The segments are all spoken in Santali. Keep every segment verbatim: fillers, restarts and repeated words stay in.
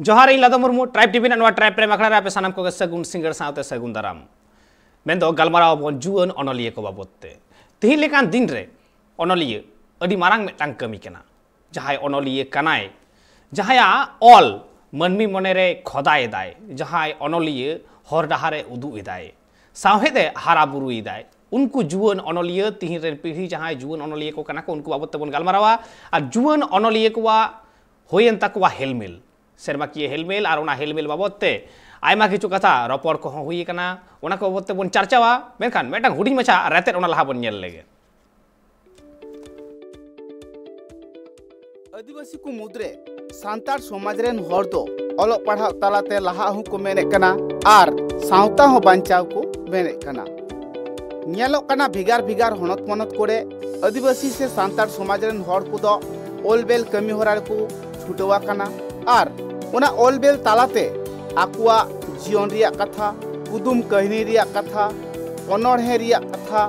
ᱡᱚᱦᱟᱨ, ᱤᱧ ᱞᱟᱫᱚ ᱢᱩᱨᱢᱩ, ᱴᱨᱟᱭᱤᱵ ᱴᱤᱵᱷᱤ ᱨᱮᱱᱟᱜ ᱱᱚᱣᱟ ᱴᱨᱟᱭᱤᱵ ᱯᱨᱮᱢ ᱟᱠᱷᱲᱟ ᱨᱮ ᱟᱯᱮ ᱥᱟᱱᱟᱢ ᱠᱚᱜᱮ ᱥᱟᱹᱜᱩᱱ ᱥᱤᱸᱜᱟᱹᱲ ᱥᱟᱶᱛᱮ ᱥᱟᱹᱜᱩᱱ ᱫᱟᱨᱟᱢ᱾ ᱢᱮᱱᱫᱚ ᱜᱟᱞᱢᱟᱨᱟᱣ ᱟᱵᱚᱱ ᱡᱩᱣᱟᱹᱱ ᱚᱱᱚᱞᱤᱭᱟᱹ ᱠᱚ ᱵᱟᱵᱚᱛ ᱛᱮ᱾ ᱛᱤᱦᱤᱧ ᱞᱮᱠᱟᱱ ᱫᱤᱱ ᱨᱮ ᱚᱱᱚᱞᱤᱭᱟᱹ ᱟᱹᱰᱤ ᱢᱟᱨᱟᱝ ᱢᱤᱫᱴᱟᱝ ᱠᱟᱹᱢᱤ ᱠᱟᱱᱟ᱾ ᱡᱟᱦᱟᱸᱭ ᱚᱱᱚᱞᱤᱭᱟᱹ ᱠᱟᱱᱟᱭ, ᱡᱟᱦᱟᱸᱭᱟᱜ ᱚᱞ ᱢᱟᱹᱱᱢᱤ ᱢᱚᱱᱮᱨᱮ ᱠᱷᱚᱫᱟᱭ ᱮᱫᱟᱭ, ᱡᱟᱦᱟᱸᱭ ᱚᱱᱚᱞᱤᱭᱟᱹ ᱦᱚᱨ ᱰᱟᱦᱟᱨᱮ ᱩᱫᱩᱜ ᱮᱫᱟᱭ, ᱥᱟᱶᱦᱮᱫ ᱮ ᱦᱟᱨᱟ ᱵᱩᱨᱩᱭᱮᱫᱟᱭ, ᱩᱱᱠᱩ ᱡᱩᱣᱟᱹᱱ ᱚᱱᱚᱞᱤᱭᱟᱹ, ᱛᱤᱦᱤᱧ ᱨᱮᱱ ᱯᱤᱲᱦᱤ ᱡᱟᱦᱟᱸᱭ ᱡᱩᱣᱟᱹᱱ ᱚᱱᱚᱞᱤᱭᱟᱹ ᱠᱚ ᱠᱟᱱᱟ ᱠᱚ, ᱩᱱᱠᱩ ᱵᱟᱵᱚᱛ ᱛᱮᱵᱚᱱ ᱜᱟᱞᱢᱟᱨᱟᱣᱟ᱾ ᱟᱨ ᱡᱩᱣᱟᱹᱱ ᱚᱱᱚᱞᱤᱭᱟᱹ ᱠᱚᱣᱟᱜ ᱦᱩᱭᱮᱱ ᱛᱟᱠᱚᱣᱟ ᱦᱮᱞᱢᱮᱞ, ᱥᱮᱨᱢᱟᱠᱤᱭᱟᱹ ᱦᱮᱞᱢᱮᱞ, ᱟᱨ ᱚᱱᱟ ᱦᱮᱞᱢᱮᱞ ᱵᱟᱵᱚᱛ ᱛᱮ ᱟᱭᱢᱟ ᱠᱤᱪᱷᱩ ᱠᱟᱛᱷᱟ ᱨᱚᱯᱚᱲ ᱠᱚᱦᱚᱸ ᱦᱩᱭ ᱟᱠᱟᱱᱟ, ᱚᱱᱟ ᱠᱚ ᱵᱟᱵᱚᱛ ᱛᱮᱵᱚᱱ ᱪᱟᱨᱪᱟᱣᱟ᱾ ᱢᱮᱱᱠᱷᱟᱱ ᱢᱤᱫᱴᱟᱝ ᱦᱩᱰᱤᱧ ᱢᱟᱪᱷᱟ ᱨᱮᱛᱮᱫ ᱚᱱᱟ ᱞᱟᱦᱟ ᱵᱚᱱ ᱧᱮᱞ ᱞᱮᱜᱮ᱾ ᱟᱹᱫᱤᱵᱟᱹᱥᱤ ᱠᱚ ᱢᱩᱫᱽᱨᱮ ᱥᱟᱱᱛᱟᱲ ᱥᱚᱢᱟᱡᱽ ᱨᱮᱱ ᱦᱚᱲ ᱫᱚ ᱚᱞᱚᱜ ᱯᱟᱲᱦᱟᱣ ᱛᱟᱞᱟᱛᱮ ᱞᱟᱦᱟᱜ ᱦᱚᱸᱠᱚ ᱢᱮᱱᱮᱫ ᱠᱟᱱᱟ ᱟᱨ ᱥᱟᱶᱛᱟ ᱦᱚᱸ ᱵᱟᱧᱪᱟᱣ ᱠᱚ ᱢᱮᱱᱮᱫ ᱠᱟᱱᱟ᱾ ᱧᱮᱞᱚᱜ ᱠᱟᱱᱟ, ᱵᱷᱮᱜᱟᱨ ᱵᱷᱮᱜᱟᱨ ᱦᱚᱱᱚᱛ ᱯᱚᱱᱚᱛ ᱠᱚᱨᱮ ᱟᱹᱫᱤᱵᱟᱹᱥᱤ ᱥᱮ ᱥᱟᱱᱛᱟᱲ ᱥᱚᱢᱟᱡᱽ ᱨᱮᱱ ᱦᱚᱲ ᱠᱚᱫᱚ ᱚᱞ ᱵᱮᱞ ᱠᱟᱹᱢᱤ ᱦᱚᱨᱟ ᱨᱮᱠᱚ ᱪᱷᱩᱴᱟᱹᱣ ᱟᱠᱟᱱᱟ ᱟᱨ ᱚᱱᱟ ᱚᱞ ᱵᱮᱞ ᱛᱟᱞᱟᱛᱮ ᱟᱠᱚᱣᱟᱜ ᱡᱤᱭᱚᱱ ᱨᱮᱭᱟᱜ ᱠᱟᱛᱷᱟ, ᱠᱩᱫᱩᱢ ᱠᱟᱹᱦᱱᱤ ᱨᱮᱭᱟᱜ ᱠᱟᱛᱷᱟ, ᱚᱱᱚᱬᱦᱮ ᱨᱮᱭᱟᱜ ᱠᱟᱛᱷᱟ,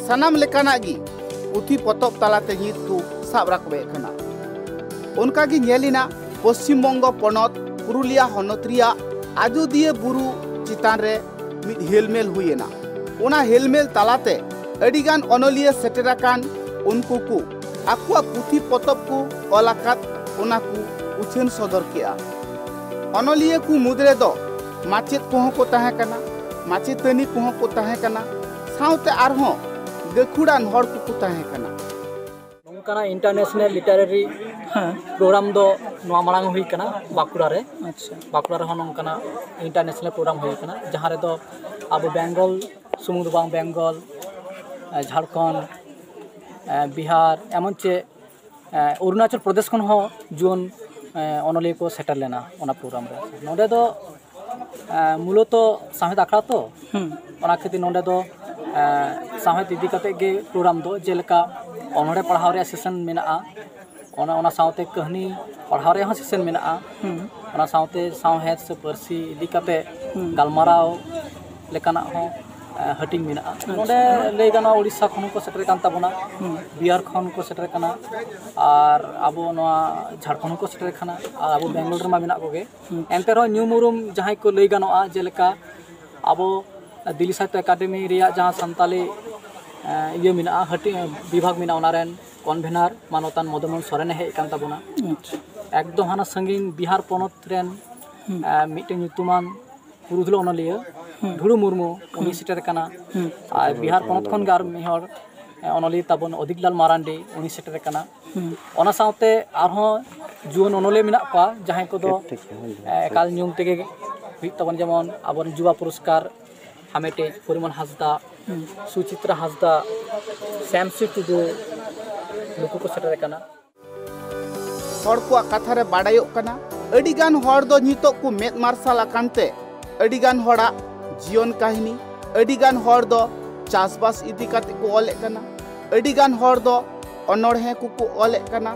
ᱥᱟᱱᱟᱢ ᱞᱮᱠᱟᱱᱟᱜ ᱜᱮ ᱯᱩᱛᱷᱤ ᱯᱚᱛᱚᱵ ᱛᱟᱞᱟᱛᱮ ᱱᱤᱛ ᱠᱚ ᱥᱟᱵ ᱨᱟᱠᱟᱵᱮᱫ ᱠᱟᱱᱟ᱾ ᱚᱱᱠᱟ ᱜᱮ ᱧᱮᱞ ᱮᱱᱟ, ᱯᱚᱥᱪᱤᱢ ᱵᱚᱝᱜᱚ ᱯᱚᱱᱚᱛ ᱯᱩᱨᱩᱞᱤᱭᱟ ᱦᱚᱱᱚᱛ ᱨᱮᱭᱟᱜ ᱟᱡᱳᱫᱤᱭᱟᱹ ᱵᱩᱨᱩ ᱪᱮᱛᱟᱱ ᱨᱮ ᱢᱤᱫ ᱦᱮᱞᱢᱮᱞ ᱦᱩᱭ ᱮᱱᱟ᱾ ᱚᱱᱟ ᱦᱮᱞᱢᱮᱞ ᱛᱟᱞᱟᱛᱮ ᱟᱹᱰᱤᱜᱟᱱ ᱚᱱᱚᱞᱤᱭᱟᱹ ᱥᱮᱴᱮᱨ ᱟᱠᱟᱱ ᱩᱱᱠᱩ ᱠᱚ ᱟᱠᱚᱣᱟᱜ ᱯᱩᱛᱷᱤ ᱯᱚᱛᱚᱵ ᱠᱚ ᱚᱞ ᱟᱠᱟᱫ, ᱚᱱᱟ ᱠᱚ ᱩᱪᱷᱟᱹᱱ ᱥᱚᱫᱚᱨ ᱠᱮᱜᱼᱟ᱾ ᱚᱱᱚᱞᱤᱭᱟᱹ ᱠᱚ ᱢᱩᱫᱽ ᱨᱮᱫᱚ ᱢᱟᱪᱮᱫ ᱠᱚᱦᱚᱸ ᱠᱚ ᱛᱟᱦᱮᱸ ᱠᱟᱱᱟ, ᱢᱟᱪᱮᱛᱟᱹᱱᱤ ᱠᱚᱦᱚᱸ ᱠᱚ ᱛᱟᱦᱮᱸ ᱠᱟᱱᱟ, ᱥᱟᱶᱛᱮ ᱟᱨᱦᱚᱸ ᱜᱟᱹᱠᱷᱩᱲᱟᱱ ᱦᱚᱲ ᱠᱚᱠᱚ ᱛᱟᱦᱮᱸ ᱠᱟᱱᱟ᱾ ᱱᱚᱝᱠᱟᱱᱟᱜ ᱤᱱᱴᱟᱨᱱᱮᱥᱱᱟᱞ ᱞᱤᱴᱟᱨᱟᱨᱤ ᱦᱮᱸ᱾ ᱯᱨᱳᱜᱨᱟᱢ ᱫᱚ ᱱᱚᱣᱟ ᱢᱟᱲᱟᱝ ᱦᱩᱭ ᱠᱟᱱᱟ ᱵᱟᱸᱠᱩᱲᱟ ᱨᱮ᱾ ᱟᱪᱪᱷᱟ᱾ ᱵᱟᱸᱠᱩᱲᱟ ᱨᱮᱦᱚᱸ ᱱᱚᱝᱠᱟᱱᱟᱜ ᱤᱱᱴᱟᱨᱱᱮᱥᱱᱟᱞ ᱯᱨᱳᱜᱨᱟᱢ ᱦᱩᱭ ᱠᱟᱱᱟ, ᱡᱟᱦᱟᱸ ᱨᱮᱫᱚ ᱟᱵᱚ ᱵᱮᱝᱜᱚᱞ ᱥᱩᱢᱩᱝ ᱫᱚ ᱵᱟᱝ, ᱵᱮᱝᱜᱚᱞ, ᱮ, ᱡᱷᱟᱲᱠᱷᱚᱸᱰ, ᱮ, ᱵᱤᱦᱟᱨ, ᱮᱢᱚᱱ ᱪᱮ, ᱮ, ᱚᱨᱩᱱᱟᱪᱚᱞ ᱯᱨᱚᱫᱮᱥ ᱠᱷᱚᱱ ᱦᱚᱸ ᱡᱩᱣᱟᱹᱱ, ᱮ, ᱚᱱᱚᱞᱤᱭᱟᱹ ᱠᱚ ᱥᱮᱴᱮᱨ ᱞᱮᱱᱟ ᱚᱱᱟ ᱯᱨᱳᱜᱨᱟᱢ ᱨᱮ᱾ ᱱᱚᱰᱮ ᱫᱚ, ᱮ, ᱢᱩᱞᱚᱛᱚ ᱥᱟᱶᱦᱮᱫ ᱟᱠᱷᱲᱟ ᱛᱚ, ᱦᱩᱸ᱾ ᱚᱱᱟ ᱠᱷᱟᱹᱛᱤᱨ ᱱᱚᱰᱮ ᱫᱚ, ᱮ, ᱥᱟᱶᱦᱮᱫ ᱤᱫᱤ ᱠᱟᱛᱮ ᱜᱮ ᱯᱨᱳᱜᱨᱟᱢ ᱫᱚ, ᱡᱮᱞᱮᱠᱟ ᱚᱱᱚᱬᱦᱮ ᱯᱟᱲᱦᱟᱣ ᱨᱮᱭᱟᱜ ᱥᱮᱥᱚᱱ ᱢᱮᱱᱟᱜᱼᱟ, ᱚᱱᱟ, ᱚᱱᱟ ᱥᱟᱶᱛᱮ ᱠᱟᱹᱦᱱᱤ ᱯᱟᱲᱦᱟᱣ ᱨᱮᱭᱟᱜ ᱦᱚᱸ ᱥᱮᱥᱚᱱ ᱢᱮᱱᱟᱜᱼᱟ, ᱦᱩᱸ᱾ ᱚᱱᱟ ᱥᱟᱶᱛᱮ ᱥᱟᱶᱦᱮᱫ ᱥᱮ ᱯᱟᱹᱨᱥᱤ ᱤᱫᱤ ᱠᱟᱛᱮ ᱦᱩᱸ᱾ ᱜᱟᱞᱢᱟᱨᱟᱣ ᱞᱮᱠᱟᱱᱟᱜ ᱦᱚᱸ ᱦᱟᱹᱴᱤᱧ ᱢᱮᱱᱟᱜᱼᱟ᱾ ᱱᱚᱰᱮ ᱞᱟᱹᱭ ᱜᱟᱱᱚᱜᱼᱟ, ᱳᱰᱤᱥᱟ ᱠᱷᱚᱱ ᱦᱚᱸᱠᱚ ᱥᱮᱴᱮᱨ ᱠᱟᱱ ᱛᱟᱵᱚᱱᱟ, ᱵᱤᱦᱟᱨ ᱠᱷᱚᱱ ᱠᱚ ᱥᱮᱴᱮᱨ ᱠᱟᱱᱟ, ᱟᱨ ᱟᱵᱚ ᱱᱚᱣᱟ ᱡᱷᱟᱲᱠᱷᱚᱸᱰ ᱦᱚᱸᱠᱚ ᱥᱮᱴᱮᱨ ᱠᱟᱱᱟ, ᱟᱨ ᱟᱵᱚ ᱵᱮᱝᱜᱚᱞ ᱨᱮᱢᱟ ᱢᱮᱱᱟᱜ ᱠᱚᱜᱮ᱾ ᱮᱱᱛᱮ ᱨᱮᱦᱚᱸ ᱧᱩᱢ ᱩᱨᱩᱢ ᱡᱟᱦᱟᱸᱭ ᱠᱚ ᱞᱟᱹᱭ ᱜᱟᱱᱚᱜᱼᱟ, ᱡᱮᱞᱮᱠᱟ ᱟᱵᱚ ᱫᱤᱞᱤ ᱥᱟᱦᱤᱛᱛᱚ ᱮᱠᱟᱰᱮᱢᱤ ᱨᱮᱭᱟᱜ ᱡᱟᱦᱟᱸ ᱥᱟᱱᱛᱟᱞᱤ, ᱮ, ᱤᱭᱟᱹ ᱢᱮᱱᱟᱜᱼᱟ, ᱦᱟᱹᱴᱤᱧ, ᱵᱤᱵᱷᱟᱜᱽ ᱢᱮᱱᱟᱜᱼᱟ, ᱚᱱᱟ ᱨᱮᱱ ᱠᱚᱱᱵᱷᱮᱱᱟᱨ ᱢᱟᱱᱚᱛᱟᱱ ᱢᱚᱫᱚᱱ ᱢᱳᱦᱚᱱ ᱥᱚᱨᱮᱱᱮ ᱦᱮᱡ ᱟᱠᱟᱱ ᱛᱟᱵᱚᱱᱟ᱾ ᱮᱠᱫᱚᱢ ᱦᱟᱱᱟ ᱥᱟᱺᱜᱤᱧ ᱵᱤᱦᱟᱨ ᱯᱚᱱᱚᱛ ᱨᱮᱱ, ᱮ, ᱢᱤᱫᱴᱮᱱ ᱧᱩᱛᱩᱢᱟᱱ ᱯᱩᱨᱩᱫᱷᱩᱞ ᱚᱱᱚᱞᱤᱭᱟᱹ ᱫᱷᱩᱲᱩ ᱢᱩᱨᱢᱩ, ᱩᱱᱤ ᱥᱮᱴᱮᱨ ᱟᱠᱟᱱᱟ᱾ ᱟᱨ ᱵᱤᱦᱟᱨ ᱯᱚᱱᱚᱛ ᱠᱷᱚᱱ ᱜᱮ ᱟᱨ ᱢᱤᱫ ᱦᱚᱲ, ᱮ, ᱚᱱᱚᱞᱤᱭᱟᱹ ᱛᱟᱵᱚᱱ ᱚᱫᱤᱠᱞᱟᱞ ᱢᱟᱨᱟᱱᱰᱤ, ᱩᱱᱤ ᱥᱮᱴᱮᱨ ᱟᱠᱟᱱᱟ᱾ ᱚᱱᱟ ᱥᱟᱶᱛᱮ ᱟᱨᱦᱚᱸ ᱡᱩᱣᱟᱹᱱ ᱚᱱᱚᱞᱤᱭᱟᱹ ᱢᱮᱱᱟᱜ ᱠᱚᱣᱟ, ᱡᱟᱦᱟᱸᱭ ᱠᱚᱫᱚ, ᱮ, ᱮᱠᱟᱞ ᱧᱩᱢ ᱛᱮᱜᱮ ᱦᱩᱭᱩᱜ ᱛᱟᱵᱚᱱ, ᱡᱮᱢᱚᱱ ᱟᱵᱚᱨᱮᱱ ᱡᱩᱵᱟ ᱯᱩᱨᱚᱥᱠᱟᱨ ᱦᱟᱢᱮᱴᱤᱡ ᱯᱚᱨᱤᱢᱚᱞ ᱦᱟᱸᱥᱫᱟ, ᱥᱩᱪᱤᱛᱨᱟ ᱦᱟᱸᱥᱫᱟ, ᱥᱮᱢᱥᱤ ᱴᱩᱰᱩ, ᱱᱩᱠᱩ ᱠᱚ ᱥᱮᱴᱮᱨ ᱟᱠᱟᱱᱟ᱾ ᱦᱚᱲ ᱠᱚᱣᱟᱜ ᱠᱟᱛᱷᱟ ᱨᱮ ᱵᱟᱰᱟᱭᱚᱜ ᱠᱟᱱᱟ, ᱟᱹᱰᱤ ᱜᱟᱱ ᱦᱚᱲ ᱫᱚ ᱱᱤᱛᱚᱜ ᱠᱚ ᱢᱮᱫ ᱢᱟᱨᱥᱟᱞ ᱟᱠᱟᱱ ᱛᱮ ᱟᱹᱰᱤ ᱜᱟᱱ ᱦᱚᱲᱟᱜ ᱡᱤᱭᱚᱱ ᱠᱟᱹᱦᱱᱤ, ᱟᱹᱰᱤ ᱜᱟᱱ ᱦᱚᱲ ᱫᱚ ᱪᱟᱥᱵᱟᱥ ᱤᱫᱤ ᱠᱟᱛᱮ ᱠᱚ ᱚᱞᱮᱫ ᱠᱟᱱᱟ, ᱟᱹᱰᱤ ᱜᱟᱱ ᱦᱚᱲ ᱫᱚ ᱚᱱᱚᱬᱦᱮ ᱠᱚᱠᱚ ᱚᱞᱮᱫ ᱠᱟᱱᱟ,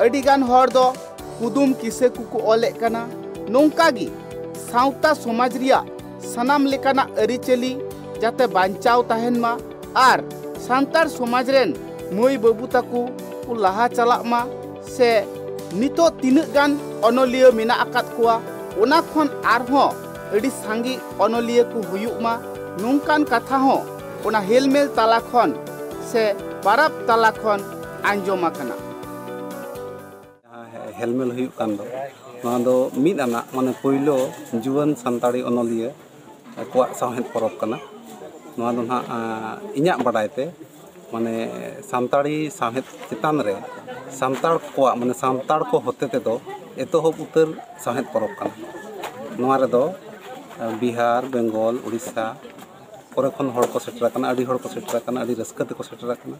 ᱟᱹᱰᱤ ᱜᱟᱱ ᱦᱚᱲ ᱫᱚ ᱠᱩᱫᱩᱢ ᱠᱤᱥᱟᱹ ᱠᱚᱠᱚ ᱚᱞᱮᱫ ᱠᱟᱱᱟ᱾ ᱱᱚᱝᱠᱟ ᱜᱮ ᱥᱟᱶᱛᱟ ᱥᱚᱢᱟᱡᱽ ᱨᱮᱭᱟᱜ ᱥᱟᱱᱟᱢ ᱞᱮᱠᱟᱱᱟᱜ ᱟᱹᱨᱤᱪᱟᱹᱞᱤ ᱡᱟᱛᱮ ᱵᱟᱧᱪᱟᱣ ᱛᱟᱦᱮᱱ ᱢᱟ ᱟᱨ ᱥᱟᱱᱛᱟᱲ ᱥᱚᱢᱟᱡᱽ ᱨᱮᱱ ᱢᱟᱹᱭ ᱵᱟᱹᱵᱩ ᱛᱟᱠᱚ ᱠᱚ ᱞᱟᱦᱟ ᱪᱟᱞᱟᱜ ᱢᱟ, ᱥᱮ ᱱᱤᱛᱚᱜ ᱛᱤᱱᱟᱹᱜ ᱜᱟᱱ ᱚᱱᱚᱞᱤᱭᱟᱹ ᱢᱮᱱᱟᱜ ᱟᱠᱟᱫ ᱠᱚᱣᱟ, ᱚᱱᱟ ᱠᱷᱚᱱ ᱟᱨᱦᱚᱸ ᱟᱹᱰᱤ ᱥᱟᱸᱜᱮ ᱚᱱᱚᱞᱤᱭᱟᱹ ᱠᱚ ᱦᱩᱭᱩᱜ ᱢᱟ, ᱱᱚᱝᱠᱟᱱ ᱠᱟᱛᱷᱟ ᱦᱚᱸ ᱚᱱᱟ ᱦᱮᱞᱢᱮᱞ ᱛᱟᱞᱟ ᱠᱷᱚᱱ ᱥᱮ ᱯᱟᱨᱟᱵᱽ ᱛᱟᱞᱟ ᱠᱷᱚᱱ ᱟᱸᱡᱚᱢ ᱟᱠᱟᱱᱟ᱾ ᱡᱟᱦᱟᱸ ᱦᱮᱞᱢᱮᱞ ᱦᱩᱭᱩᱜ ᱠᱟᱱ ᱫᱚ, ᱱᱚᱣᱟ ᱫᱚ ᱢᱤᱫ ᱟᱱᱟᱜ, ᱢᱟᱱᱮ, ᱯᱳᱭᱞᱳ ᱡᱩᱣᱟᱹᱱ ᱥᱟᱱᱛᱟᱲᱤ ᱚᱱᱚᱞᱤᱭᱟᱹ ᱠᱚᱣᱟᱜ ᱥᱟᱶᱦᱮᱫ ᱯᱚᱨᱚᱵᱽ ᱠᱟᱱᱟ᱾ ᱱᱚᱣᱟ ᱫᱚ ᱱᱟᱦᱟᱜ, ᱟᱸ, ᱤᱧᱟᱹᱜ ᱵᱟᱰᱟᱭ ᱛᱮ, ᱢᱟᱱᱮ, ᱥᱟᱱᱛᱟᱲᱤ ᱥᱟᱶᱦᱮᱫ ᱪᱮᱛᱟᱱ ᱨᱮ ᱥᱟᱱᱛᱟᱲ ᱠᱚᱣᱟᱜ, ᱢᱟᱱᱮ, ᱥᱟᱱᱛᱟᱲ ᱠᱚ ᱦᱚᱛᱮ ᱛᱮᱫᱚ ᱮᱛᱚᱦᱚᱵ ᱩᱛᱟᱹᱨ ᱥᱟᱶᱦᱮᱫ ᱯᱚᱨᱚᱵᱽ ᱠᱟᱱᱟ᱾ ᱱᱚᱣᱟ ᱨᱮᱫᱚ, ᱟᱸ, ᱵᱤᱦᱟᱨ, ᱵᱮᱝᱜᱚᱞ, ᱩᱲᱤᱥᱥᱟ ᱠᱚᱨᱮ ᱠᱷᱚᱱ ᱦᱚᱲ ᱠᱚ ᱥᱮᱴᱮᱨ ᱟᱠᱟᱱᱟ, ᱟᱹᱰᱤ ᱦᱚᱲ ᱠᱚ ᱥᱮᱴᱮᱨ ᱟᱠᱟᱱᱟ, ᱟᱹᱰᱤ ᱨᱟᱹᱥᱠᱟᱹ ᱛᱮᱠᱚ ᱥᱮᱴᱮᱨ ᱟᱠᱟᱱᱟ᱾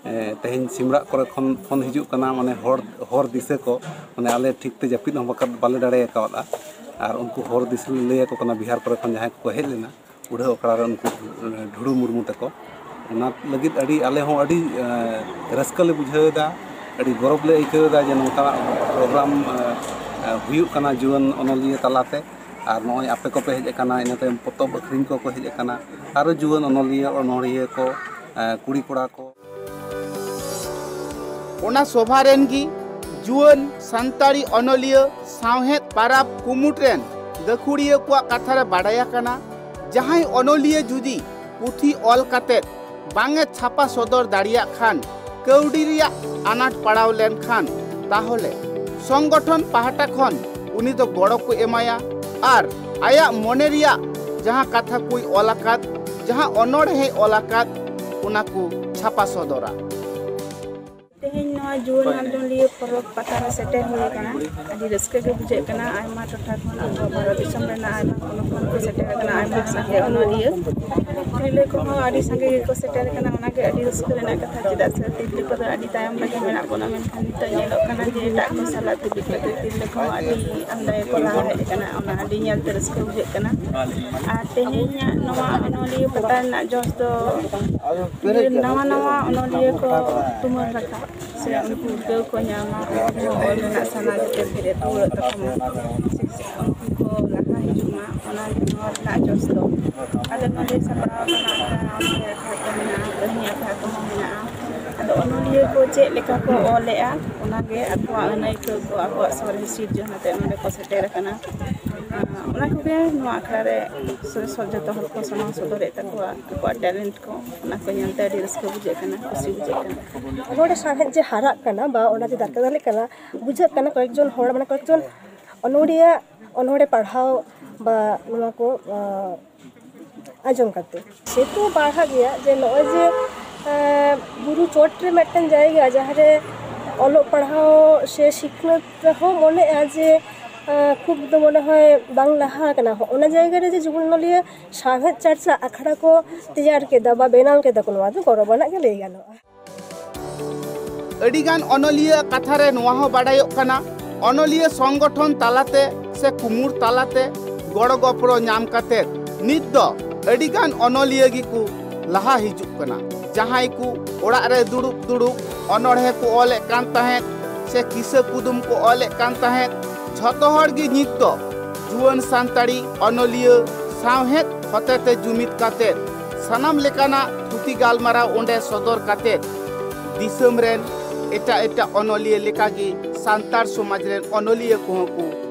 ᱮ, ᱛᱮᱦᱮᱧ ᱥᱤᱢᱨᱟᱜ ᱠᱚᱨᱮ ᱠᱷᱚᱱ ᱯᱷᱳᱱ ᱦᱤᱡᱩᱜ ᱠᱟᱱᱟ, ᱢᱟᱱᱮ, ᱦᱚᱲ, ᱦᱚᱨ ᱫᱤᱥᱟᱹ ᱠᱚ, ᱢᱟᱱᱮ, ᱟᱞᱮ ᱴᱷᱤᱠ ᱛᱮ ᱡᱟᱹᱯᱤᱫ ᱦᱚᱸ ᱵᱟᱠᱟ-, ᱵᱟᱞᱮ ᱫᱟᱲᱮ ᱟᱠᱟᱣᱟᱫᱼᱟ᱾ ᱟᱨ ᱩᱱᱠᱩ ᱦᱚᱨ ᱫᱤᱥᱟᱹ ᱞᱮ ᱞᱟᱹᱭ ᱟᱠᱚ ᱠᱟᱱᱟ, ᱵᱤᱦᱟᱨ ᱠᱚᱨᱮ ᱠᱷᱚᱱ ᱡᱟᱦᱟᱸᱭ ᱠᱚᱠᱚ ᱦᱮᱡ ᱞᱮᱱᱟ ᱩᱰᱷᱟᱹᱣ ᱟᱠᱷᱲᱟ ᱨᱮ, ᱩᱱᱠᱩ, ᱮ, ᱰᱷᱩᱲᱩ ᱢᱩᱨᱢᱩ ᱛᱟᱠᱚ᱾ ᱚᱱᱟ ᱞᱟᱹᱜᱤᱫ ᱟᱹᱰᱤ, ᱟᱞᱮ ᱦᱚᱸ ᱟᱹᱰᱤ, ᱮ, ᱨᱟᱹᱥᱠᱟᱹ ᱞᱮ ᱵᱩᱡᱷᱟᱹᱣ ᱮᱫᱟ, ᱟᱹᱰᱤ ᱜᱚᱨᱚᱵᱽ ᱞᱮ ᱟᱹᱭᱠᱟᱹᱣ ᱮᱫᱟ ᱡᱮ ᱱᱚᱝᱠᱟᱱᱟᱜ ᱯᱨᱳᱜᱨᱟᱢ, ᱮ, ᱮ, ᱦᱩᱭᱩᱜ ᱠᱟᱱᱟ ᱡᱩᱣᱟᱹᱱ ᱚᱱᱚᱞᱤᱭᱟᱹ ᱛᱟᱞᱟᱛᱮ᱾ ᱟᱨ ᱱᱚᱜᱼᱚᱭ ᱟᱯᱮ ᱠᱚᱯᱮ ᱦᱮᱡ ᱟᱠᱟᱱᱟ, ᱤᱱᱟᱹ ᱛᱟᱭᱚᱢ ᱯᱚᱛᱚᱵ ᱟᱹᱠᱷᱨᱤᱧ ᱠᱚᱠᱚ ᱦᱮᱡ ᱟᱠᱟᱱᱟ, ᱟᱨᱚ ᱡᱩᱣᱟᱹᱱ ᱚᱱᱚᱞᱤᱭᱟᱹ ᱚᱱᱚᱲᱦᱤᱭᱟᱹ ᱠᱚ, ᱮᱸ, ᱠᱩᱲᱤ ᱠᱚᱲᱟ ᱠᱚ᱾ ᱚᱱᱟ ᱥᱚᱵᱷᱟ ᱨᱮᱱ ᱜᱮ ᱡᱩᱣᱟᱹᱱ ᱥᱟᱱᱛᱟᱲᱤ ᱚᱱᱚᱞᱤᱭᱟᱹ ᱥᱟᱶᱦᱮᱫ ᱯᱟᱨᱟᱵᱽ ᱠᱩᱢᱩᱴ ᱨᱮᱱ ᱜᱟᱹᱠᱷᱩᱲᱤᱭᱟᱹ ᱠᱚᱣᱟᱜ ᱠᱟᱛᱷᱟ ᱨᱮ ᱵᱟᱰᱟᱭ ᱟᱠᱟᱱᱟ, ᱡᱟᱦᱟᱸᱭ ᱚᱱᱚᱞᱤᱭᱟᱹ ᱡᱩᱫᱤ ᱯᱩᱛᱷᱤ ᱚᱞ ᱠᱟᱛᱮ ᱵᱟᱝ ᱮ ᱪᱷᱟᱯᱟ ᱥᱚᱫᱚᱨ ᱫᱟᱲᱮᱭᱟᱜ ᱠᱷᱟᱱ, ᱠᱟᱹᱣᱰᱤ ᱨᱮᱭᱟᱜ ᱟᱱᱟᱴ ᱯᱟᱲᱟᱣ ᱞᱮᱱᱠᱷᱟᱱ, ᱛᱟᱦᱚᱞᱮ ᱥᱚᱝᱜᱚᱴᱷᱚᱱ ᱯᱟᱦᱴᱟ ᱠᱷᱚᱱ ᱩᱱᱤ ᱫᱚ ᱜᱚᱲᱚ ᱠᱚ ᱮᱢᱟᱭᱟ ᱟᱨ ᱟᱭᱟᱜ ᱢᱚᱱᱮ ᱨᱮᱭᱟᱜ ᱡᱟᱦᱟᱸ ᱠᱟᱛᱷᱟ ᱠᱚᱭ ᱚᱞ ᱟᱠᱟᱫ, ᱡᱟᱦᱟᱸ ᱚᱱᱚᱬᱦᱮᱭ ᱚᱞ ᱟᱠᱟᱫ, ᱚᱱᱟ ᱠᱚ ᱪᱷᱟᱯᱟ ᱥᱚᱫᱚᱨᱟ᱾ ᱛᱮᱦᱮᱧ ᱱᱚᱣᱟ ᱡᱩᱣᱟᱹᱱ ᱚᱱᱚᱞᱤᱭᱟᱹ ᱯᱚᱨᱚᱵᱽ ᱯᱟᱛᱟ ᱨᱮ ᱥᱮᱴᱮᱨ ᱦᱩᱭ ᱟᱠᱟᱱᱟ᱾ ᱟᱹᱰᱤ ᱨᱟᱹᱥᱠᱟᱹ ᱜᱮ ᱵᱩᱡᱷᱟᱹᱜ ᱠᱟᱱᱟ᱾ ᱟᱭᱢᱟ ᱴᱚᱴᱷᱟ ᱠᱷᱚᱱ, ᱟᱵᱚ ᱵᱷᱟᱨᱚᱛ ᱫᱤᱥᱚᱢ ᱨᱮᱱᱟᱜ ᱟᱭᱢᱟ ᱯᱚᱱᱚᱛ ᱠᱷᱚᱱ ᱠᱚ ᱥᱮᱴᱮᱨ ᱟᱠᱟᱱᱟ, ᱟᱭᱢᱟ ᱥᱟᱸᱜᱮ ᱚᱱᱚᱞᱤᱭᱟᱹ᱾ ᱛᱤᱨᱞᱟᱹ ᱠᱚᱦᱚᱸ ᱟᱹᱰᱤ ᱥᱟᱸᱜᱮ ᱜᱮᱠᱚ ᱥᱮᱴᱮᱨ ᱟᱠᱟᱱᱟ, ᱚᱱᱟᱜᱮ ᱟᱹᱰᱤ ᱨᱟᱹᱥᱠᱟᱹ ᱨᱮᱱᱟᱜ ᱠᱟᱛᱷᱟ᱾ ᱪᱮᱫᱟᱜ ᱥᱮ ᱛᱤᱨᱞᱟᱹ ᱠᱚᱫᱚ ᱟᱹᱰᱤ ᱛᱟᱭᱚᱢ ᱨᱮᱜᱮ ᱢᱮᱱᱟᱜ ᱵᱚᱱᱟ, ᱢᱮᱱᱠᱷᱟᱱ ᱱᱤᱛᱚᱜ ᱧᱮᱞᱚᱜ ᱠᱟᱱᱟ ᱡᱮ ᱮᱴᱟᱜ ᱠᱚ ᱥᱟᱞᱟᱜ ᱛᱩᱞᱩᱡ ᱠᱟᱛᱮ ᱛᱤᱨᱞᱟᱹ ᱠᱚᱦᱚᱸ ᱟᱹᱰᱤ ᱟᱢᱫᱟ ᱜᱮᱠᱚ ᱞᱟᱦᱟ ᱦᱮᱡ ᱟᱠᱟᱱᱟ᱾ ᱚᱱᱟ ᱟᱹᱰᱤ ᱧᱮᱞᱛᱮ ᱨᱟᱹᱥᱠᱟᱹ ᱵᱩᱡᱷᱟᱹᱜ ᱠᱟᱱᱟ᱾ ᱟᱨ ᱛᱮᱦᱮᱧᱟᱜ ᱱᱚᱣᱟ ᱚᱱᱚᱞᱤᱭᱟᱹ ᱯᱟᱛᱟ ᱨᱮᱱᱟᱜ ᱡᱚᱥ ᱫᱚ ᱱᱟᱣᱟ ᱱᱟᱣᱟ ᱚᱱᱚᱞᱤᱭᱟᱹ ᱠᱚ ᱛᱩᱢᱟᱹᱞ ᱨᱟᱠᱟᱵ ᱥᱮ ᱩᱱᱠᱩ ᱩᱫᱽᱜᱟᱹᱣ ᱠᱚ ᱧᱟᱢᱟ, ᱩᱱᱠᱩ ᱦᱚᱸ ᱚᱞ ᱨᱮᱱᱟᱜ ᱥᱟᱱᱟ ᱡᱟᱛᱮ ᱯᱷᱮᱨᱮᱫ ᱨᱩᱣᱟᱹᱲᱚᱜ ᱛᱟᱠᱚ ᱢᱟ, ᱥᱮ ᱩᱱᱠᱩ ᱠᱚ ᱞᱟᱦᱟ ᱦᱤᱡᱩᱜ ᱢᱟ, ᱚᱱᱟ ᱜᱮ ᱱᱚᱣᱟ ᱨᱮᱱᱟᱜ ᱡᱚᱥ ᱫᱚ᱾ ᱟᱫᱚ ᱱᱚᱰᱮ ᱥᱟᱯᱲᱟᱣ ᱟᱠᱟᱱᱟ ᱟᱠᱷᱲᱟ ᱥᱮ ᱟᱠᱷᱲᱟ ᱠᱚ ᱢᱮᱱᱟᱜᱼᱟ, ᱠᱟᱹᱦᱱᱤ ᱟᱠᱷᱲᱟ ᱠᱚᱦᱚᱸ ᱢᱮᱱᱟᱜᱼᱟ᱾ ᱟᱫᱚ ᱚᱱᱚᱞᱤᱭᱟᱹ ᱠᱚ ᱪᱮᱫ ᱞᱮᱠᱟ ᱠᱚ ᱚᱞᱮᱜᱼᱟ, ᱚᱱᱟᱜᱮ ᱟᱠᱚᱣᱟᱜ ᱟᱹᱱᱟᱹᱭᱠᱟᱹᱣ ᱠᱚ, ᱟᱠᱚᱣᱟᱜ ᱥᱚᱨᱮᱥ ᱥᱤᱨᱡᱚᱱ ᱟᱛᱮ ᱱᱚᱰᱮ ᱠᱚ ᱥᱮᱴᱮᱨ ᱟᱠᱟᱱᱟ᱾ ᱟᱸ, ᱚᱱᱟ ᱠᱚᱜᱮ ᱱᱚᱣᱟ ᱟᱠᱷᱲᱟ ᱨᱮ ᱥᱚᱨᱮᱥ ᱦᱚᱲ ᱡᱚᱛᱚ ᱦᱚᱲ ᱠᱚ ᱥᱟᱢᱟᱝ ᱥᱚᱫᱚᱨᱮᱫ ᱛᱟᱠᱚᱣᱟ ᱟᱠᱚᱣᱟᱜ ᱴᱮᱞᱮᱱᱴ ᱠᱚ, ᱚᱱᱟ ᱠᱚ ᱧᱮᱞᱛᱮ ᱟᱹᱰᱤ ᱨᱟᱹᱥᱠᱟᱹ ᱵᱩᱡᱷᱟᱹᱜ ᱠᱟᱱᱟ, ᱠᱩᱥᱤ ᱵᱩᱡᱷᱟᱹᱜ ᱠᱟᱱᱟ᱾ ᱱᱚᱰᱮ ᱥᱟᱶᱦᱮᱫ ᱡᱮ ᱦᱟᱨᱟᱜ ᱠᱟᱱᱟ ᱵᱟ ᱚᱱᱟ ᱡᱮ ᱫᱟᱨᱠᱮ ᱫᱟᱞᱮᱜ ᱠᱟᱱᱟ, ᱵᱩᱡᱷᱟᱹᱜ ᱠᱟᱱᱟ ᱠᱚᱭᱮᱠᱡᱚᱱ ᱦᱚᱲ, ᱢᱟᱱᱮ ᱠᱚᱭᱮᱠᱡᱚᱱ ᱚᱱᱚᱲᱦᱤᱭᱟᱹ ᱚᱱᱚᱲᱦᱮ ᱯᱟᱲᱦᱟᱣ ᱵᱟ ᱱᱚᱣᱟ ᱠᱚ, ᱟᱸ, ᱟᱸᱡᱚᱢ ᱠᱟᱛᱮ᱾ ᱥᱮ ᱛᱚ ᱵᱟᱲᱦᱟᱜ ᱜᱮᱭᱟ ᱡᱮ ᱱᱚᱜᱼᱚᱭ ᱡᱮ, ᱮᱸ, ᱵᱩᱨᱩ ᱪᱚᱴ ᱨᱮ ᱢᱤᱫᱴᱮᱱ ᱡᱟᱭᱜᱟ ᱡᱟᱦᱟᱸ ᱨᱮ ᱚᱞᱚᱜ ᱯᱟᱲᱦᱟᱣ ᱥᱮ ᱥᱤᱠᱷᱱᱟᱹᱛ ᱨᱮᱦᱚᱸ ᱢᱚᱱᱮᱜᱼᱟ ᱡᱮ, ᱮᱸ, ᱠᱷᱩᱵ ᱫᱚ ᱢᱚᱱᱮ ᱦᱚᱭ ᱵᱟᱝ ᱞᱟᱦᱟ ᱟᱠᱟᱱᱟ᱾ ᱦᱚᱸ, ᱚᱱᱟ ᱡᱟᱭᱜᱟ ᱨᱮ ᱡᱮ ᱡᱩᱜᱽ ᱚᱱᱚᱞᱤᱭᱟᱹ ᱥᱟᱶᱦᱮᱫ ᱪᱟᱨᱪᱟ ᱟᱠᱷᱲᱟ ᱠᱚ ᱛᱮᱭᱟᱨ ᱠᱮᱫᱟ ᱵᱟ ᱵᱮᱱᱟᱣ ᱠᱮᱫᱟ ᱠᱚ, ᱱᱚᱣᱟ ᱫᱚ ᱜᱚᱨᱚᱵᱟᱱᱟᱜ ᱜᱮ ᱞᱟᱹᱭ ᱜᱟᱱᱚᱜᱼᱟ᱾ ᱟᱹᱰᱤᱜᱟᱱ ᱚᱱᱚᱞᱤᱭᱟᱹ ᱠᱟᱛᱷᱟ ᱨᱮ ᱱᱚᱣᱟ ᱦᱚᱸ ᱵᱟᱰᱟᱭᱚᱜ ᱠᱟᱱᱟ, ᱚᱱᱚᱞᱤᱭᱟᱹ ᱥᱚᱝᱜᱚᱴᱷᱚᱱ ᱛᱟᱞᱟᱛᱮ ᱥᱮ ᱠᱩᱢᱩᱴ ᱛᱟᱞᱟᱛᱮ ᱜᱚᱲᱚ ᱜᱚᱯᱚᱲᱚ ᱧᱟᱢ ᱠᱟᱛᱮ ᱱᱤᱛ ᱫᱚ ᱟᱹᱰᱤᱜᱟᱱ ᱚᱱᱚᱞᱤᱭᱟᱹ ᱜᱮᱠᱚ ᱞᱟᱦᱟ ᱦᱤᱡᱩᱜ ᱠᱟᱱᱟ᱾ ᱡᱟᱦᱟᱸᱭ ᱠᱚ ᱚᱲᱟᱜ ᱨᱮ ᱫᱩᱲᱩᱵ ᱫᱩᱲᱩᱵ ᱚᱱᱚᱬᱦᱮ ᱠᱚ ᱚᱞᱮᱫ ᱠᱟᱱ ᱛᱟᱦᱮᱸᱫ ᱥᱮ ᱠᱤᱥᱟᱹ ᱠᱩᱫᱩᱢ ᱠᱚ ᱚᱞᱮᱫ ᱠᱟᱱ ᱛᱟᱦᱮᱸᱫ, ᱡᱷᱚᱛᱚ ᱦᱚᱲ ᱜᱮ ᱱᱤᱛ ᱫᱚ ᱡᱩᱣᱟᱹᱱ ᱥᱟᱱᱛᱟᱲᱤ ᱚᱱᱚᱞᱤᱭᱟᱹ ᱥᱟᱶᱦᱮᱫ ᱦᱚᱛᱮᱛᱮ ᱡᱩᱢᱤᱫ ᱠᱟᱛᱮᱫ ᱥᱟᱱᱟᱢ ᱞᱮᱠᱟᱱᱟᱜ ᱛᱷᱩᱛᱤ ᱜᱟᱞᱢᱟᱨᱟᱣ ᱚᱸᱰᱮ ᱥᱚᱫᱚᱨ ᱠᱟᱛᱮᱫ ᱫᱤᱥᱚᱢ ᱨᱮᱱ ᱮᱴᱟᱜ ᱮᱴᱟᱜ ᱚᱱᱚᱞᱤᱭᱟᱹ ᱞᱮᱠᱟᱜᱮ ᱥᱟᱱᱛᱟᱲ ᱥᱚᱢᱟᱡᱽ ᱨᱮᱱ ᱚᱱᱚᱞᱤᱭᱟᱹ ᱠᱚᱦᱚᱸ ᱠᱚ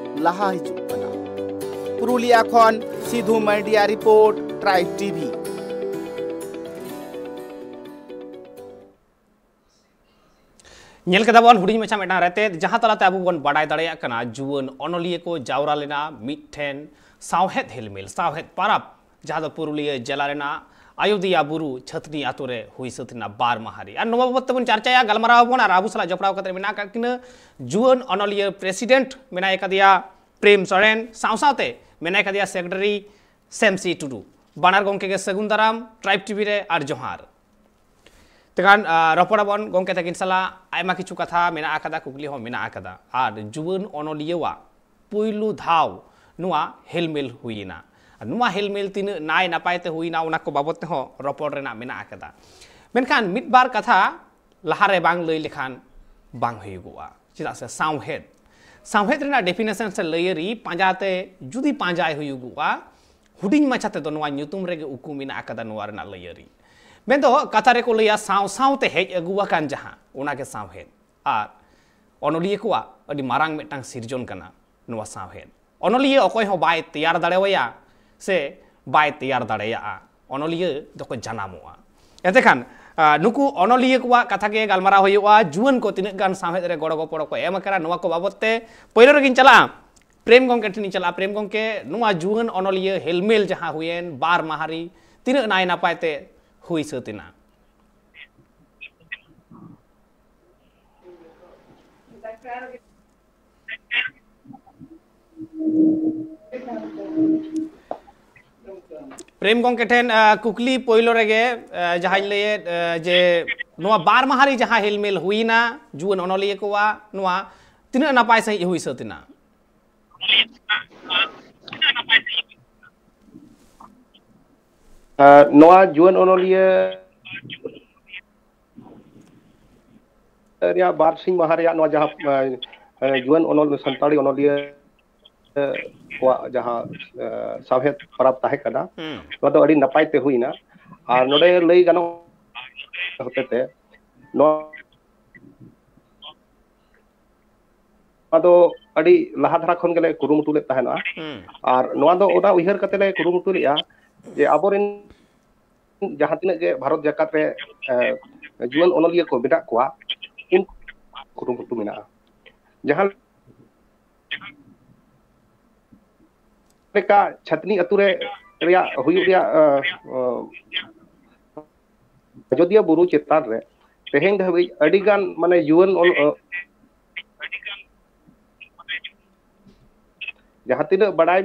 ᱞᱟᱦᱟ ᱦᱤᱡᱩᱜ ᱠᱟᱱᱟ᱾ ᱯᱩᱨᱩᱞᱤᱭᱟ ᱠᱷᱚᱱ ᱥᱤᱫᱷᱩ ᱢᱟᱱᱰᱤᱭᱟ ᱨᱤᱯᱳᱨᱴ, ᱴᱨᱟᱭᱤᱵᱽ ᱴᱤᱵᱷᱤ᱾ ᱧᱮᱞ ᱠᱮᱫᱟ ᱵᱚᱱ ᱦᱩᱰᱤᱧ ᱢᱟᱪᱷᱟ ᱢᱤᱫᱴᱟᱝ ᱨᱮᱛᱮᱫ, ᱡᱟᱦᱟᱸ ᱛᱟᱞᱟᱛᱮ ᱟᱵᱚ ᱵᱚᱱ ᱵᱟᱰᱟᱭ ᱫᱟᱲᱮᱭᱟᱜ ᱠᱟᱱᱟ ᱡᱩᱣᱟᱹᱱ ᱚᱱᱚᱞᱤᱭᱟᱹ ᱠᱚ ᱡᱟᱣᱨᱟ ᱞᱮᱱᱟ ᱢᱤᱫᱴᱷᱮᱱ ᱥᱟᱶᱦᱮᱫ ᱦᱮᱞᱢᱮᱞ, ᱥᱟᱶᱦᱮᱫ ᱯᱟᱨᱟᱵᱽ, ᱡᱟᱦᱟᱸ ᱫᱚ ᱯᱩᱨᱩᱞᱤᱭᱟᱹ ᱡᱮᱞᱟ ᱨᱮᱱᱟᱜ ᱟᱭᱳᱫᱤᱭᱟ ᱵᱩᱨᱩ ᱪᱷᱟᱹᱛᱱᱤ ᱟᱛᱳ ᱨᱮ ᱦᱩᱭ ᱥᱟᱹᱛ ᱮᱱᱟ ᱵᱟᱨ ᱢᱟᱦᱟ ᱨᱮ᱾ ᱟᱨ ᱱᱚᱣᱟ ᱵᱟᱵᱚᱛ ᱛᱮᱵᱚᱱ ᱪᱟᱨᱪᱟᱭᱟ, ᱜᱟᱞᱢᱟᱨᱟᱣ ᱟᱵᱚᱱ, ᱟᱨ ᱟᱵᱚ ᱥᱟᱞᱟᱜ ᱡᱚᱯᱲᱟᱣ ᱠᱟᱛᱮ ᱢᱮᱱᱟᱜ ᱟᱠᱟᱫ ᱠᱤᱱᱟᱹ ᱡᱩᱣᱟᱹᱱ ᱚᱱᱚᱞᱤᱭᱟᱹ ᱯᱨᱮᱥᱤᱰᱮᱱᱴ ᱢᱮᱱᱟᱭ ᱟᱠᱟᱫᱮᱭᱟ ᱯᱨᱮᱢ ᱥᱚᱨᱮᱱ, ᱥᱟᱶ ᱥᱟᱶᱛᱮ ᱢᱮᱱᱟᱭ ᱟᱠᱟᱫᱮᱭᱟ ᱥᱮᱠᱨᱮᱴᱟᱨᱤ ᱥᱮᱢᱥᱤ ᱴᱩᱰᱩ᱾ ᱵᱟᱱᱟᱨ ᱜᱚᱢᱠᱮ ᱜᱮ ᱥᱟᱹᱜᱩᱱ ᱫᱟᱨᱟᱢ ᱴᱨᱟᱭᱤᱵᱽ ᱴᱤᱵᱷᱤ ᱨᱮ, ᱟᱨ ᱡᱚᱦᱟᱨ᱾ ᱛᱮᱠᱷᱟᱱ, ᱟ, ᱨᱚᱯᱚᱲ ᱟᱵᱚᱱ ᱜᱚᱢᱠᱮ ᱛᱟᱹᱠᱤᱱ ᱥᱟᱞᱟᱜ, ᱟᱭᱢᱟ ᱠᱤᱪᱷᱩ ᱠᱟᱛᱷᱟ ᱢᱮᱱᱟᱜ ᱟᱠᱟᱫᱟ, ᱠᱩᱠᱞᱤ ᱦᱚᱸ ᱢᱮᱱᱟᱜ ᱟᱠᱟᱫᱟ᱾ ᱟᱨ ᱡᱩᱣᱟᱹᱱ ᱚᱱᱚᱞᱤᱭᱟᱹᱣᱟᱜ ᱯᱩᱭᱞᱩ ᱫᱷᱟᱣ ᱱᱚᱣᱟ ᱦᱮᱞᱢᱮᱞ ᱦᱩᱭᱮᱱᱟ᱾ ᱟᱨ ᱱᱚᱣᱟ ᱦᱮᱞᱢᱮᱞ ᱛᱤᱱᱟᱹᱜ ᱱᱟᱭ ᱱᱟᱯᱟᱭ ᱛᱮ ᱦᱩᱭᱮᱱᱟ, ᱚᱱᱟ ᱠᱚ ᱵᱟᱵᱚᱛ ᱛᱮᱦᱚᱸ ᱨᱚᱯᱚᱲ ᱨᱮᱱᱟᱜ ᱢᱮᱱᱟᱜ ᱟᱠᱟᱫᱟ᱾ ᱢᱮᱱᱠᱷᱟᱱ ᱢᱤᱫ ᱵᱟᱨ ᱠᱟᱛᱷᱟ ᱞᱟᱦᱟᱨᱮ ᱵᱟᱝ ᱞᱟᱹᱭ ᱞᱮᱠᱷᱟᱱ ᱵᱟᱝ ᱦᱩᱭᱩᱜᱚᱜᱼᱟ᱾ ᱪᱮᱫᱟᱜ ᱥᱮ ᱥᱟᱶᱦᱮᱫ, ᱥᱟᱶᱦᱮᱫ ᱨᱮᱱᱟᱜ ᱰᱮᱯᱷᱤᱱᱮᱥᱚᱱ ᱥᱮ ᱞᱟᱹᱭᱟᱹᱨᱤ ᱯᱟᱸᱡᱟ ᱛᱮ ᱡᱩᱫᱤ ᱯᱟᱸᱡᱟᱭ ᱦᱩᱭᱩᱜᱚᱜᱼᱟ, ᱦᱩᱰᱤᱧ ᱢᱟᱪᱷᱟ ᱛᱮᱫᱚ ᱱᱚᱣᱟ ᱧᱩᱛᱩᱢ ᱨᱮᱜᱮ ᱩᱠᱩ ᱢᱮᱱᱟᱜ ᱟᱠᱟᱫᱟ ᱱᱚᱣᱟ ᱨᱮᱱᱟᱜ ᱞᱟᱹᱭᱟᱹᱨᱤ᱾ ᱢᱮᱱᱫᱚ ᱠᱟᱛᱷᱟ ᱨᱮᱠᱚ ᱞᱟᱹᱭᱟ, ᱥᱟᱶ ᱥᱟᱶᱛᱮ ᱦᱮᱡ ᱟᱹᱜᱩ ᱟᱠᱟᱱ ᱡᱟᱦᱟᱸ, ᱚᱱᱟᱜᱮ ᱥᱟᱶᱦᱮᱫ᱾ ᱟᱨ ᱚᱱᱚᱞᱤᱭᱟᱹ ᱠᱚᱣᱟᱜ ᱟᱹᱰᱤ ᱢᱟᱨᱟᱝ ᱢᱤᱫᱴᱟᱝ ᱥᱤᱨᱡᱚᱱ ᱠᱟᱱᱟ ᱱᱚᱣᱟ ᱥᱟᱶᱦᱮᱫ᱾ ᱚᱱᱚᱞᱤᱭᱟᱹ ᱚᱠᱚᱭ ᱦᱚᱸ ᱵᱟᱭ ᱛᱮᱭᱟᱨ ᱫᱟᱲᱮᱣᱟᱭᱟ ᱥᱮ ᱵᱟᱭ ᱛᱮᱭᱟᱨ ᱫᱟᱲᱮᱭᱟᱜᱼᱟ, ᱚᱱᱚᱞᱤᱭᱟᱹ ᱫᱚᱠᱚ ᱡᱟᱱᱟᱢᱚᱜᱼᱟ᱾ ᱮᱱᱛᱮ ᱠᱷᱟᱱ, ᱟ, ᱱᱩᱠᱩ ᱚᱱᱚᱞᱤᱭᱟᱹ ᱠᱚᱣᱟᱜ ᱠᱟᱛᱷᱟ ᱜᱮ ᱜᱟᱞᱢᱟᱨᱟᱣ ᱦᱩᱭᱩᱜᱼᱟ, ᱡᱩᱣᱟᱹᱱ ᱠᱚ ᱛᱤᱱᱟᱹᱜ ᱜᱟᱱ ᱥᱟᱶᱦᱮᱫ ᱨᱮ ᱜᱚᱲᱚ ᱜᱚᱯᱚᱲᱚ ᱠᱚ ᱮᱢ ᱟᱠᱟᱱᱟ, ᱱᱚᱣᱟ ᱠᱚ ᱵᱟᱵᱚᱛ ᱛᱮ ᱯᱳᱭᱞᱳ ᱨᱮᱜᱤᱧ ᱪᱟᱞᱟᱜᱼᱟ, ᱯᱨᱮᱢ ᱜᱚᱢᱠᱮ ᱴᱷᱮᱱᱤᱧ ᱪᱟᱞᱟᱜᱼᱟ᱾ ᱯᱨᱮᱢ ᱜᱚᱢᱠᱮ, ᱱᱚᱣᱟ ᱡᱩᱣᱟᱹᱱ ᱚᱱᱚᱞᱤᱭᱟᱹ ᱦᱮᱞᱢᱮᱞ ᱡᱟᱦᱟᱸ ᱦᱩᱭᱮᱱ ᱵᱟᱨ ᱢᱟᱦᱟ ᱨᱮ, ᱛᱤᱱᱟᱹᱜ ᱱᱟᱭ ᱱᱟᱯᱟᱭ ᱛᱮ ᱦᱩᱭ ᱥᱟᱹᱛ ᱮᱱᱟ? ᱯᱨᱮᱢ ᱜᱚᱢᱠᱮ ᱴᱷᱮᱱ, ᱟ, ᱠᱩᱠᱞᱤ ᱯᱳᱭᱞᱳ ᱨᱮᱜᱮ, ᱟ, ᱡᱟᱦᱟᱸᱧ ᱞᱟᱹᱭᱮᱫ, ᱟ, ᱡᱮ ᱱᱚᱣᱟ ᱵᱟᱨ ᱢᱟᱦᱟ ᱨᱮ ᱡᱟᱦᱟᱸ ᱦᱮᱞᱢᱮᱞ ᱦᱩᱭᱱᱟ ᱡᱩᱣᱟᱹᱱ ᱚᱱᱚᱞᱤᱭᱟᱹ ᱠᱚᱣᱟᱜ, ᱱᱚᱣᱟ ᱛᱤᱱᱟᱹᱜ ᱱᱟᱯᱟᱭ ᱥᱟᱺᱦᱤᱡ ᱦᱩᱭ ᱥᱟᱹᱛ ᱮᱱᱟ? ᱟ, ᱱᱚᱣᱟ ᱡᱩᱣᱟᱹᱱ ᱚᱱᱚᱞᱤᱭᱟᱹ ᱨᱮᱭᱟᱜ ᱵᱟᱨ ᱥᱤᱧ ᱢᱟᱦᱟ ᱨᱮᱭᱟᱜ ᱱᱚᱣᱟ ᱡᱟᱦᱟᱸ, ᱮ, ᱮ, ᱡᱩᱣᱟᱹᱱ ᱚᱱᱚᱞ-, ᱥᱟᱱᱛᱟᱲᱤ ᱚᱱᱚᱞᱤᱭᱟᱹ ᱠᱚᱣᱟᱜ ᱡᱟᱦᱟᱸ ᱮ, ᱥᱟᱶᱦᱮᱫ ᱯᱚᱨᱚᱵᱽ ᱛᱟᱦᱮᱸ ᱠᱟᱱᱟ, ᱦᱩᱸ᱾ ᱱᱚᱣᱟ ᱫᱚ ᱟᱹᱰᱤ ᱱᱟᱯᱟᱭ ᱛᱮ ᱦᱩᱭᱱᱟ᱾ ᱟᱨ ᱱᱚᱰᱮ ᱞᱟᱹᱭ ᱜᱟᱱᱚᱜ ᱦᱚᱛᱮᱛᱮ ᱱᱚᱣᱟ ᱱᱚᱣᱟ ᱫᱚ ᱟᱹᱰᱤ ᱞᱟᱦᱟ ᱫᱷᱟᱨᱟ ᱠᱷᱚᱱ ᱜᱮᱞᱮ ᱠᱩᱨᱩᱢᱩᱴᱩ ᱞᱮᱫ ᱛᱟᱦᱮᱱᱟ᱾ ᱦᱩᱸ᱾ ᱟᱨ ᱱᱚᱣᱟ ᱫᱚ ᱚᱱᱟ ᱩᱭᱦᱟᱹᱨ ᱠᱟᱛᱮ ᱞᱮ ᱠᱩᱨᱩᱢᱩᱴᱩ ᱞᱮᱫᱼᱟ ᱡᱮ ᱟᱵᱚᱨᱮᱱ ᱡᱟᱦᱟᱸ ᱛᱤᱱᱟᱹᱜ ᱜᱮ ᱵᱷᱟᱨᱚᱛ ᱡᱟᱠᱟᱛ ᱨᱮ ᱮ, ᱡᱩᱣᱟᱹᱱ ᱚᱱᱚᱞᱤᱭᱟᱹ ᱠᱚ ᱢᱮᱱᱟᱜ ᱠᱚᱣᱟ, ᱩᱱᱠᱩ ᱠᱩᱨᱩᱢᱩᱴᱩ ᱢᱮᱱᱟᱜᱼᱟ᱾ ᱡᱟᱦᱟᱸ ᱞᱮᱠᱟ ᱪᱷᱟᱛᱱᱤ ᱟᱹᱛᱩ ᱨᱮ ᱨᱮᱭᱟᱜ ᱦᱩᱭᱩᱜ ᱨᱮᱭᱟᱜ ᱮ, ᱮ, ᱟᱡᱚᱫᱤᱭᱟᱹ ᱵᱩᱨᱩ ᱪᱮᱛᱟᱱ ᱨᱮ ᱛᱮᱦᱮᱧ ᱫᱷᱟᱹᱵᱤᱡ ᱟᱹᱰᱤ ᱜᱟᱱ ᱢᱟᱱᱮ ᱡᱩᱣᱟᱹᱱ ᱚᱱ-, ᱚ-, ᱡᱟᱦᱟᱸ ᱛᱤᱱᱟᱹᱜ ᱵᱟᱲᱟᱭ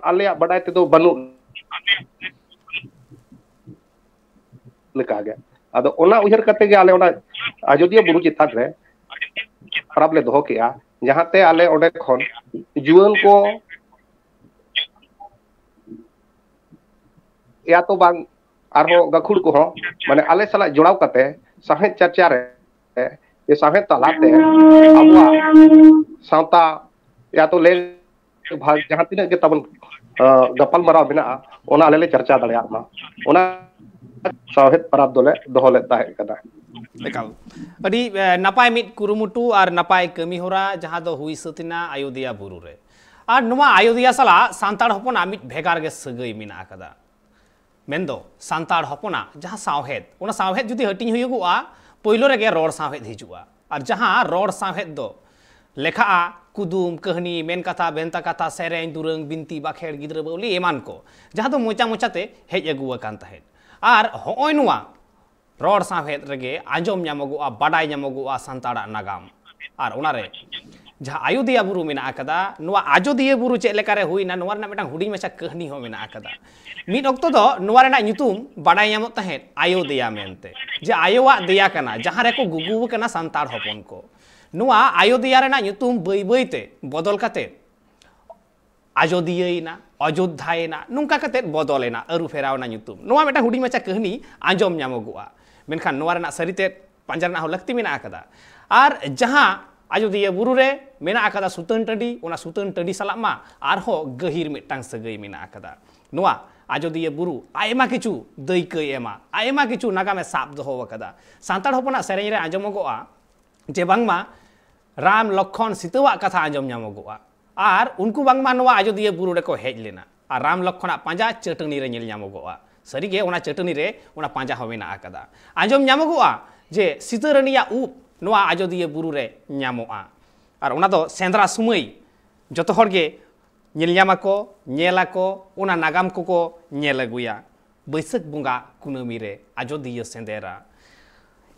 ᱟᱞᱮᱭᱟᱜ ᱵᱟᱰᱟᱭ ᱛᱮᱫᱚ ᱵᱟᱹᱱᱩᱜ ᱞᱮᱠᱟᱜᱮ᱾ ᱟᱫᱚ ᱚᱱᱟ ᱩᱭᱦᱟᱹᱨ ᱠᱟᱛᱮ ᱜᱮ ᱟᱞᱮ ᱚᱱᱟ ᱟᱡᱚᱫᱤᱭᱟᱹ ᱵᱩᱨᱩ ᱪᱮᱛᱟᱱ ᱨᱮ ᱯᱚᱨᱚᱵᱽ ᱞᱮ ᱫᱚᱦᱚ ᱠᱮᱜᱼᱟ, ᱡᱟᱦᱟᱸᱛᱮ ᱟᱞᱮ ᱚᱸᱰᱮ ᱠᱷᱚᱱ ᱡᱩᱣᱟᱹᱱ ᱠᱚ ᱮᱭᱟ ᱛᱚ ᱵᱟᱝ ᱟᱨᱦᱚᱸ ᱜᱟᱹᱠᱷᱩᱲ ᱠᱚᱦᱚᱸ ᱢᱟᱱᱮ ᱟᱞᱮ ᱥᱟᱞᱟᱜ ᱡᱚᱲᱟᱣ ᱠᱟᱛᱮ ᱥᱟᱶᱦᱮᱫ ᱪᱟᱨᱪᱟ ᱨᱮ, ᱥᱟᱶᱦᱮᱫ ᱛᱟᱞᱟᱛᱮ ᱟᱵᱚᱣᱟᱜ ᱥᱟᱶᱛᱟ ᱮᱭᱟ ᱛᱚ ᱞᱮ ᱵᱷᱟᱜᱽ ᱡᱟᱦᱟᱸ ᱛᱤᱱᱟᱹᱜ ᱜᱮ ᱛᱟᱵᱚᱱ ᱜᱟᱯᱟᱞ ᱢᱟᱨᱟᱣ ᱢᱮᱱᱟᱜᱼᱟ, ᱚᱱᱟ ᱟᱞᱮ ᱞᱮ ᱪᱟᱨᱪᱟ ᱫᱟᱲᱮᱭᱟᱜ ᱢᱟ, ᱚᱱᱟ ᱥᱟᱶᱦᱮᱫ ᱯᱟᱨᱟᱵᱽ ᱫᱚᱞᱮ ᱫᱚᱦᱚ ᱞᱮᱫ ᱛᱟᱦᱮᱸ ᱠᱟᱱᱟ᱾ ᱮᱠᱟᱞ᱾ ᱟᱹᱰᱤ ᱱᱟᱯᱟᱭ ᱢᱤᱫ ᱠᱩᱨᱩᱢᱩᱴᱩ ᱟᱨ ᱱᱟᱯᱟᱭ ᱠᱟᱹᱢᱤ ᱦᱚᱨᱟ, ᱡᱟᱦᱟᱸ ᱫᱚ ᱦᱩᱭ ᱥᱟᱹᱛ ᱮᱱᱟ ᱟᱭᱳᱫᱤᱭᱟ ᱵᱩᱨᱩ ᱨᱮ᱾ ᱟᱨ ᱱᱚᱣᱟ ᱟᱭᱳᱫᱤᱭᱟ ᱥᱟᱞᱟᱜ ᱥᱟᱱᱛᱟᱲ ᱦᱚᱯᱚᱱᱟᱜ ᱢᱤᱫ ᱵᱷᱮᱜᱟᱨ ᱜᱮ ᱥᱟᱹᱜᱟᱹᱭ ᱢᱮᱱᱟᱜ ᱟᱠᱟᱫᱟ᱾ ᱢᱮᱱᱫᱚ ᱥᱟᱱᱛᱟᱲ ᱦᱚᱯᱚᱱᱟᱜ ᱡᱟᱦᱟᱸ ᱥᱟᱶᱦᱮᱫ, ᱚᱱᱟ ᱥᱟᱶᱦᱮᱫ ᱡᱩᱫᱤ ᱦᱟᱹᱴᱤᱧ ᱦᱩᱭᱩᱜᱚᱜᱼᱟ, ᱯᱳᱭᱞᱳ ᱨᱮᱜᱮ ᱨᱚᱲ ᱥᱟᱶᱦᱮᱫ ᱦᱤᱡᱩᱜᱼᱟ᱾ ᱟᱨ ᱡᱟᱦᱟᱸ ᱨᱚᱲ ᱥᱟᱶᱦᱮᱫ ᱫᱚ ᱞᱮᱠᱷᱟᱜᱼᱟ ᱠᱩᱫᱩᱢ, ᱠᱟᱹᱦᱱᱤ, ᱢᱮᱱ ᱠᱟᱛᱷᱟ, ᱵᱷᱮᱱᱛᱟ ᱠᱟᱛᱷᱟ, ᱥᱮᱨᱮᱧ, ᱫᱩᱨᱟᱹᱝ, ᱵᱤᱱᱛᱤ, ᱵᱟᱠᱷᱮᱲ, ᱜᱤᱫᱽᱨᱟᱹ ᱵᱟᱹᱣᱞᱤ ᱮᱢᱟᱱ ᱠᱚ, ᱡᱟᱦᱟᱸ ᱫᱚ ᱢᱚᱪᱟ ᱢᱚᱪᱟᱛᱮ ᱦᱮᱡ ᱟᱹᱜᱩ ᱟᱠᱟᱱ ᱛᱟᱦᱮᱸᱫ᱾ ᱟᱨ ᱦᱚᱸᱜᱼᱚᱭ ᱱᱚᱣᱟ ᱨᱚᱲ ᱥᱟᱶᱦᱮᱫ ᱨᱮᱜᱮ ᱟᱸᱡᱚᱢ ᱧᱟᱢᱚᱜᱚᱜᱼᱟ, ᱵᱟᱰᱟᱭ ᱧᱟᱢᱚᱜᱚᱜᱼᱟ ᱥᱟᱱᱛᱟᱲᱟᱜ ᱱᱟᱜᱟᱢ᱾ ᱟᱨ ᱚᱱᱟᱨᱮ ᱡᱟᱦᱟᱸ ᱟᱭᱳᱫᱤᱭᱟ ᱵᱩᱨᱩ ᱢᱮᱱᱟᱜ ᱟᱠᱟᱫᱟ, ᱱᱚᱣᱟ ᱟᱡᱚᱫᱤᱭᱟᱹ ᱵᱩᱨᱩ ᱪᱮᱫ ᱞᱮᱠᱟᱨᱮ ᱦᱩᱭᱱᱟ, ᱱᱚᱣᱟ ᱨᱮᱱᱟᱜ ᱢᱤᱫᱴᱟᱝ ᱦᱩᱰᱤᱧ ᱢᱟᱪᱷᱟ ᱠᱟᱹᱦᱱᱤ ᱦᱚᱸ ᱢᱮᱱᱟᱜ ᱟᱠᱟᱫᱟ᱾ ᱢᱤᱫ ᱚᱠᱛᱚ ᱫᱚ ᱱᱚᱣᱟ ᱨᱮᱱᱟᱜ ᱧᱩᱛᱩᱢ ᱵᱟᱰᱟᱭ ᱧᱟᱢᱚᱜ ᱛᱟᱦᱮᱸᱫ ᱟᱭᱳᱫᱮᱭᱟ ᱢᱮᱱᱛᱮ, ᱡᱮ ᱟᱭᱳᱣᱟᱜ ᱫᱮᱭᱟ ᱠᱟᱱᱟ, ᱡᱟᱦᱟᱸ ᱨᱮᱠᱚ ᱜᱩᱜᱩ ᱟᱠᱟᱱᱟ ᱥᱟᱱᱛᱟᱲ ᱦᱚᱯᱚᱱ ᱠᱚ᱾ ᱱᱚᱣᱟ ᱟᱭᱳᱫᱮᱭᱟ ᱨᱮᱱᱟᱜ ᱧᱩᱛᱩᱢ ᱵᱟᱹᱭ ᱵᱟᱹᱭ ᱛᱮ ᱵᱚᱫᱚᱞ ᱠᱟᱛᱮ ᱟᱡᱚᱫᱤᱭᱟᱹᱭᱮᱱᱟ, ᱚᱡᱳᱫᱽᱫᱷᱟᱭᱮᱱᱟ, ᱱᱚᱝᱠᱟ ᱠᱟᱛᱮ ᱵᱚᱫᱚᱞᱮᱱᱟ, ᱟᱹᱨᱩ ᱯᱷᱮᱨᱟᱣ ᱮᱱᱟ ᱧᱩᱛᱩᱢ᱾ ᱱᱚᱣᱟ ᱢᱤᱫᱴᱟᱝ ᱦᱩᱰᱤᱧ ᱢᱟᱪᱷᱟ ᱠᱟᱹᱦᱱᱤ ᱟᱸᱡᱚᱢ ᱧᱟᱢᱚᱜᱚᱜᱼᱟ, ᱢᱮᱱᱠᱷᱟᱱ ᱱᱚᱣᱟ ᱨᱮᱱᱟᱜ ᱥᱟᱹᱨᱤᱛᱮᱫ ᱯᱟᱸᱡᱟ ᱨᱮᱱᱟᱜ ᱦᱚᱸ ᱞᱟᱹᱠᱛᱤ ᱢᱮᱱᱟᱜ ᱟᱠᱟᱫᱟ᱾ ᱟᱨ ᱡᱟᱦᱟᱸ ᱟᱡᱚᱫᱤᱭᱟᱹ ᱵᱩᱨᱩ ᱨᱮ ᱢᱮᱱᱟᱜ ᱟᱠᱟᱫᱟ ᱥᱩᱛᱟᱹᱱ ᱴᱟᱺᱰᱤ, ᱚᱱᱟ ᱥᱩᱛᱟᱹᱱ ᱴᱟᱺᱰᱤ ᱥᱟᱞᱟᱜ ᱢᱟ ᱟᱨᱦᱚᱸ ᱜᱟᱹᱦᱤᱨ ᱢᱤᱫᱴᱟᱝ ᱥᱟᱹᱜᱟᱹᱭ ᱢᱮᱱᱟᱜ ᱟᱠᱟᱫᱟ᱾ ᱱᱚᱣᱟ ᱟᱡᱚᱫᱤᱭᱟᱹ ᱵᱩᱨᱩ ᱟᱭᱢᱟ ᱠᱤᱪᱷᱩ ᱫᱟᱹᱭᱠᱟᱹᱭ ᱮᱢᱟ, ᱟᱭᱢᱟ ᱠᱤᱪᱷᱩ ᱱᱟᱜᱟᱢᱮ ᱥᱟᱵ ᱫᱚᱦᱚ ᱟᱠᱟᱫᱟ᱾ ᱥᱟᱱᱛᱟᱲ ᱦᱚᱯᱚᱱᱟᱜ ᱥᱮᱨᱮᱧ ᱨᱮ ᱟᱸᱡᱚᱢᱚᱜᱚᱜᱼᱟ ᱡᱮ ᱵᱟᱝᱢᱟ ᱨᱟᱢ ᱞᱚᱠᱠᱷᱚᱱ ᱥᱤᱛᱟᱹᱣᱟᱜ ᱠᱟᱛᱷᱟ ᱟᱸᱡᱚᱢ ᱧᱟᱢᱚᱜᱚᱜᱼᱟ᱾ ᱟᱨ ᱩᱱᱠᱩ ᱵᱟᱝᱢᱟ ᱱᱚᱣᱟ ᱟᱡᱚᱫᱤᱭᱟᱹ ᱵᱩᱨᱩ ᱨᱮᱠᱚ ᱦᱮᱡ ᱞᱮᱱᱟ᱾ ᱟᱨ ᱨᱟᱢ ᱞᱚᱠᱠᱷᱚᱱᱟᱜ ᱯᱟᱸᱡᱟ ᱪᱟᱹᱴᱟᱹᱱᱤ ᱨᱮ ᱧᱮᱞ ᱧᱟᱢᱚᱜᱚᱜᱼᱟ᱾ ᱥᱟᱹᱨᱤᱜᱮ ᱚᱱᱟ ᱪᱟᱹᱴᱟᱹᱱᱤ ᱨᱮ ᱚᱱᱟ ᱯᱟᱸᱡᱟ ᱦᱚᱸ ᱢᱮᱱᱟᱜ ᱟᱠᱟᱫᱟ᱾ ᱟᱸᱡᱚᱢ ᱧᱟᱢᱚᱜᱚᱜᱼᱟ ᱡᱮ ᱥᱤᱛᱟᱹ ᱨᱟᱹᱱᱤᱭᱟᱜ ᱩᱵ ᱱᱚᱣᱟ ᱟᱡᱚᱫᱤᱭᱟᱹ ᱵᱩᱨᱩ ᱨᱮ ᱧᱟᱢᱚᱜᱼᱟ᱾ ᱟᱨ ᱚᱱᱟ ᱫᱚ ᱥᱮᱸᱫᱽᱨᱟ ᱥᱩᱢᱟᱹᱭ ᱡᱚᱛᱚ ᱦᱚᱲ ᱜᱮ ᱧᱮᱞ ᱧᱟᱢ ᱟᱠᱚ, ᱧᱮᱞ ᱟᱠᱚ, ᱚᱱᱟ ᱱᱟᱜᱟᱢ ᱠᱚᱠᱚ ᱧᱮᱞ ᱟᱹᱜᱩᱭᱟ᱾ ᱵᱟᱹᱭᱥᱟᱹᱠᱷ ᱵᱚᱸᱜᱟ ᱠᱩᱱᱟᱹᱢᱤ ᱨᱮ ᱟᱡᱚᱫᱤᱭᱟᱹ ᱥᱮᱸᱫᱮᱨᱟ᱾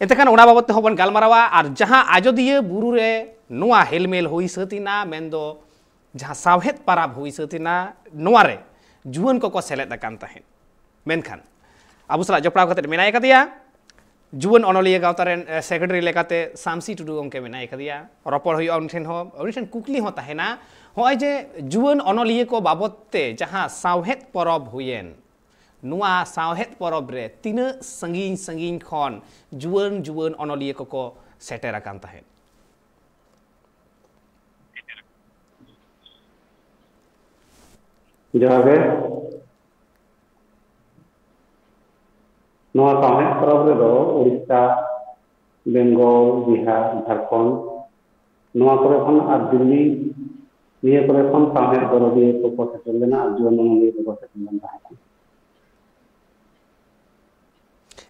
ᱮᱱᱛᱮ ᱠᱷᱟᱱ ᱚᱱᱟ ᱵᱟᱵᱚᱫ ᱛᱮᱦᱚᱸ ᱵᱚᱱ ᱜᱟᱞᱢᱟᱨᱟᱣᱟ᱾ ᱟᱨ ᱡᱟᱦᱟᱸ ᱟᱡᱚᱫᱤᱭᱟᱹ ᱵᱩᱨᱩ ᱨᱮ ᱱᱚᱣᱟ ᱦᱮᱞᱢᱮᱞ ᱦᱩᱭ ᱥᱟᱹᱛ ᱮᱱᱟ, ᱢᱮᱱᱫᱚ ᱡᱟᱦᱟᱸ ᱥᱟᱶᱦᱮᱫ ᱯᱟᱨᱟᱵᱽ ᱦᱩᱭ ᱥᱟᱹᱛ ᱮᱱᱟ, ᱱᱚᱣᱟ ᱨᱮ ᱡᱩᱣᱟᱹᱱ ᱠᱚᱠᱚ ᱥᱮᱞᱮᱫ ᱟᱠᱟᱱ ᱛᱟᱦᱮᱸᱫ᱾ ᱢᱮᱱᱠᱷᱟᱱ ᱟᱵᱚ ᱥᱟᱞᱟᱜ ᱡᱚᱯᱲᱟᱣ ᱠᱟᱛᱮ ᱢᱮᱱᱟᱭ ᱠᱟᱫᱮᱭᱟ ᱡᱩᱣᱟᱹᱱ ᱚᱱᱚᱞᱤᱭᱟᱹ ᱜᱟᱶᱛᱟ ᱨᱮᱱ, ᱮ, ᱥᱮᱠᱨᱮᱴᱟᱨᱤ ᱞᱮᱠᱟᱛᱮ ᱥᱟᱢᱥᱤ ᱴᱩᱰᱩ ᱜᱚᱢᱠᱮ ᱢᱮᱱᱟᱭ ᱠᱟᱫᱮᱭᱟ᱾ ᱨᱚᱯᱚᱲ ᱦᱩᱭᱩᱜᱼᱟ ᱩᱱᱤ ᱴᱷᱮᱱ ᱦᱚᱸ, ᱩᱱᱤ ᱴᱷᱮᱱ ᱠᱩᱠᱞᱤ ᱦᱚᱸ ᱛᱟᱦᱮᱱᱟ᱾ ᱦᱚᱸᱜᱼᱚᱭ ᱡᱮ ᱡᱩᱣᱟᱹᱱ ᱚᱱᱚᱞᱤᱭᱟᱹ ᱠᱚ ᱵᱟᱵᱚᱫ ᱛᱮ ᱡᱟᱦᱟᱸ ᱥᱟᱶᱦᱮᱫ ᱯᱚᱨᱚᱵᱽ ᱦᱩᱭᱮᱱ, ᱱᱚᱣᱟ ᱥᱟᱶᱦᱮᱫ ᱯᱚᱨᱚᱵᱽ ᱨᱮ ᱛᱤᱱᱟᱹᱜ ᱥᱟᱺᱜᱤᱧ ᱥᱟᱺᱜᱤᱧ ᱠᱷᱚᱱ ᱡᱩᱣᱟᱹᱱ ᱡᱩᱣᱟᱹᱱ ᱚᱱᱚᱞᱤᱭᱟᱹ ᱠᱚᱠᱚ ᱥᱮᱴᱮᱨ ᱟᱠᱟᱱ ᱛᱟᱦᱮᱸᱫ? ᱡᱚᱦᱟᱨ ᱜᱮ᱾ ᱱᱚᱣᱟ ᱥᱟᱶᱦᱮᱫ ᱯᱚᱨᱚᱵᱽ ᱨᱮᱫᱚ ᱩᱲᱤᱥᱥᱟ, ᱵᱮᱝᱜᱚᱞ, ᱵᱤᱦᱟᱨ, ᱡᱷᱟᱲᱠᱷᱚᱸᱰ, ᱱᱚᱣᱟ ᱠᱚᱨᱮ ᱠᱷᱚᱱ ᱟᱨ ᱫᱤᱞᱞᱤ, ᱱᱤᱭᱟᱹ ᱠᱚᱨᱮ ᱠᱷᱚᱱ ᱥᱟᱶᱦᱮᱫ ᱫᱚᱨᱚᱫᱤᱭᱟᱹ ᱠᱚᱠᱚ ᱥᱮᱴᱮᱨ ᱞᱮᱱᱟ ᱟᱨ ᱡᱩᱣᱟᱹᱱ ᱚᱱᱚᱞᱤᱭᱟᱹ ᱠᱚᱠᱚ ᱥᱮᱴᱮᱨ ᱞᱮᱱ ᱛᱟᱦᱮᱸᱫ᱾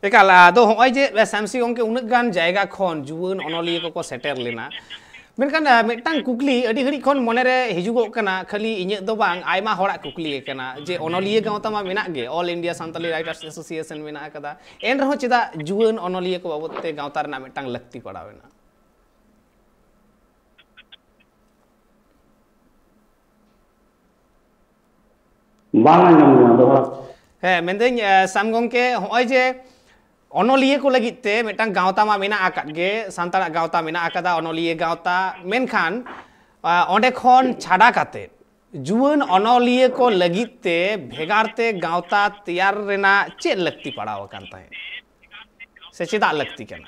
ᱮᱠᱟᱞ, ᱟᱫᱚ ᱦᱚᱸᱜᱼᱚᱭ ᱡᱮ, ᱮ, ᱥᱟᱢᱥᱤ ᱜᱚᱢᱠᱮ, ᱩᱱᱟᱹᱜ ᱜᱟᱱ ᱡᱟᱭᱜᱟ ᱠᱷᱚᱱ ᱡᱩᱣᱟᱹᱱ ᱚᱱᱚᱞᱤᱭᱟᱹ ᱠᱚᱠᱚ ᱥᱮᱴᱮᱨ ᱞᱮᱱᱟ, ᱢᱮᱱᱠᱷᱟᱱ, ᱮ, ᱢᱤᱫᱴᱟᱝ ᱠᱩᱠᱞᱤ ᱟᱹᱰᱤ ᱜᱷᱟᱹᱲᱤᱡ ᱠᱷᱚᱱ ᱢᱚᱱᱮᱨᱮ ᱦᱤᱡᱩᱜᱚᱜ ᱠᱟᱱᱟ, ᱠᱷᱟᱹᱞᱤ ᱤᱧᱟᱹᱜ ᱫᱚ ᱵᱟᱝ, ᱟᱭᱢᱟ ᱦᱚᱲᱟᱜ ᱠᱩᱠᱞᱤ ᱟᱠᱟᱱᱟ ᱡᱮ ᱚᱱᱚᱞᱤᱭᱟᱹ ᱜᱟᱶᱛᱟ ᱢᱟ ᱢᱮᱱᱟᱜ ᱜᱮ, All India Santali Writers Association ᱢᱮᱱᱟᱜ ᱟᱠᱟᱫᱟ, ᱮᱱ ᱨᱮᱦᱚᱸ ᱪᱮᱫᱟᱜ ᱡᱩᱣᱟᱹᱱ ᱚᱱᱚᱞᱤᱭᱟᱹ ᱠᱚ ᱵᱟᱵᱚᱫ ᱛᱮ ᱜᱟᱶᱛᱟ ᱨᱮᱱᱟᱜ ᱢᱤᱫᱴᱟᱝ ᱞᱟᱹᱠᱛᱤ ᱯᱟᱲᱟᱣ ᱮᱱᱟ? ᱵᱟᱝ ᱟᱸᱡᱚᱢ ᱞᱮᱱᱟ, ᱫᱚᱦᱲᱟ᱾ ᱦᱮᱸ, ᱢᱮᱱᱫᱟᱹᱧ, ᱮ, ᱥᱟᱢ ᱜᱚᱢᱠᱮ, ᱦᱚᱸᱜᱼᱚᱭ ᱡᱮ ᱚᱱᱚᱞᱤᱭᱟᱹ ᱠᱚ ᱞᱟᱹᱜᱤᱫ ᱛᱮ ᱢᱤᱫᱴᱟᱝ ᱜᱟᱶᱛᱟ ᱢᱟ ᱢᱮᱱᱟᱜ ᱟᱠᱟᱫ ᱜᱮ, ᱥᱟᱱᱛᱟᱲᱟᱜ ᱜᱟᱶᱛᱟ ᱢᱮᱱᱟᱜ ᱟᱠᱟᱫᱟ, ᱚᱱᱚᱞᱤᱭᱟᱹ ᱜᱟᱶᱛᱟ, ᱢᱮᱱᱠᱷᱟᱱ, ᱟ, ᱚᱸᱰᱮ ᱠᱷᱚᱱ ᱪᱷᱟᱰᱟ ᱠᱟᱛᱮ ᱡᱩᱣᱟᱹᱱ ᱚᱱᱚᱞᱤᱭᱟᱹ ᱠᱚ ᱞᱟᱹᱜᱤᱫ ᱛᱮ ᱵᱷᱮᱜᱟᱨ ᱛᱮ ᱜᱟᱶᱛᱟ ᱛᱮᱭᱟᱨ ᱨᱮᱱᱟᱜ ᱪᱮᱫ ᱞᱟᱹᱠᱛᱤ ᱯᱟᱲᱟᱣ ᱟᱠᱟᱱ ᱛᱟᱦᱮᱸᱫ, ᱥᱮ ᱪᱮᱫᱟᱜ ᱞᱟᱹᱠᱛᱤ ᱠᱟᱱᱟ?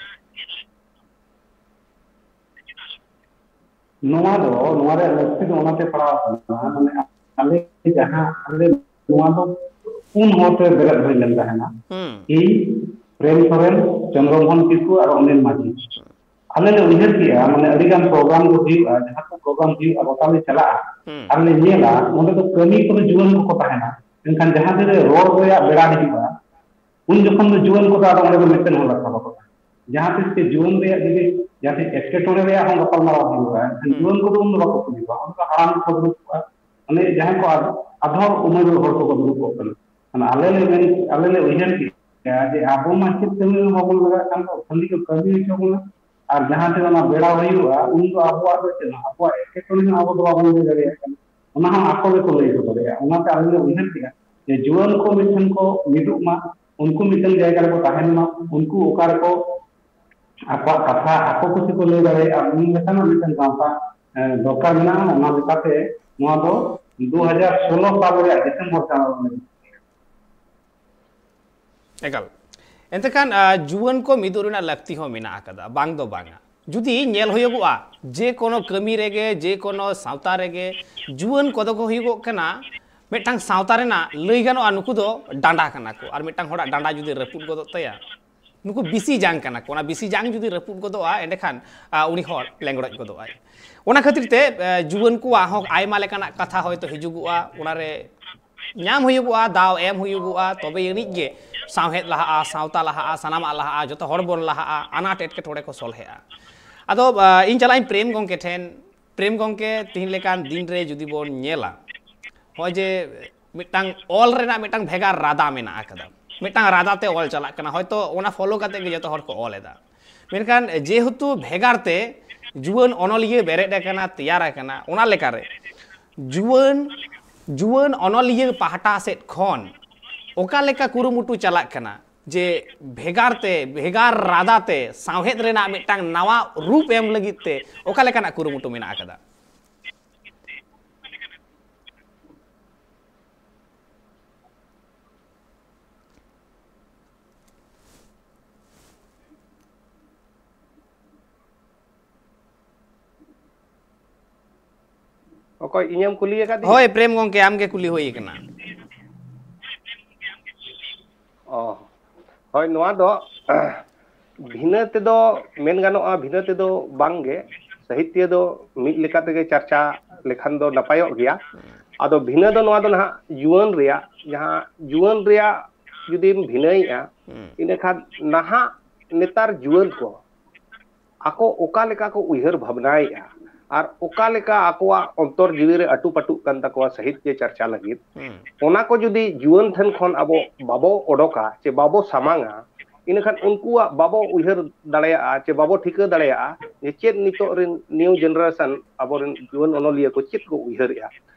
ᱱᱚᱣᱟ ᱫᱚ, ᱱᱚᱣᱟ ᱨᱮᱭᱟᱜ ᱞᱟᱹᱠᱛᱤ ᱫᱚ ᱚᱱᱟᱛᱮ ᱯᱟᱲᱟᱣ ᱟᱠᱟᱱᱟ, ᱢᱟᱱᱮ ᱟᱞᱮ ᱡᱟᱦᱟᱸ, ᱟᱞᱮ ᱱᱚᱣᱟ ᱫᱚ ᱯᱩᱱ ᱦᱚᱲ ᱛᱮ ᱵᱮᱨᱮᱫ ᱦᱩᱭ ᱞᱮᱱ ᱛᱟᱦᱮᱱᱟ᱾ ᱦᱩᱸ᱾ ᱤᱧ, ᱯᱨᱮᱢ ᱥᱚᱨᱮᱱ, ᱪᱚᱱᱫᱨᱚ ᱢᱳᱦᱚᱱ ᱠᱤᱥᱠᱩ ᱟᱨ ᱚᱱᱤᱞ ᱢᱟᱹᱡᱷᱤ᱾ ᱟᱞᱮ ᱞᱮ ᱩᱭᱦᱟᱹᱨ ᱠᱮᱜᱼᱟ, ᱢᱟᱱᱮ ᱟᱹᱰᱤ ᱜᱟᱱ ᱯᱨᱳᱜᱨᱟᱢ ᱠᱚ ᱦᱩᱭᱩᱜᱼᱟ, ᱡᱟᱦᱟᱸ ᱠᱚ ᱯᱨᱳᱜᱨᱟᱢ ᱦᱩᱭᱩᱜᱼᱟ, ᱜᱚᱴᱟ ᱞᱮ ᱪᱟᱞᱟᱜᱼᱟ᱾ ᱦᱩᱸ᱾ ᱟᱨ ᱞᱮ ᱧᱮᱞᱟ, ᱚᱸᱰᱮ ᱫᱚ ᱠᱟᱹᱢᱤ ᱠᱚᱫᱚ ᱡᱩᱣᱟᱹᱱ ᱠᱚᱠᱚ ᱛᱟᱦᱮᱱᱟ, ᱢᱮᱱᱠᱷᱟᱱ ᱡᱟᱦᱟᱸ ᱛᱤᱨᱮ ᱨᱚᱲ ᱨᱮᱭᱟᱜ ᱵᱮᱲᱟ ᱦᱤᱡᱩᱜᱼᱟ, ᱩᱱ ᱡᱚᱠᱷᱚᱱ ᱫᱚ ᱡᱩᱣᱟᱹᱱ ᱠᱚᱫᱚ ᱟᱫᱚ ᱚᱸᱰᱮ ᱫᱚ ᱢᱤᱫᱴᱮᱱ ᱦᱚᱸ ᱞᱮᱠᱷᱟ ᱵᱟᱠᱚ ᱛᱟᱦᱮᱱᱟ᱾ ᱡᱟᱦᱟᱸ ᱛᱤᱥ ᱜᱮ ᱡᱩᱣᱟᱹᱱ ᱨᱮᱭᱟᱜ ᱡᱩᱫᱤ ᱡᱟᱦᱟᱸ ᱛᱤᱥ ᱮᱴᱠᱮᱴᱚᱬᱮ ᱨᱮᱭᱟᱜ ᱦᱚᱸ ᱜᱟᱯᱟᱞᱢᱟᱨᱟᱣ ᱦᱩᱭᱩᱜᱼᱟ, ᱮᱱᱠᱷᱟᱱ ᱦᱩᱸ᱾ ᱡᱩᱣᱟᱹᱱ ᱠᱚᱫᱚ ᱩᱱ ᱫᱚ ᱵᱟᱠᱚ ᱠᱩᱞᱤ ᱠᱚᱣᱟ, ᱩᱱ ᱫᱚ ᱦᱟᱲᱟᱢ ᱠᱚ ᱫᱩᱲᱩᱵ ᱠᱚᱜᱼᱟ, ᱢᱟᱱᱮ ᱡᱟᱦᱟᱸᱭ ᱠᱚ ᱟᱫ-, ᱟᱫᱷᱚ ᱩᱢᱮᱨ ᱨᱮᱱ ᱦᱚᱲ ᱠᱚᱠᱚ ᱫᱩᱲᱩᱵ ᱠᱚᱜ ᱠᱟᱱᱟ᱾ ᱢᱟᱱᱮ ᱟᱞᱮ ᱞᱮ ᱢᱮᱱ, ᱟᱞᱮ ᱞᱮ ᱩᱭᱦᱟᱹᱨ ᱠᱮᱫᱼᱟ ᱡᱮ ᱟᱵᱚ ᱢᱟ ᱪᱮᱫ ᱠᱟᱹᱢᱤ ᱦᱚᱸ ᱵᱟᱵᱚᱱ ᱞᱟᱜᱟᱜ ᱠᱟᱱ ᱫᱚ, ᱠᱷᱟᱹᱞᱤ ᱠᱚ ᱠᱟᱹᱢᱤ ᱦᱚᱪᱚ ᱵᱚᱱᱟ᱾ ᱟᱨ ᱡᱟᱦᱟᱸ ᱛᱤᱱᱟᱹᱜ ᱚᱱᱟ ᱵᱮᱲᱟ ᱦᱩᱭᱩᱜᱼᱟ, ᱩᱱ ᱫᱚ ᱟᱵᱚᱣᱟᱜ ᱫᱚ ᱪᱮᱫ ᱦᱚᱸ, ᱟᱵᱚᱣᱟᱜ ᱮᱴᱠᱮᱴᱚᱬᱮ ᱦᱚᱸ ᱟᱵᱚ ᱫᱚ ᱵᱟᱵᱚᱱ ᱞᱟᱹᱭ ᱫᱟᱲᱮᱭᱟᱜ ᱠᱟᱱᱟ, ᱚᱱᱟ ᱦᱚᱸ ᱟᱠᱚ ᱜᱮᱠᱚ ᱞᱟᱹᱭ ᱦᱚᱴᱚ ᱫᱟᱲᱮᱭᱟᱜᱼᱟ᱾ ᱚᱱᱟᱛᱮ ᱟᱞᱮ ᱞᱮ ᱩᱭᱦᱟᱹᱨ ᱠᱮᱫᱼᱟ ᱡᱮ ᱡᱩᱣᱟᱹᱱ ᱠᱚ ᱢᱤᱫᱴᱷᱮᱱ ᱠᱚ ᱢᱤᱫᱚᱜ ᱢᱟ, ᱩᱱᱠᱩ ᱢᱤᱫᱴᱮᱱ ᱡᱟᱭᱜᱟ ᱨᱮᱠᱚ ᱛᱟᱦᱮᱱ ᱢᱟ, ᱩᱱᱠᱩ ᱚᱠᱟ ᱨᱮᱠᱚ ᱟᱠᱚᱣᱟᱜ ᱠᱟᱛᱷᱟ ᱟᱠᱚ ᱠᱩᱥᱤ ᱠᱚ ᱞᱟᱹᱭ ᱫᱟᱲᱮᱭᱟᱜᱼᱟ, ᱩᱱ ᱞᱮᱠᱟᱱᱟᱜ ᱢᱤᱫᱴᱮᱱ ᱜᱟᱶᱛᱟ, ᱮ, ᱫᱚᱨᱠᱟᱨ ᱢᱮᱱᱟᱜᱼᱟ᱾ ᱚᱱᱟ ᱞᱮᱠᱟᱛᱮ ᱱᱚᱣᱟ ᱫᱚ ᱫᱩ ᱦᱟᱡᱟᱨ ᱥᱳᱞᱳ ᱥᱟᱞ ᱨᱮᱭᱟᱜ ᱰᱤᱥᱮᱢᱵᱚᱨ ᱪᱟᱸᱫᱳ ᱨᱮ᱾ ᱮᱠᱟᱞ᱾ ᱮᱱᱛᱮ ᱠᱷᱟᱱ, ᱟ, ᱡᱩᱣᱟᱹᱱ ᱠᱚ ᱢᱤᱫᱚᱜ ᱨᱮᱱᱟᱜ ᱞᱟᱹᱠᱛᱤ ᱦᱚᱸ ᱢᱮᱱᱟᱜ ᱟᱠᱟᱫᱟ, ᱵᱟᱝ ᱫᱚ ᱵᱟᱝᱟ᱾ ᱡᱩᱫᱤ ᱧᱮᱞ ᱦᱩᱭᱩᱜᱚᱜᱼᱟ, ᱡᱮ ᱠᱳᱱᱳ ᱠᱟᱹᱢᱤ ᱨᱮᱜᱮ, ᱡᱮ ᱠᱳᱱᱳ ᱥᱟᱶᱛᱟ ᱨᱮᱜᱮ ᱡᱩᱣᱟᱹᱱ ᱠᱚᱫᱚ ᱠᱚ ᱦᱩᱭᱩᱜᱚᱜ ᱠᱟᱱᱟ ᱢᱤᱫᱴᱟᱝ ᱥᱟᱶᱛᱟ ᱨᱮᱱᱟᱜ, ᱞᱟᱹᱭ ᱜᱟᱱᱚᱜᱼᱟ, ᱱᱩᱠᱩ ᱫᱚ ᱰᱟᱸᱰᱟ ᱠᱟᱱᱟ ᱠᱚ᱾ ᱟᱨ ᱢᱤᱫᱴᱟᱝ ᱦᱚᱲᱟᱜ ᱰᱟᱸᱰᱟ ᱡᱩᱫᱤ ᱨᱟᱹᱯᱩᱫ ᱜᱚᱫᱚᱜ ᱛᱟᱭᱟ, ᱱᱩᱠᱩ ᱵᱤᱥᱤ ᱡᱟᱝ ᱠᱟᱱᱟ ᱠᱚ, ᱚᱱᱟ ᱵᱤᱥᱤ ᱡᱟᱝ ᱡᱩᱫᱤ ᱨᱟᱹᱯᱩᱫ ᱜᱚᱫᱚᱜᱼᱟ, ᱮᱸᱰᱮᱠᱷᱟᱱ, ᱟ, ᱩᱱᱤ ᱦᱚᱲ ᱞᱮᱸᱜᱽᱲᱚᱡ ᱜᱚᱫᱚᱜᱼᱟᱭ᱾ ᱚᱱᱟ ᱠᱷᱟᱹᱛᱤᱨ ᱛᱮ, ᱮ, ᱡᱩᱣᱟᱹᱱ ᱠᱚᱣᱟᱜ ᱦᱚᱸ ᱟᱭᱢᱟ ᱞᱮᱠᱟᱱᱟᱜ ᱠᱟᱛᱷᱟ ᱦᱚᱭᱛᱳ ᱦᱤᱡᱩᱜᱚᱜᱼᱟ, ᱚᱱᱟᱨᱮ ᱧᱟᱢ ᱦᱩᱭᱩᱜᱚᱜᱼᱟ, ᱫᱟᱣ ᱮᱢ ᱦᱩᱭᱩᱜᱚᱜᱼᱟ, ᱛᱚᱵᱮ ᱟᱹᱱᱤᱡ ᱜᱮ ᱥᱟᱶᱦᱮᱫ ᱞᱟᱦᱟᱜᱼᱟ, ᱥᱟᱶᱛᱟ ᱞᱟᱦᱟᱜᱼᱟ, ᱡᱚᱛᱚ ᱦᱚᱲ ᱵᱚᱱ ᱞᱟᱦᱟᱜᱼᱟ, ᱟᱱᱟᱴ ᱮᱴᱠᱮᱴᱚᱬᱮ ᱠᱚ ᱥᱚᱞᱦᱮᱜᱼᱟ᱾ ᱟᱫᱚ, ᱟ, ᱤᱧ ᱪᱟᱞᱟᱜ ᱟᱹᱧ ᱯᱨᱮᱢ ᱜᱚᱢᱠᱮ ᱴᱷᱮᱱ᱾ ᱯᱨᱮᱢ ᱜᱚᱢᱠᱮ, ᱛᱤᱦᱤᱧ ᱞᱮᱠᱟᱱ ᱫᱤᱱ ᱨᱮ ᱡᱩᱫᱤ ᱵᱚᱱ ᱧᱮᱞᱟ, ᱱᱚᱜᱼᱚᱭ ᱡᱮ ᱢᱤᱫᱴᱟᱝ ᱚᱞ ᱨᱮᱱᱟᱜ ᱢᱤᱫᱴᱟᱝ ᱵᱷᱮᱜᱟᱨ ᱨᱟᱫᱟ ᱢᱮᱱᱟᱜ ᱟᱠᱟᱫᱟ, ᱢᱤᱫᱴᱟᱝ ᱨᱟᱫᱟ ᱛᱮ ᱚᱞ ᱪᱟᱞᱟᱜ ᱠᱟᱱᱟ, ᱦᱚᱭᱛᱳ ᱚᱱᱟ ᱯᱷᱳᱞᱳ ᱠᱟᱛᱮ ᱜᱮ ᱡᱚᱛᱚ ᱦᱚᱲ ᱠᱚ ᱚᱞ ᱮᱫᱟ᱾ ᱢᱮᱱᱠᱷᱟᱱ ᱡᱮᱦᱮᱛᱩ ᱵᱷᱮᱜᱟᱨ ᱛᱮ ᱡᱩᱣᱟᱹᱱ ᱚᱱᱚᱞᱤᱭᱟᱹ ᱵᱮᱨᱮᱫ ᱟᱠᱟᱱᱟ, ᱛᱮᱭᱟᱨ ᱟᱠᱟᱱᱟ, ᱚᱱᱟ ᱞᱮᱠᱟᱨᱮ ᱡᱩᱣᱟᱹᱱ, ᱡᱩᱣᱟᱹᱱ ᱚᱱᱚᱞᱤᱭᱟᱹ ᱯᱟᱦᱴᱟ ᱥᱮᱫ ᱠᱷᱚᱱ ᱚᱠᱟ ᱞᱮᱠᱟ ᱠᱩᱨᱩᱢᱩᱴᱩ ᱪᱟᱞᱟᱜ ᱠᱟᱱᱟ ᱡᱮ ᱵᱷᱮᱜᱟᱨ ᱛᱮ, ᱵᱷᱮᱜᱟᱨ ᱨᱟᱫᱟ ᱛᱮ ᱥᱟᱶᱦᱮᱫ ᱨᱮᱱᱟᱜ ᱢᱤᱫᱴᱟᱝ ᱱᱟᱣᱟ ᱨᱩᱯ ᱮᱢ ᱞᱟᱹᱜᱤᱫ ᱛᱮ ᱚᱠᱟ ᱞᱮᱠᱟᱱᱟᱜ ᱠᱩᱨᱩᱢᱩᱴᱩ ᱢᱮᱱᱟᱜ ᱟᱠᱟᱫᱟ? ᱚᱠᱚᱭ ᱤᱧᱮᱢ ᱠᱩᱞᱤ ᱟᱠᱟᱫᱤᱧᱟ? ᱦᱳᱭ, ᱯᱨᱮᱢ ᱜᱚᱢᱠᱮ, ᱟᱢᱜᱮ ᱠᱩᱞᱤ ᱦᱩᱭ ᱟᱠᱟᱱᱟ᱾ ᱚ, ᱦᱳᱭ, ᱱᱚᱣᱟ ᱫᱚ ᱵᱷᱤᱱᱟᱹ ᱛᱮᱫᱚ ᱢᱮᱱ ᱜᱟᱱᱚᱜᱼᱟ, ᱵᱷᱤᱱᱟᱹ ᱛᱮᱫᱚ ᱵᱟᱝᱜᱮ᱾ ᱥᱟᱦᱤᱛᱭᱚ ᱫᱚ ᱢᱤᱫ ᱞᱮᱠᱟ ᱛᱮᱜᱮ ᱪᱟᱨᱪᱟ ᱞᱮᱠᱷᱟᱱ ᱫᱚ ᱱᱟᱯᱟᱭᱚᱜ ᱜᱮᱭᱟ᱾ ᱟᱫᱚ ᱵᱷᱤᱱᱟᱹ ᱫᱚ ᱱᱚᱣᱟ ᱫᱚ ᱱᱟᱦᱟᱜ ᱡᱩᱣᱟᱹᱱ ᱨᱮᱭᱟᱜ, ᱡᱟᱦᱟᱸ ᱡᱩᱣᱟᱹᱱ ᱨᱮᱭᱟᱜ ᱡᱩᱫᱤᱢ ᱵᱷᱤᱱᱟᱹᱭᱮᱜᱼᱟ, ᱦᱩᱸ᱾ ᱤᱱᱟᱹᱠᱷᱟᱱ ᱱᱟᱦᱟᱜ ᱱᱮᱛᱟᱨ ᱡᱩᱣᱟᱹᱱ ᱠᱚ ᱟᱠᱚ ᱚᱠᱟ ᱞᱮᱠᱟ ᱠᱚ ᱩᱭᱦᱟᱹᱨ ᱵᱷᱟᱵᱽᱱᱟᱭᱮᱜᱼᱟ ᱟᱨ ᱚᱠᱟ ᱞᱮᱠᱟ ᱟᱠᱚᱣᱟᱜ ᱚᱱᱛᱚᱨ ᱡᱤᱣᱤ ᱨᱮ ᱟᱹᱴᱩ ᱯᱟᱹᱴᱩᱜ ᱠᱟᱱ ᱛᱟᱠᱚᱣᱟ ᱥᱟᱦᱤᱛᱭᱚ ᱪᱟᱨᱪᱟ ᱞᱟᱹᱜᱤᱫ, ᱦᱩᱸ᱾ ᱚᱱᱟ ᱠᱚ ᱡᱩᱫᱤ ᱡᱩᱣᱟᱹᱱ ᱴᱷᱮᱱ ᱠᱷᱚᱱ ᱟᱵᱚ ᱵᱟᱵᱚ ᱚᱰᱚᱠᱟ ᱪᱮ ᱵᱟᱵᱚ ᱥᱟᱢᱟᱝᱟ, ᱤᱱᱟᱹᱠᱷᱟᱱ ᱩᱱᱠᱩᱣᱟᱜ ᱵᱟᱵᱚ ᱩᱭᱦᱟᱹᱨ ᱫᱟᱲᱮᱭᱟᱜᱼᱟ ᱪᱮ ᱵᱟᱵᱚ ᱴᱷᱤᱠᱟᱹ ᱫᱟᱲᱮᱭᱟᱜᱼᱟ ᱡᱮ ᱪᱮᱫ ᱱᱤᱛᱚᱜ ᱨᱮᱱ new generation ᱟᱵᱚᱨᱮᱱ ᱡᱩᱣᱟᱹᱱ ᱚᱱᱚᱞᱤᱭᱟᱹ ᱠᱚ ᱪᱮᱫ ᱠᱚ ᱩᱭᱦᱟᱹᱨᱮᱜᱼᱟ᱾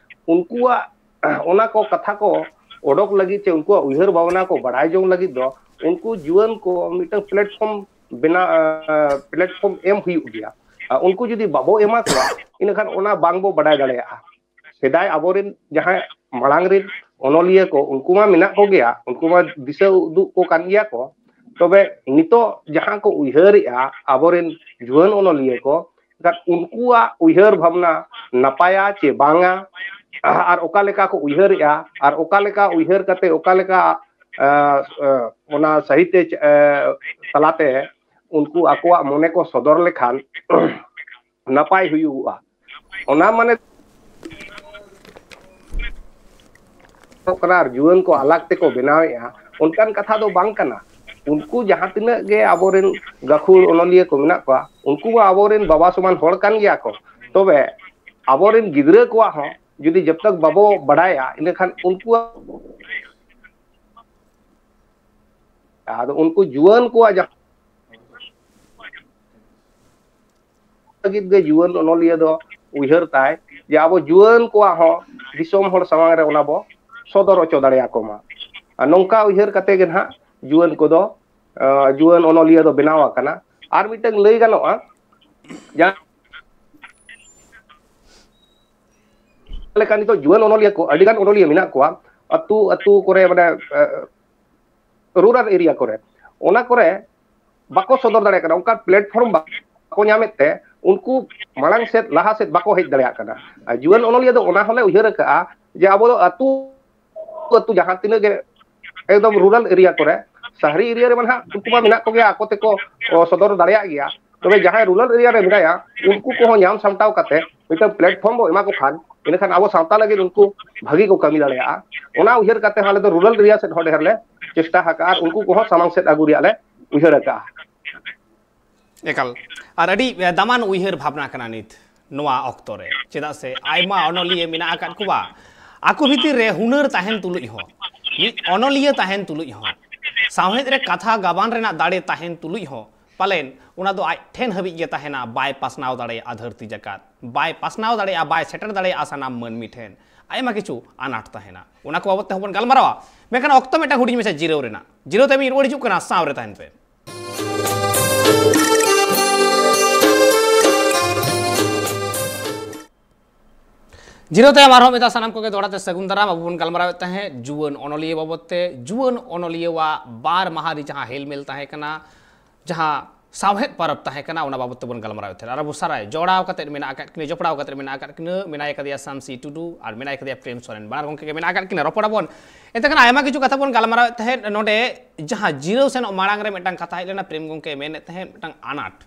ᱩᱱᱠᱩᱣᱟᱜ ᱚᱱᱟ ᱠᱚ ᱠᱟᱛᱷᱟ ᱠᱚ ᱚᱰᱚᱠ ᱞᱟᱹᱜᱤᱫ ᱪᱮ ᱩᱱᱠᱩᱣᱟᱜ ᱩᱭᱦᱟᱹᱨ ᱵᱷᱟᱵᱽᱱᱟ ᱠᱚ ᱵᱟᱲᱟᱭ ᱡᱚᱝ ᱞᱟᱹᱜᱤᱫ ᱫᱚ ᱩᱱᱠᱩ ᱡᱩᱣᱟᱹᱱ ᱠᱚ ᱢᱤᱫᱴᱟᱝ platform ᱵᱮᱱᱟᱣ, platform ᱮᱢ ᱦᱩᱭᱩᱜ ᱜᱮᱭᱟ᱾ ᱟᱨ ᱩᱱᱠᱩ ᱡᱩᱫᱤ ᱵᱟᱵᱚ ᱮᱢᱟ ᱠᱚᱣᱟ, ᱤᱱᱟᱹᱠᱷᱟᱱ ᱚᱱᱟ ᱵᱟᱝ ᱵᱚ ᱵᱟᱰᱟᱭ ᱫᱟᱲᱮᱭᱟᱜᱼᱟ᱾ ᱥᱮᱫᱟᱭ ᱟᱵᱚᱨᱮᱱ ᱡᱟᱦᱟᱸᱭ ᱢᱟᱲᱟᱝ ᱨᱮᱱ ᱚᱱᱚᱞᱤᱭᱟᱹ ᱠᱚ, ᱩᱱᱠᱩ ᱢᱟ ᱢᱮᱱᱟᱜ ᱠᱚᱜᱮᱭᱟ, ᱩᱱᱠᱩ ᱢᱟ ᱫᱤᱥᱟᱹ ᱩᱫᱩᱜ ᱠᱚ ᱠᱟᱱ ᱜᱮᱭᱟ ᱠᱚ᱾ ᱛᱚᱵᱮ ᱱᱤᱛᱚᱜ ᱡᱟᱦᱟᱸ ᱠᱚ ᱩᱭᱦᱟᱹᱨᱮᱜᱼᱟ ᱟᱵᱚᱨᱮᱱ ᱡᱩᱣᱟᱹᱱ ᱚᱱᱚᱞᱤᱭᱟᱹ ᱠᱚ, ᱮᱱᱠᱷᱟᱱ ᱩᱱᱠᱩᱣᱟᱜ ᱩᱭᱦᱟᱹᱨ ᱵᱷᱟᱵᱽᱱᱟ ᱱᱟᱯᱟᱭᱟ ᱪᱮ ᱵᱟᱝᱟ, ᱟᱨ ᱚᱠᱟ ᱞᱮᱠᱟ ᱠᱚ ᱩᱭᱦᱟᱹᱨᱮᱜᱼᱟ, ᱟᱨ ᱚᱠᱟ ᱞᱮᱠᱟ ᱩᱭᱦᱟᱹᱨ ᱠᱟᱛᱮ ᱚᱠᱟ ᱞᱮᱠᱟ, ᱟ, ᱟ, ᱚᱱᱟ ᱥᱟᱦᱤᱛᱭᱚ ᱪ-, ᱟ, ᱛᱟᱞᱟᱛᱮ ᱩᱱᱠᱩ ᱟᱠᱚᱣᱟᱜ ᱢᱚᱱᱮ ᱠᱚ ᱥᱚᱫᱚᱨ ᱞᱮᱠᱷᱟᱱ ᱱᱟᱯᱟᱭ ᱦᱩᱭᱩᱜᱼᱟ᱾ ᱚᱱᱟ ᱢᱟᱱᱮ ᱠᱟᱱᱟ ᱟᱨ ᱡᱩᱣᱟᱹᱱ ᱠᱚ ᱟᱞᱟᱜᱽ ᱛᱮᱠᱚ ᱵᱮᱱᱟᱣᱮᱜᱼᱟ, ᱚᱱᱠᱟᱱ ᱠᱟᱛᱷᱟ ᱫᱚ ᱵᱟᱝ ᱠᱟᱱᱟ᱾ ᱩᱱᱠᱩ ᱡᱟᱦᱟᱸ ᱛᱤᱱᱟᱹᱜ ᱜᱮ ᱟᱵᱚᱨᱮᱱ ᱜᱟᱹᱠᱷᱩᱲ ᱚᱱᱚᱞᱤᱭᱟᱹ ᱠᱚ ᱢᱮᱱᱟᱜ ᱠᱚᱣᱟ, ᱩᱱᱠᱩ ᱢᱟ ᱟᱵᱚᱨᱮᱱ ᱵᱟᱵᱟ ᱥᱚᱢᱟᱱ ᱦᱚᱲ ᱠᱟᱱ ᱜᱮᱭᱟ ᱠᱚ᱾ ᱛᱚᱵᱮ ᱟᱵᱚᱨᱮᱱ ᱜᱤᱫᱽᱨᱟᱹ ᱠᱚᱣᱟᱜ ᱦᱚᱸ ᱡᱩᱫᱤ ᱡᱚᱵ ᱛᱚᱠ ᱵᱟᱵᱚ ᱵᱟᱰᱟᱭᱟ, ᱤᱱᱟᱹᱠᱷᱟᱱ ᱩᱱᱠᱩᱣᱟᱜ ᱟᱫᱚ ᱩᱱᱠᱩ ᱡᱩᱣᱟᱹᱱ ᱠᱚᱣᱟᱜ ᱡᱟᱦᱟᱸ ᱞᱟᱹᱜᱤᱫ ᱜᱮ ᱡᱩᱣᱟᱹᱱ ᱚᱱᱚᱞᱤᱭᱟᱹ ᱫᱚ ᱩᱭᱦᱟᱹᱨ ᱛᱟᱭ ᱡᱮ ᱟᱵᱚ ᱡᱩᱣᱟᱹᱱ ᱠᱚᱣᱟᱜ ᱦᱚᱸ ᱫᱤᱥᱚᱢ ᱦᱚᱲ ᱥᱟᱢᱟᱝ ᱨᱮ ᱚᱱᱟ ᱵᱚ ᱥᱚᱫᱚᱨ ᱦᱚᱪᱚ ᱫᱟᱲᱮᱭᱟᱠᱚ ᱢᱟ᱾ ᱟᱨ ᱱᱚᱝᱠᱟ ᱩᱭᱦᱟᱹᱨ ᱠᱟᱛᱮ ᱜᱮ ᱱᱟᱦᱟᱜ ᱡᱩᱣᱟᱹᱱ ᱠᱚᱫᱚ, ᱟᱸ, ᱡᱩᱣᱟᱹᱱ ᱚᱱᱚᱞᱤᱭᱟᱹ ᱫᱚ ᱵᱮᱱᱟᱣ ᱟᱠᱟᱱᱟ᱾ ᱟᱨ ᱢᱤᱫᱴᱟᱝ ᱞᱟᱹᱭ ᱜᱟᱱᱚᱜᱼᱟ, ᱡᱟᱦᱟᱸ ᱞᱮᱠᱟ ᱱᱤᱛᱚᱜ ᱡᱩᱣᱟᱹᱱ ᱚᱱᱚᱞᱤᱭᱟᱹ ᱠᱚ ᱟᱹᱰᱤ ᱜᱟᱱ ᱚᱱᱚᱞᱤᱭᱟᱹ ᱢᱮᱱᱟᱜ ᱠᱚᱣᱟ, ᱟᱹᱛᱩ ᱟᱹᱛᱩ ᱠᱚᱨᱮ, ᱢᱟᱱᱮ, ᱮ, ᱨᱩᱨᱟᱞ ᱮᱨᱤᱭᱟ ᱠᱚᱨᱮ, ᱚᱱᱟ ᱠᱚᱨᱮ ᱵᱟᱠᱚ ᱥᱚᱫᱚᱨ ᱫᱟᱲᱮᱭᱟᱜ ᱠᱟᱱᱟ, ᱚᱱᱠᱟ platform ᱵᱟᱠᱚ ᱧᱟᱢᱮᱫ ᱛᱮ ᱩᱱᱠᱩ ᱢᱟᱲᱟᱝ ᱥᱮᱫ, ᱞᱟᱦᱟ ᱥᱮᱫ ᱵᱟᱠᱚ ᱦᱮᱡ ᱫᱟᱲᱮᱭᱟᱜ ᱠᱟᱱᱟ᱾ ᱟᱨ ᱡᱩᱣᱟᱹᱱ ᱚᱱᱚᱞᱤᱭᱟᱹ ᱫᱚ ᱚᱱᱟ ᱦᱚᱸᱞᱮ ᱩᱭᱦᱟᱹᱨ ᱟᱠᱟᱜᱼᱟ ᱡᱮ ᱟᱵᱚ ᱫᱚ ᱟᱹᱛᱩ ᱟᱹᱛᱩ ᱡᱟᱦᱟᱸ ᱛᱤᱱᱟᱹᱜ ᱜᱮ ᱮᱠᱫᱚᱢ ᱨᱩᱨᱟᱞ ᱮᱨᱤᱭᱟ ᱠᱚᱨᱮ, ᱥᱟᱦᱨᱤ ᱮᱨᱤᱭᱟ ᱨᱮᱢᱟ ᱱᱟᱦᱟᱜ ᱩᱱᱠᱩ ᱢᱟ ᱢᱮᱱᱟᱜ ᱠᱚᱜᱮᱭᱟ, ᱟᱠᱚ ᱛᱮᱠᱚ, ᱚ, ᱥᱚᱫᱚᱨ ᱫᱟᱲᱮᱭᱟᱜ ᱜᱮᱭᱟ᱾ ᱛᱚᱵᱮ ᱡᱟᱦᱟᱸᱭ ᱨᱩᱨᱟᱞ ᱮᱨᱤᱭᱟ ᱨᱮ ᱢᱮᱱᱟᱭᱟ, ᱩᱱᱠᱩ ᱠᱚᱦᱚᱸ ᱧᱟᱢ ᱥᱟᱢᱴᱟᱣ ᱠᱟᱛᱮ ᱢᱤᱫᱴᱟᱝ ᱯᱞᱮᱴᱯᱷᱚᱨᱢ ᱵᱚ ᱮᱢᱟ ᱠᱚ ᱠᱷᱟᱱ, ᱤᱱᱟᱹᱠᱷᱟᱱ ᱟᱵᱚ ᱥᱟᱶᱛᱟ ᱞᱟᱹᱜᱤᱫ ᱩᱱᱠᱩ ᱵᱷᱟᱹᱜᱤ ᱠᱚ ᱠᱟᱹᱢᱤ ᱫᱟᱲᱮᱭᱟᱜᱼᱟ᱾ ᱚᱱᱟ ᱩᱭᱦᱟᱹᱨ ᱠᱟᱛᱮ ᱦᱚᱸ ᱟᱞᱮ ᱫᱚ ᱨᱩᱨᱟᱞ ᱮᱨᱤᱭᱟ ᱥᱮᱫ ᱦᱚᱸ ᱰᱷᱮᱨ ᱞᱮ ᱪᱮᱥᱴᱟ ᱟᱠᱟᱫᱼᱟ ᱟᱨ ᱩᱱᱠᱩ ᱠᱚᱦᱚᱸ ᱥᱟᱢᱟᱝ ᱥᱮᱫ ᱟᱹᱜᱩ ᱨᱮᱭᱟᱜ ᱞᱮ ᱩᱭᱦᱟᱹᱨ ᱟᱠᱟᱫᱼᱟ᱾ ᱮᱠᱟᱞ, ᱟᱨ ᱟᱹᱰᱤ, ᱮ, ᱫᱟᱢᱟᱱ ᱩᱭᱦᱟᱹᱨ ᱵᱷᱟᱵᱽᱱᱟ ᱠᱟᱱᱟ ᱱᱤᱛ ᱱᱚᱣᱟ ᱚᱠᱛᱚ ᱨᱮ, ᱪᱮᱫᱟᱜ ᱥᱮ ᱟᱭᱢᱟ ᱚᱱᱚᱞᱤᱭᱟᱹ ᱢᱮᱱᱟᱜ ᱟᱠᱟᱫ ᱠᱚᱣᱟ, ᱟᱠᱚ ᱵᱷᱤᱛᱤᱨ ᱨᱮ ᱦᱩᱱᱟᱹᱨ ᱛᱟᱦᱮᱱ ᱛᱩᱞᱩᱡ ᱦᱚᱸ, ᱢᱤᱫ ᱚᱱᱚᱞᱤᱭᱟᱹ ᱛᱟᱦᱮᱱ ᱛᱩᱞᱩᱡ ᱦᱚᱸ, ᱥᱟᱶᱦᱮᱫ ᱨᱮ ᱠᱟᱛᱷᱟ ᱜᱟᱵᱟᱱ ᱨᱮᱱᱟᱜ ᱫᱟᱲᱮ ᱛᱟᱦᱮᱱ ᱛᱩᱞᱩᱡ ᱦᱚᱸ ᱯᱟᱞᱮᱱ ᱚᱱᱟ ᱫᱚ ᱟᱡ ᱴᱷᱮᱱ ᱦᱟᱹᱵᱤᱡ ᱜᱮ ᱛᱟᱦᱮᱱᱟ, ᱵᱟᱭ ᱯᱟᱥᱱᱟᱣ ᱫᱟᱲᱮᱭᱟᱜᱼᱟ ᱫᱷᱟᱹᱨᱛᱤ ᱡᱟᱠᱟᱛ, ᱵᱟᱭ ᱯᱟᱥᱱᱟᱣ ᱫᱟᱲᱮᱭᱟᱜᱼᱟ, ᱵᱟᱭ ᱥᱮᱴᱮᱨ ᱫᱟᱲᱮᱭᱟᱜᱼᱟ ᱥᱟᱱᱟᱢ ᱢᱟᱹᱱᱢᱤ ᱴᱷᱮᱱ᱾ ᱟᱭᱢᱟ ᱠᱤᱪᱷᱩ ᱟᱱᱟᱴ ᱛᱟᱦᱮᱱᱟ, ᱚᱱᱟ ᱠᱚ ᱵᱟᱵᱚᱫ ᱛᱮᱦᱚᱸ ᱵᱚᱱ ᱜᱟᱞᱢᱟᱨᱟᱣᱟ᱾ ᱢᱮᱱᱠᱷᱟᱱ ᱚᱠᱛᱚ ᱢᱤᱫᱴᱟᱝ ᱦᱩᱰᱤᱧ ᱢᱟᱪᱷᱟ ᱡᱤᱨᱟᱹᱣ ᱨᱮᱱᱟᱜ, ᱡᱤᱨᱟᱹᱣ ᱛᱟᱭᱚᱢ ᱤᱧ ᱨᱩᱣᱟᱹᱲ ᱦᱤᱡᱩᱜ ᱠᱟᱱᱟ, ᱥᱟᱶ ᱨᱮ ᱛᱟᱦᱮᱱ ᱯᱮ᱾ ᱡᱤᱨᱟᱹᱣ ᱛᱟᱭᱚᱢ ᱟᱨᱦᱚᱸ ᱢᱤᱫ ᱫᱷᱟᱣ ᱥᱟᱱᱟᱢ ᱠᱚᱜᱮ ᱫᱚᱦᱲᱟ ᱛᱮ ᱥᱟᱹᱜᱩᱱ ᱫᱟᱨᱟᱢ᱾ ᱟᱵᱚ ᱵᱚᱱ ᱜᱟᱞᱢᱟᱨᱟᱣᱮᱫ ᱛᱟᱦᱮᱸᱫ ᱡᱩᱣᱟᱹᱱ ᱚᱱᱚᱞᱤᱭᱟᱹ ᱵᱟᱵᱚᱫ ᱛᱮ, ᱡᱩᱣᱟᱹᱱ ᱚᱱᱚᱞᱤᱭᱟᱹᱣᱟᱜ ᱵᱟᱨ ᱢᱟᱦᱟ ᱨᱮ ᱡᱟᱦᱟᱸ ᱦᱮᱞᱢᱮᱞ ᱛᱟᱦᱮᱸ ᱠᱟᱱᱟ, ᱡᱟᱦᱟᱸ ᱥᱟᱶᱦᱮᱫ ᱯᱚᱨᱚᱵᱽ ᱛᱟᱦᱮᱸ ᱠᱟᱱᱟ, ᱚᱱᱟ ᱵᱟᱵᱚᱫ ᱛᱮᱵᱚᱱ ᱜᱟᱞᱢᱟᱨᱟᱣᱮᱫ ᱛᱟᱦᱮᱸᱫ᱾ ᱟᱨ ᱟᱵᱚ ᱥᱟᱨᱟᱭ ᱡᱚᱲᱟᱣ ᱠᱟᱛᱮᱫ ᱢᱮᱱᱟᱜ ᱟᱠᱟᱫ ᱠᱤᱱᱟᱹ, ᱡᱚᱯᱲᱟᱣ ᱠᱟᱛᱮᱫ ᱢᱮᱱᱟᱜ ᱟᱠᱟᱫ ᱠᱤᱱᱟᱹ, ᱢᱮᱱᱟᱭ ᱠᱟᱫᱮᱭᱟ ᱥᱟᱢᱥᱤ ᱴᱩᱰᱩ ᱟᱨ ᱢᱮᱱᱟᱭ ᱠᱟᱫᱮᱭᱟ ᱯᱨᱮᱢ ᱥᱚᱨᱮᱱ᱾ ᱵᱟᱱᱟᱨ ᱜᱚᱢᱠᱮ ᱜᱮ ᱢᱮᱱᱟᱜ ᱟᱠᱟᱫ ᱠᱤᱱᱟᱹ, ᱨᱚᱯᱚᱲ ᱟᱵᱚᱱ᱾ ᱮᱱᱛᱮ ᱠᱷᱟᱱ ᱟᱭᱢᱟ ᱠᱤᱪᱷᱩ ᱠᱟᱛᱷᱟ ᱵᱚᱱ ᱜᱟᱞᱢᱟᱨᱟᱣᱮᱫ ᱛᱟᱦᱮᱸᱫ᱾ ᱱᱚᱰᱮ ᱡᱟᱦᱟᱸ ᱡᱤᱨᱟᱹᱣ ᱥᱮᱱᱚᱜ ᱢᱟᱲᱟᱝ ᱨᱮ ᱢᱤᱫᱴᱟᱝ ᱠᱟᱛᱷᱟ ᱦᱮᱡ ᱞᱮᱱᱟ, ᱯᱨᱮᱢ ᱜᱚᱢᱠᱮ ᱢᱮᱱᱮᱫ ᱛᱟᱦᱮᱸᱫ ᱢᱤᱫᱴᱟᱝ ᱟᱱᱟᱴ,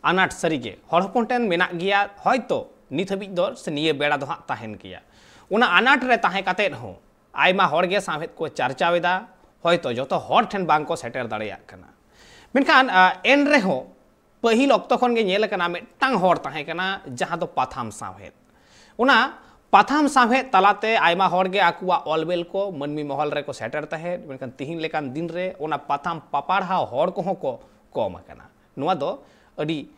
ᱟᱱᱟᱴ ᱥᱟᱹᱨᱤᱜᱮ ᱦᱚᱲ ᱦᱚᱯᱚᱱ ᱴᱷᱮᱱ ᱢᱮᱱᱟᱜ ᱜᱮᱭᱟ, ᱦᱚᱭᱛᱚ ᱱᱤᱛ ᱦᱟᱹᱵᱤᱡ ᱫᱚ ᱥᱮ ᱱᱤᱭᱟᱹ ᱵᱮᱲᱟ ᱫᱚ ᱦᱟᱸᱜ ᱛᱟᱦᱮᱱ ᱜᱮᱭᱟ᱾ ᱚᱱᱟ ᱟᱱᱟᱴ ᱨᱮ ᱛᱟᱦᱮᱸ ᱠᱟᱛᱮᱫ ᱦᱚᱸ ᱟᱭᱢᱟ ᱦᱚᱲ ᱜᱮ ᱥᱟᱶᱦᱮᱫ ᱠᱚ ᱪᱟᱨᱪᱟᱣ ᱮᱫᱟ, ᱦᱚᱭᱛᱚ ᱡᱚᱛᱚ ᱦᱚᱲ ᱴᱷᱮᱱ ᱵᱟᱝ ᱠᱚ ᱥᱮᱴᱮᱨ ᱫᱟᱲᱮᱭᱟᱜ ᱠᱟᱱᱟ᱾ ᱢᱮᱱᱠᱷᱟᱱ, ᱟ, ᱮᱱ ᱨᱮᱦᱚᱸ ᱯᱟᱹᱦᱤᱞ ᱚᱠᱛᱚ ᱠᱷᱚᱱ ᱜᱮ ᱧᱮᱞ ᱟᱠᱟᱱᱟ, ᱢᱤᱫᱴᱟᱝ ᱦᱚᱲ ᱛᱟᱦᱮᱸ ᱠᱟᱱᱟ ᱡᱟᱦᱟᱸ ᱫᱚ ᱯᱟᱛᱷᱟᱢ ᱥᱟᱶᱦᱮᱫ᱾ ᱚᱱᱟ ᱯᱟᱛᱷᱟᱢ ᱥᱟᱶᱦᱮᱫ ᱛᱟᱞᱟᱛᱮ ᱟᱭᱢᱟ ᱦᱚᱲ ᱜᱮ ᱟᱠᱚᱣᱟᱜ ᱚᱞᱵᱮᱞ ᱠᱚ ᱢᱟᱹᱱᱢᱤ ᱢᱚᱦᱚᱞ ᱨᱮᱠᱚ ᱥᱮᱴᱮᱨ ᱛᱟᱦᱮᱸᱫ, ᱢᱮᱱᱠᱷᱟᱱ ᱛᱤᱦᱤᱧ ᱞᱮᱠᱟᱱ ᱫᱤᱱ ᱨᱮ ᱚᱱᱟ ᱯᱟᱛᱷᱟᱢ ᱯᱟᱯᱟᱲᱦᱟᱣ ᱦᱚᱲ ᱠᱚᱦᱚᱸ ᱠᱚ ᱠᱚᱢ ᱟᱠᱟᱱᱟ᱾ ᱱᱚᱣᱟ ᱫᱚ ᱟᱹᱰᱤ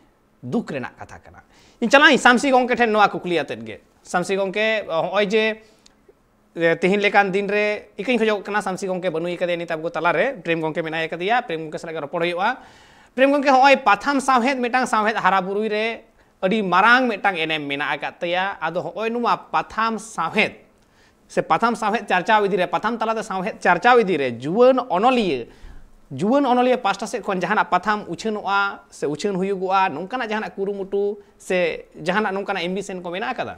ᱫᱩᱠ ᱨᱮᱱᱟᱜ ᱠᱟᱛᱷᱟ ᱠᱟᱱᱟ᱾ ᱤᱧ ᱪᱟᱞᱟᱜ ᱟᱹᱧ ᱥᱟᱢᱥᱤ ᱜᱚᱢᱠᱮ ᱴᱷᱮᱱ ᱱᱚᱣᱟ ᱠᱩᱠᱞᱤ ᱟᱛᱮᱫ ᱜᱮ᱾ ᱥᱟᱢᱥᱤ ᱜᱚᱢᱠᱮ, ᱦᱚᱸᱜᱼᱚᱭ ᱡᱮ, ᱡᱮ ᱛᱮᱦᱮᱧ ᱞᱮᱠᱟᱱ ᱫᱤᱱ ᱨᱮ ᱤᱠᱟᱹᱧ ᱠᱷᱚᱡᱚᱜ ᱠᱟᱱᱟ, ᱥᱟᱢᱥᱤ ᱜᱚᱢᱠᱮ ᱵᱟᱹᱱᱩᱭ ᱠᱟᱫᱮᱭᱟ ᱱᱤᱛ ᱟᱵᱚ ᱛᱟᱞᱟᱨᱮ, ᱯᱨᱮᱢ ᱜᱚᱢᱠᱮ ᱢᱮᱱᱟᱭ ᱠᱟᱫᱮᱭᱟ, ᱯᱨᱮᱢ ᱜᱚᱢᱠᱮ ᱥᱟᱞᱟᱜ ᱜᱮ ᱨᱚᱯᱚᱲ ᱦᱩᱭᱩᱜᱼᱟ᱾ ᱯᱨᱮᱢ ᱜᱚᱢᱠᱮ, ᱦᱚᱸᱜᱼᱚᱭ ᱯᱟᱛᱷᱟᱢ ᱥᱟᱶᱦᱮᱫ ᱢᱤᱫᱴᱟᱝ ᱥᱟᱶᱦᱮᱫ ᱦᱟᱨᱟ ᱵᱩᱨᱩᱭ ᱨᱮ ᱟᱹᱰᱤ ᱢᱟᱨᱟᱝ ᱢᱤᱫᱴᱟᱝ ᱮᱱᱮᱢ ᱢᱮᱱᱟᱜ ᱟᱠᱟᱫ ᱛᱟᱭᱟ᱾ ᱟᱫᱚ ᱦᱚᱸᱜᱼᱚᱭ ᱱᱚᱣᱟ ᱯᱟᱛᱷᱟᱢ ᱥᱟᱶᱦᱮᱫ ᱥᱮ ᱯᱟᱛᱷᱟᱢ ᱥᱟᱶᱦᱮᱫ ᱪᱟᱨᱪᱟᱣ ᱤᱫᱤ ᱨᱮ, ᱯᱟᱛᱷᱟᱢ ᱛᱟᱞᱟᱛᱮ ᱥᱟᱶᱦᱮᱫ ᱪᱟᱨᱪᱟᱣ ᱤᱫᱤ ᱨᱮ ᱡᱩᱣᱟᱹᱱ ᱚᱱᱚᱞᱤᱭᱟᱹ ᱡᱩᱣᱟᱹᱱ ᱚᱱᱚᱞᱤᱭᱟᱹ ᱯᱟᱥᱴᱟ ᱥᱮᱫ ᱠᱷᱚᱱ ᱡᱟᱦᱟᱱᱟᱜ ᱯᱟᱛᱷᱟᱢ ᱩᱪᱷᱟᱹᱱᱚᱜᱼᱟ ᱥᱮ ᱩᱪᱷᱟᱹᱱ ᱦᱩᱭᱩᱜᱚᱜᱼᱟ, ᱱᱚᱝᱠᱟᱱᱟᱜ ᱡᱟᱦᱟᱱᱟᱜ ᱠᱩᱨᱩᱢᱩᱴᱩ ᱥᱮ ᱡᱟᱦᱟᱱᱟᱜ ᱱᱚᱝᱠᱟᱱᱟᱜ ᱮᱢᱵᱤᱥᱚᱱ ᱠᱚ ᱢᱮᱱᱟᱜ ᱟᱠᱟᱫᱟ?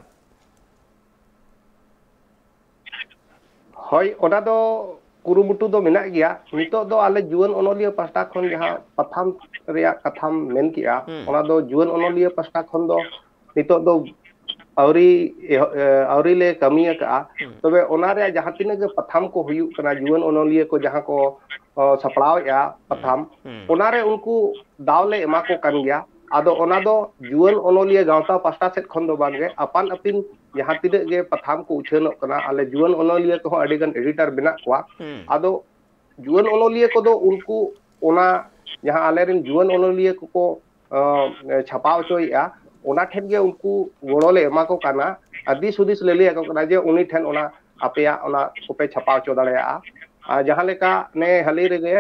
ᱦᱳᱭ, ᱚᱱᱟ ᱫᱚ ᱠᱩᱨᱩᱢᱩᱴᱩ ᱫᱚ ᱢᱮᱱᱟᱜ ᱜᱮᱭᱟ᱾ ᱱᱤᱛᱚᱜ ᱫᱚ ᱟᱞᱮ ᱡᱩᱣᱟᱹᱱ ᱚᱱᱚᱞᱤᱭᱟᱹ ᱯᱟᱥᱴᱟ ᱠᱷᱚᱱ ᱡᱟᱦᱟᱸ ᱯᱟᱛᱷᱟᱢ ᱨᱮᱭᱟᱜ ᱠᱟᱛᱷᱟᱢ ᱢᱮᱱ ᱠᱮᱜᱼᱟ, ᱦᱩᱸ᱾ ᱚᱱᱟ ᱫᱚ ᱡᱩᱣᱟᱹᱱ ᱚᱱᱚᱞᱤᱭᱟᱹ ᱯᱟᱥᱴᱟ ᱠᱷᱚᱱ ᱫᱚ ᱱᱤᱛᱚᱜ ᱫᱚ ᱟᱹᱣᱨᱤ ᱮᱦᱚ-, ᱮ, ᱟᱹᱣᱨᱤ ᱞᱮ ᱠᱟᱹᱢᱤ ᱟᱠᱟᱜᱼᱟ᱾ ᱦᱩᱸ᱾ ᱛᱚᱵᱮ ᱚᱱᱟ ᱨᱮᱭᱟᱜ ᱡᱟᱦᱟᱸ ᱛᱤᱱᱟᱹᱜ ᱜᱮ ᱯᱟᱛᱷᱟᱢ ᱠᱚ ᱦᱩᱭᱩᱜ ᱠᱟᱱᱟ, ᱡᱩᱣᱟᱹᱱ ᱚᱱᱚᱞᱤᱭᱟᱹ ᱠᱚ ᱡᱟᱦᱟᱸ ᱠᱚ, ᱚ, ᱥᱟᱯᱲᱟᱣᱮᱫᱼᱟ ᱯᱟᱛᱷᱟᱢ, ᱦᱩᱸ᱾ ᱚᱱᱟᱨᱮ ᱩᱱᱠᱩ ᱫᱟᱣ ᱞᱮ ᱮᱢᱟ ᱠᱚ ᱠᱟᱱ ᱜᱮᱭᱟ᱾ ᱟᱫᱚ ᱚᱱᱟ ᱫᱚ ᱡᱩᱣᱟᱹᱱ ᱚᱱᱚᱞᱤᱭᱟᱹ ᱜᱟᱶᱛᱟ ᱯᱟᱥᱴᱟ ᱥᱮᱫ ᱠᱷᱚᱱ ᱫᱚ ᱵᱟᱝᱜᱮ, ᱟᱯᱟᱱ ᱟᱹᱯᱤᱱ ᱡᱟᱦᱟᱸ ᱛᱤᱱᱟᱹᱜ ᱜᱮ ᱯᱟᱛᱷᱟᱢ ᱠᱚ ᱩᱪᱷᱟᱹᱱᱚᱜ ᱠᱟᱱᱟ, ᱟᱞᱮ ᱡᱩᱣᱟᱹᱱ ᱚᱱᱚᱞᱤᱭᱟᱹ ᱠᱚᱦᱚᱸ ᱟᱹᱰᱤᱜᱟᱱ ᱮᱰᱤᱴᱚᱨ ᱢᱮᱱᱟᱜ ᱠᱚᱣᱟ᱾ ᱦᱩᱸ᱾ ᱟᱫᱚ ᱡᱩᱣᱟᱹᱱ ᱚᱱᱚᱞᱤᱭᱟᱹ ᱠᱚᱫᱚ ᱩᱱᱠᱩ ᱚᱱᱟ ᱡᱟᱦᱟᱸ ᱟᱞᱮᱨᱮᱱ ᱡᱩᱣᱟᱹᱱ ᱚᱱᱚᱞᱤᱭᱟᱹ ᱠᱚᱠᱚ, ᱟᱸ, ᱪᱷᱟᱯᱟ ᱦᱚᱪᱚᱭᱮᱫᱼᱟ, ᱚᱱᱟ ᱴᱷᱮᱱ ᱜᱮ ᱩᱱᱠᱩ ᱜᱚᱲᱚ ᱞᱮ ᱮᱢᱟ ᱠᱚ ᱠᱟᱱᱟ᱾ ᱟᱨ ᱫᱤᱥ ᱦᱩᱫᱤᱥ ᱞᱮ ᱞᱟᱹᱭ ᱟᱠᱚ ᱠᱟᱱᱟ ᱡᱮ ᱩᱱᱤ ᱴᱷᱮᱱ ᱚᱱᱟ ᱟᱯᱮᱭᱟᱜ ᱚᱱᱟ ᱠᱚᱯᱮ ᱪᱷᱟᱯᱟ ᱦᱚᱪᱚ ᱫᱟᱲᱮᱭᱟᱜᱼᱟ᱾ ᱟᱨ ᱡᱟᱦᱟᱸ ᱞᱮᱠᱟ ᱱᱮ ᱦᱟᱹᱞᱤ ᱨᱮᱜᱮ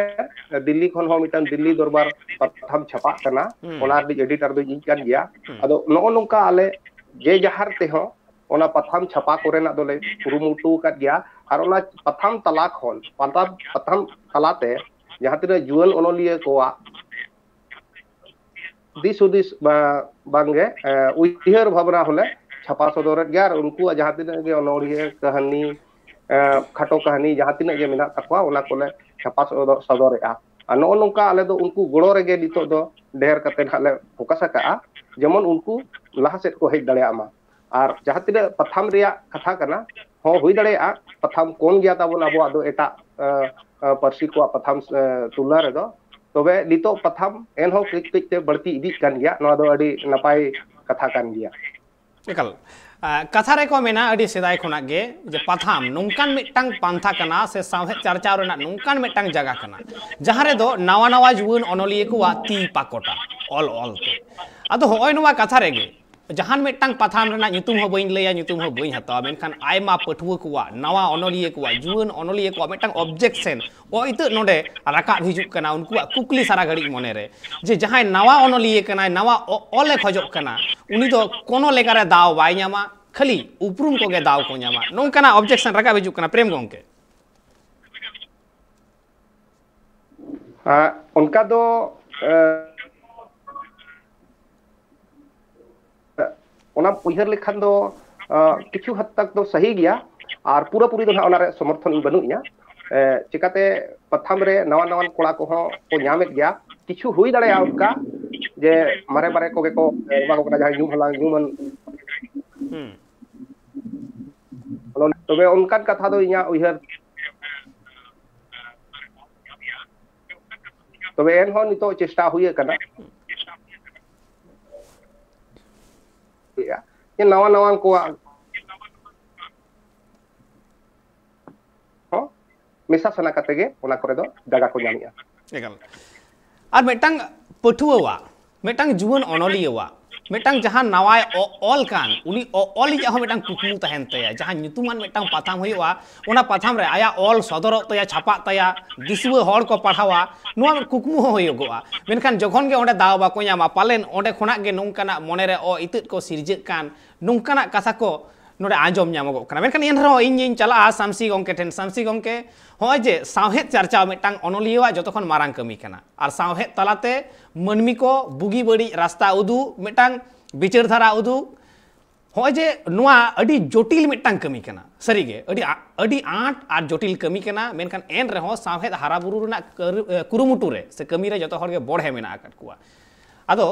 ᱫᱤᱞᱞᱤ ᱠᱷᱚᱱ ᱦᱚᱸ ᱢᱤᱫᱴᱟᱝ ᱫᱤᱞᱞᱤ ᱫᱚᱨᱵᱟᱨ ᱯᱟᱛᱷᱟᱢ ᱪᱷᱟᱯᱟᱜ ᱠᱟᱱᱟ, ᱦᱩᱸ᱾ ᱚᱱᱟ ᱨᱤᱱᱤᱡ ᱮᱰᱤᱴᱚᱨ ᱫᱚ ᱤᱧ ᱠᱟᱱ ᱜᱮᱭᱟ᱾ ᱦᱩᱸ᱾ ᱟᱫᱚ ᱱᱚᱜᱼᱚ ᱱᱚᱝᱠᱟ ᱟᱞᱮ ᱡᱮ ᱡᱟᱦᱟᱨ ᱛᱮᱦᱚᱸ ᱚᱱᱟ ᱯᱟᱛᱷᱟᱢ ᱪᱷᱟᱯᱟ ᱠᱚᱨᱮᱱᱟᱜ ᱫᱚᱞᱮ ᱠᱩᱨᱩᱢᱩᱴᱩ ᱟᱠᱟᱫ ᱜᱮᱭᱟ᱾ ᱟᱨ ᱚᱱᱟ ᱯᱟᱛᱷᱟᱢ ᱛᱟᱞᱟ ᱠᱷᱚᱱ, ᱯᱟᱛᱷᱟᱢ, ᱯᱟᱛᱷᱟᱢ ᱛᱟᱞᱟᱛᱮ ᱡᱟᱦᱟᱸ ᱛᱤᱱᱟᱹᱜ ᱡᱩᱣᱟᱹᱱ ᱚᱱᱚᱞᱤᱭᱟᱹ ᱠᱚᱣᱟᱜ ᱫᱤᱥ ᱦᱩᱫᱤᱥ ᱵᱟ-, ᱵᱟᱝᱜᱮ, ᱮ, ᱩᱭᱦᱟᱹᱨ ᱵᱷᱟᱵᱽᱱᱟ ᱦᱚᱸᱞᱮ ᱪᱷᱟᱯᱟ ᱥᱚᱫᱚᱨᱮᱫ ᱜᱮᱭᱟ᱾ ᱟᱨ ᱩᱱᱠᱩᱣᱟᱜ ᱡᱟᱦᱟᱸ ᱛᱤᱱᱟᱹᱜ ᱜᱮ ᱚᱱᱚᱬᱦᱤᱭᱟᱹ, ᱠᱟᱹᱦᱱᱤ, ᱮ, ᱠᱷᱟᱴᱚ ᱠᱟᱹᱦᱱᱤ ᱡᱟᱦᱟᱸ ᱛᱤᱱᱟᱹᱜ ᱜᱮ ᱢᱮᱱᱟᱜ ᱛᱟᱠᱚᱣᱟ, ᱚᱱᱟ ᱠᱚᱞᱮ ᱪᱷᱟᱯᱟ ᱥᱚᱫᱚ-, ᱥᱚᱫᱚᱨᱮᱫᱼᱟ᱾ ᱟᱨ ᱱᱚᱜᱼᱚ ᱱᱚᱝᱠᱟ ᱟᱞᱮ ᱫᱚ ᱩᱱᱠᱩ ᱜᱚᱲᱚ ᱨᱮᱜᱮ ᱱᱤᱛᱚᱜ ᱫᱚ ᱰᱷᱮᱨ ᱠᱟᱛᱮ ᱱᱟᱦᱟᱜ ᱞᱮ ᱯᱷᱳᱠᱟᱥ ᱟᱠᱟᱜᱼᱟ, ᱡᱮᱢᱚᱱ ᱩᱱᱠᱩ ᱞᱟᱦᱟ ᱥᱮᱫ ᱠᱚ ᱦᱮᱡ ᱫᱟᱲᱮᱭᱟᱜ ᱢᱟ᱾ ᱟᱨ ᱡᱟᱦᱟᱸ ᱛᱤᱱᱟᱹᱜ ᱯᱟᱛᱷᱟᱢ ᱨᱮᱭᱟᱜ ᱠᱟᱛᱷᱟ ᱠᱟᱱᱟ, ᱦᱚᱸ ᱦᱩᱭ ᱫᱟᱲᱮᱭᱟᱜᱼᱟ ᱯᱟᱛᱷᱟᱢ ᱠᱚᱢ ᱜᱮᱭᱟ ᱛᱟᱵᱚᱱ ᱟᱵᱚᱣᱟᱜ ᱫᱚ ᱮᱴᱟᱜ, ᱮ, ᱮ, ᱯᱟᱹᱨᱥᱤ ᱠᱚᱣᱟᱜ ᱯᱟᱛᱷᱟᱢ, ᱮ, ᱛᱩᱞᱚᱱᱟ ᱨᱮᱫᱚ᱾ ᱛᱚᱵᱮ ᱱᱤᱛᱚᱜ ᱯᱟᱛᱷᱟᱢ ᱮᱱᱦᱚᱸ ᱠᱟᱹᱡ ᱠᱟᱹᱡ ᱛᱮ ᱵᱟᱹᱲᱛᱤ ᱤᱫᱤᱜ ᱠᱟᱱ ᱜᱮᱭᱟ, ᱱᱚᱣᱟ ᱫᱚ ᱟᱹᱰᱤ ᱱᱟᱯᱟᱭ ᱠᱟᱛᱷᱟ ᱠᱟᱱ ᱜᱮᱭᱟ᱾ ᱮᱠᱟᱞ᱾ ᱟ, ᱠᱟᱛᱷᱟ ᱨᱮᱠᱚ ᱢᱮᱱᱟ ᱟᱹᱰᱤ ᱥᱮᱫᱟᱭ ᱠᱷᱚᱱᱟᱜ ᱜᱮ ᱡᱮ ᱯᱟᱛᱷᱟᱢ ᱱᱚᱝᱠᱟᱱ ᱢᱤᱫᱴᱟᱝ ᱯᱟᱱᱛᱷᱟ ᱠᱟᱱᱟ ᱥᱮ ᱥᱟᱶᱦᱮᱫ ᱪᱟᱨᱪᱟᱣ ᱨᱮᱱᱟᱜ ᱱᱚᱝᱠᱟᱱ ᱢᱤᱫᱴᱟᱝ ᱡᱟᱭᱜᱟ ᱠᱟᱱᱟ, ᱡᱟᱦᱟᱸ ᱨᱮᱫᱚ ᱱᱟᱣᱟ ᱱᱟᱣᱟ ᱡᱩᱣᱟᱹᱱ ᱚᱱᱚᱞᱤᱭᱟᱹ ᱠᱚᱣᱟᱜ ᱛᱤ ᱯᱟᱠᱚᱴᱟ ᱚᱞ ᱚᱞ ᱛᱮ᱾ ᱟᱫᱚ ᱦᱚᱸᱜᱼᱚᱭ ᱱᱚᱣᱟ ᱠᱟᱛᱷᱟ ᱨᱮᱜᱮ ᱡᱟᱦᱟᱱ ᱢᱤᱫᱴᱟᱝ ᱯᱟᱛᱷᱟᱢ ᱨᱮᱱᱟᱜ ᱧᱩᱛᱩᱢ ᱦᱚᱸ ᱵᱟᱹᱧ ᱞᱟᱹᱭᱟ, ᱧᱩᱛᱩᱢ ᱦᱚᱸ ᱵᱟᱹᱧ ᱦᱟᱛᱟᱣᱟ, ᱢᱮᱱᱠᱷᱟᱱ ᱟᱭᱢᱟ ᱯᱟᱹᱴᱷᱩᱣᱟᱹ ᱠᱚᱣᱟᱜ, ᱱᱟᱣᱟ ᱚᱱᱚᱞᱤᱭᱟᱹ ᱠᱚᱣᱟᱜ, ᱡᱩᱣᱟᱹᱱ ᱚᱱᱚᱞᱤᱭᱟᱹ ᱠᱚᱣᱟᱜ ᱢᱤᱫᱴᱟᱝ ᱚᱵᱡᱮᱠᱥᱮᱱ ᱚ ᱤᱛᱟᱹᱜ ᱱᱚᱰᱮ ᱨᱟᱠᱟᱵ ᱦᱤᱡᱩᱜ ᱠᱟᱱᱟ, ᱩᱱᱠᱩᱣᱟᱜ ᱠᱩᱠᱞᱤ ᱥᱟᱨᱟ ᱜᱷᱟᱹᱲᱤᱡ ᱢᱚᱱᱮᱨᱮ, ᱡᱮ ᱡᱟᱦᱟᱸᱭ ᱱᱟᱣᱟ ᱚᱱᱚᱞᱤᱭᱟᱹ ᱠᱟᱱᱟᱭ, ᱱᱟᱣᱟ ᱚ-, ᱚᱞᱮ ᱠᱷᱚᱡᱚᱜ ᱠᱟᱱᱟ, ᱩᱱᱤ ᱫᱚ ᱠᱳᱱᱳ ᱞᱮᱠᱟᱨᱮ ᱫᱟᱣ ᱵᱟᱭ ᱧᱟᱢᱟ, ᱠᱷᱟᱹᱞᱤ ᱩᱯᱨᱩᱢ ᱠᱚᱜᱮ ᱫᱟᱣ ᱠᱚ ᱧᱟᱢᱟ, ᱱᱚᱝᱠᱟᱱᱟᱜ ᱚᱵᱡᱮᱠᱥᱮᱱ ᱨᱟᱠᱟᱵ ᱦᱤᱡᱩᱜ ᱠᱟᱱᱟ, ᱯᱨᱮᱢ ᱜᱚᱢᱠᱮ? ᱟᱸ, ᱚᱱᱠᱟ ᱫᱚ, ᱮᱸ, ᱚᱱᱟ ᱩᱭᱦᱟᱹᱨ ᱞᱮᱠᱷᱟᱱ ᱫᱚ, ᱟᱸ, ᱠᱤᱪᱷᱩ ᱦᱟᱫ ᱛᱟᱠ ᱫᱚ ᱥᱟᱹᱦᱤ ᱜᱮᱭᱟ, ᱟᱨ ᱯᱩᱨᱟᱹᱯᱩᱨᱤ ᱫᱚ ᱱᱟᱦᱟᱜ ᱚᱱᱟᱨᱮ ᱥᱚᱢᱚᱨᱛᱷᱚᱱ ᱤᱧ ᱵᱟᱹᱱᱩᱜ ᱤᱧᱟ᱾ ᱮᱸ, ᱪᱤᱠᱟᱛᱮ ᱯᱟᱛᱷᱟᱢ ᱨᱮ ᱱᱟᱣᱟ ᱱᱟᱣᱟᱱ ᱠᱚᱲᱟ ᱠᱚᱦᱚᱸ ᱠᱚ ᱧᱟᱢᱮᱫ ᱜᱮᱭᱟ, ᱠᱤᱪᱷᱩ ᱦᱩᱭ ᱫᱟᱲᱮᱭᱟᱜᱼᱟ ᱚᱱᱠᱟ ᱡᱮ ᱢᱟᱨᱮ ᱢᱟᱨᱮ ᱠᱚᱜᱮ ᱠᱚ ᱮᱢᱟ ᱠᱚ ᱠᱟᱱᱟ, ᱡᱟᱦᱟᱸᱭ ᱧᱩᱢ ᱦᱟᱞᱟᱝ, ᱧᱩᱢᱟᱱ᱾ ᱦᱩᱸ᱾ ᱛᱚᱵᱮ ᱚᱱᱠᱟᱱ ᱠᱟᱛᱷᱟ ᱫᱚ ᱤᱧᱟᱹᱜ ᱩᱭᱦᱟᱹᱨ ᱛᱚᱵᱮ ᱮᱱᱦᱚᱸ ᱱᱤᱛᱚᱜ ᱪᱮᱥᱴᱟ ᱦᱩᱭ ᱟᱠᱟᱱᱟ᱾ ᱡᱮ ᱱᱟᱣᱟ ᱱᱟᱣᱟ ᱠᱚᱣᱟᱜ ᱦᱚᱸ ᱢᱮᱥᱟ ᱥᱟᱱᱟ ᱠᱟᱛᱮ ᱜᱮ ᱚᱱᱟ ᱠᱚᱨᱮ ᱫᱚ ᱡᱟᱭᱜᱟ ᱠᱚ ᱧᱟᱢᱮᱜᱼᱟ᱾ ᱮᱠᱟᱞ᱾ ᱟᱨ ᱢᱤᱫᱴᱟᱝ ᱯᱟᱹᱴᱷᱩᱣᱟᱹᱣᱟᱜ, ᱢᱤᱫᱴᱟᱝ ᱡᱩᱣᱟᱹᱱ ᱚᱱᱚᱞᱤᱭᱟᱹᱣᱟᱜ, ᱢᱤᱫᱴᱟᱝ ᱡᱟᱦᱟᱸ ᱱᱟᱣᱟᱭ ᱚ-, ᱚᱞ ᱠᱟᱱ, ᱩᱱᱤ ᱚ-, ᱚᱞᱤᱡᱟᱜ ᱦᱚᱸ ᱢᱤᱫᱴᱟᱝ ᱠᱩᱠᱢᱩ ᱛᱟᱦᱮᱱ ᱛᱟᱭᱟ, ᱡᱟᱦᱟᱸ ᱧᱩᱛᱩᱢᱟᱱ ᱢᱤᱫᱴᱟᱝ ᱯᱟᱛᱷᱟᱢ ᱦᱩᱭᱩᱜᱼᱟ, ᱚᱱᱟ ᱯᱟᱛᱷᱟᱢ ᱨᱮ ᱟᱭᱟᱜ ᱚᱞ ᱥᱚᱫᱚᱨᱚᱜ ᱛᱟᱭᱟ, ᱪᱷᱟᱯᱟᱜ ᱛᱟᱭᱟ, ᱫᱤᱥᱩᱣᱟᱹ ᱦᱚᱲ ᱠᱚ ᱯᱟᱲᱦᱟᱣᱟ, ᱱᱚᱣᱟ ᱠᱩᱠᱢᱩ ᱦᱚᱸ ᱦᱩᱭᱩᱜᱚᱜᱼᱟ᱾ ᱢᱮᱱᱠᱷᱟᱱ ᱡᱚᱠᱷᱚᱱ ᱜᱮ ᱚᱸᱰᱮ ᱫᱟᱣ ᱵᱟᱠᱚ ᱧᱟᱢᱟ, ᱯᱟᱞᱮᱱ ᱚᱸᱰᱮ ᱠᱷᱚᱱᱟᱜ ᱜᱮ ᱱᱚᱝᱠᱟᱱᱟᱜ ᱢᱚᱱᱮᱨᱮ ᱚ ᱤᱛᱟᱹᱫ ᱠᱚ ᱥᱤᱨᱡᱟᱹᱜ ᱠᱟᱱ, ᱱᱚᱝᱠᱟᱱᱟᱜ ᱠᱟᱛᱷᱟ ᱠᱚ ᱱᱚᱰᱮ ᱟᱸᱡᱚᱢ ᱧᱟᱢᱚᱜᱚᱜ ᱠᱟᱱᱟ᱾ ᱢᱮᱱᱠᱷᱟᱱ ᱮᱱᱨᱮᱦᱚᱸ ᱤᱧ ᱤᱧ ᱪᱟᱞᱟᱜᱼᱟ ᱥᱟᱢᱥᱤ ᱜᱚᱢᱠᱮ ᱴᱷᱮᱱ᱾ ᱥᱟᱢᱥᱤ ᱜᱚᱢᱠᱮ, ᱦᱚᱸᱜᱼᱚᱭ ᱡᱮ ᱥᱟᱶᱦᱮᱫ ᱪᱟᱨᱪᱟᱣ ᱢᱤᱫᱴᱟᱝ ᱚᱱᱚᱞᱤᱭᱟᱹᱣᱟᱜ ᱡᱚᱛᱚ ᱠᱷᱚᱱ ᱢᱟᱨᱟᱝ ᱠᱟᱹᱢᱤ ᱠᱟᱱᱟ, ᱟᱨ ᱥᱟᱶᱦᱮᱫ ᱛᱟᱞᱟᱛᱮ ᱢᱟᱹᱱᱢᱤ ᱠᱚ ᱵᱩᱜᱤ ᱵᱟᱹᱲᱤᱡ ᱨᱟᱥᱛᱟ ᱩᱫᱩᱜ, ᱢᱤᱫᱴᱟᱝ ᱵᱤᱪᱟᱹᱨ ᱫᱷᱟᱨᱟ ᱩᱫᱩᱜ, ᱦᱚᱸᱜᱼᱚᱭ ᱡᱮ ᱱᱚᱣᱟ ᱟᱹᱰᱤ ᱡᱚᱴᱤᱞ ᱢᱤᱫᱴᱟᱝ ᱠᱟᱹᱢᱤ ᱠᱟᱱᱟ, ᱥᱟᱹᱨᱤᱜᱮ ᱟᱹᱰᱤ ᱟ-, ᱟᱹᱰᱤ ᱟᱸᱴ ᱟᱨ ᱡᱚᱴᱤᱞ ᱠᱟᱹᱢᱤ ᱠᱟᱱᱟ, ᱢᱮᱱᱠᱷᱟᱱ ᱮᱱ ᱨᱮᱦᱚᱸ ᱥᱟᱶᱦᱮᱫ ᱦᱟᱨᱟ ᱵᱩᱨᱩ ᱨᱮᱱᱟᱜ ᱠᱟᱹᱨᱩ-, ᱮ, ᱠᱩᱨᱩᱢᱩᱴᱩ ᱨᱮ ᱥᱮ ᱠᱟᱹᱢᱤ ᱨᱮ ᱡᱚᱛᱚ ᱦᱚᱲ ᱜᱮ ᱵᱚᱲᱦᱮ ᱢᱮᱱᱟᱜ ᱟᱠᱟᱫ ᱠᱚᱣᱟ᱾ ᱟᱫᱚ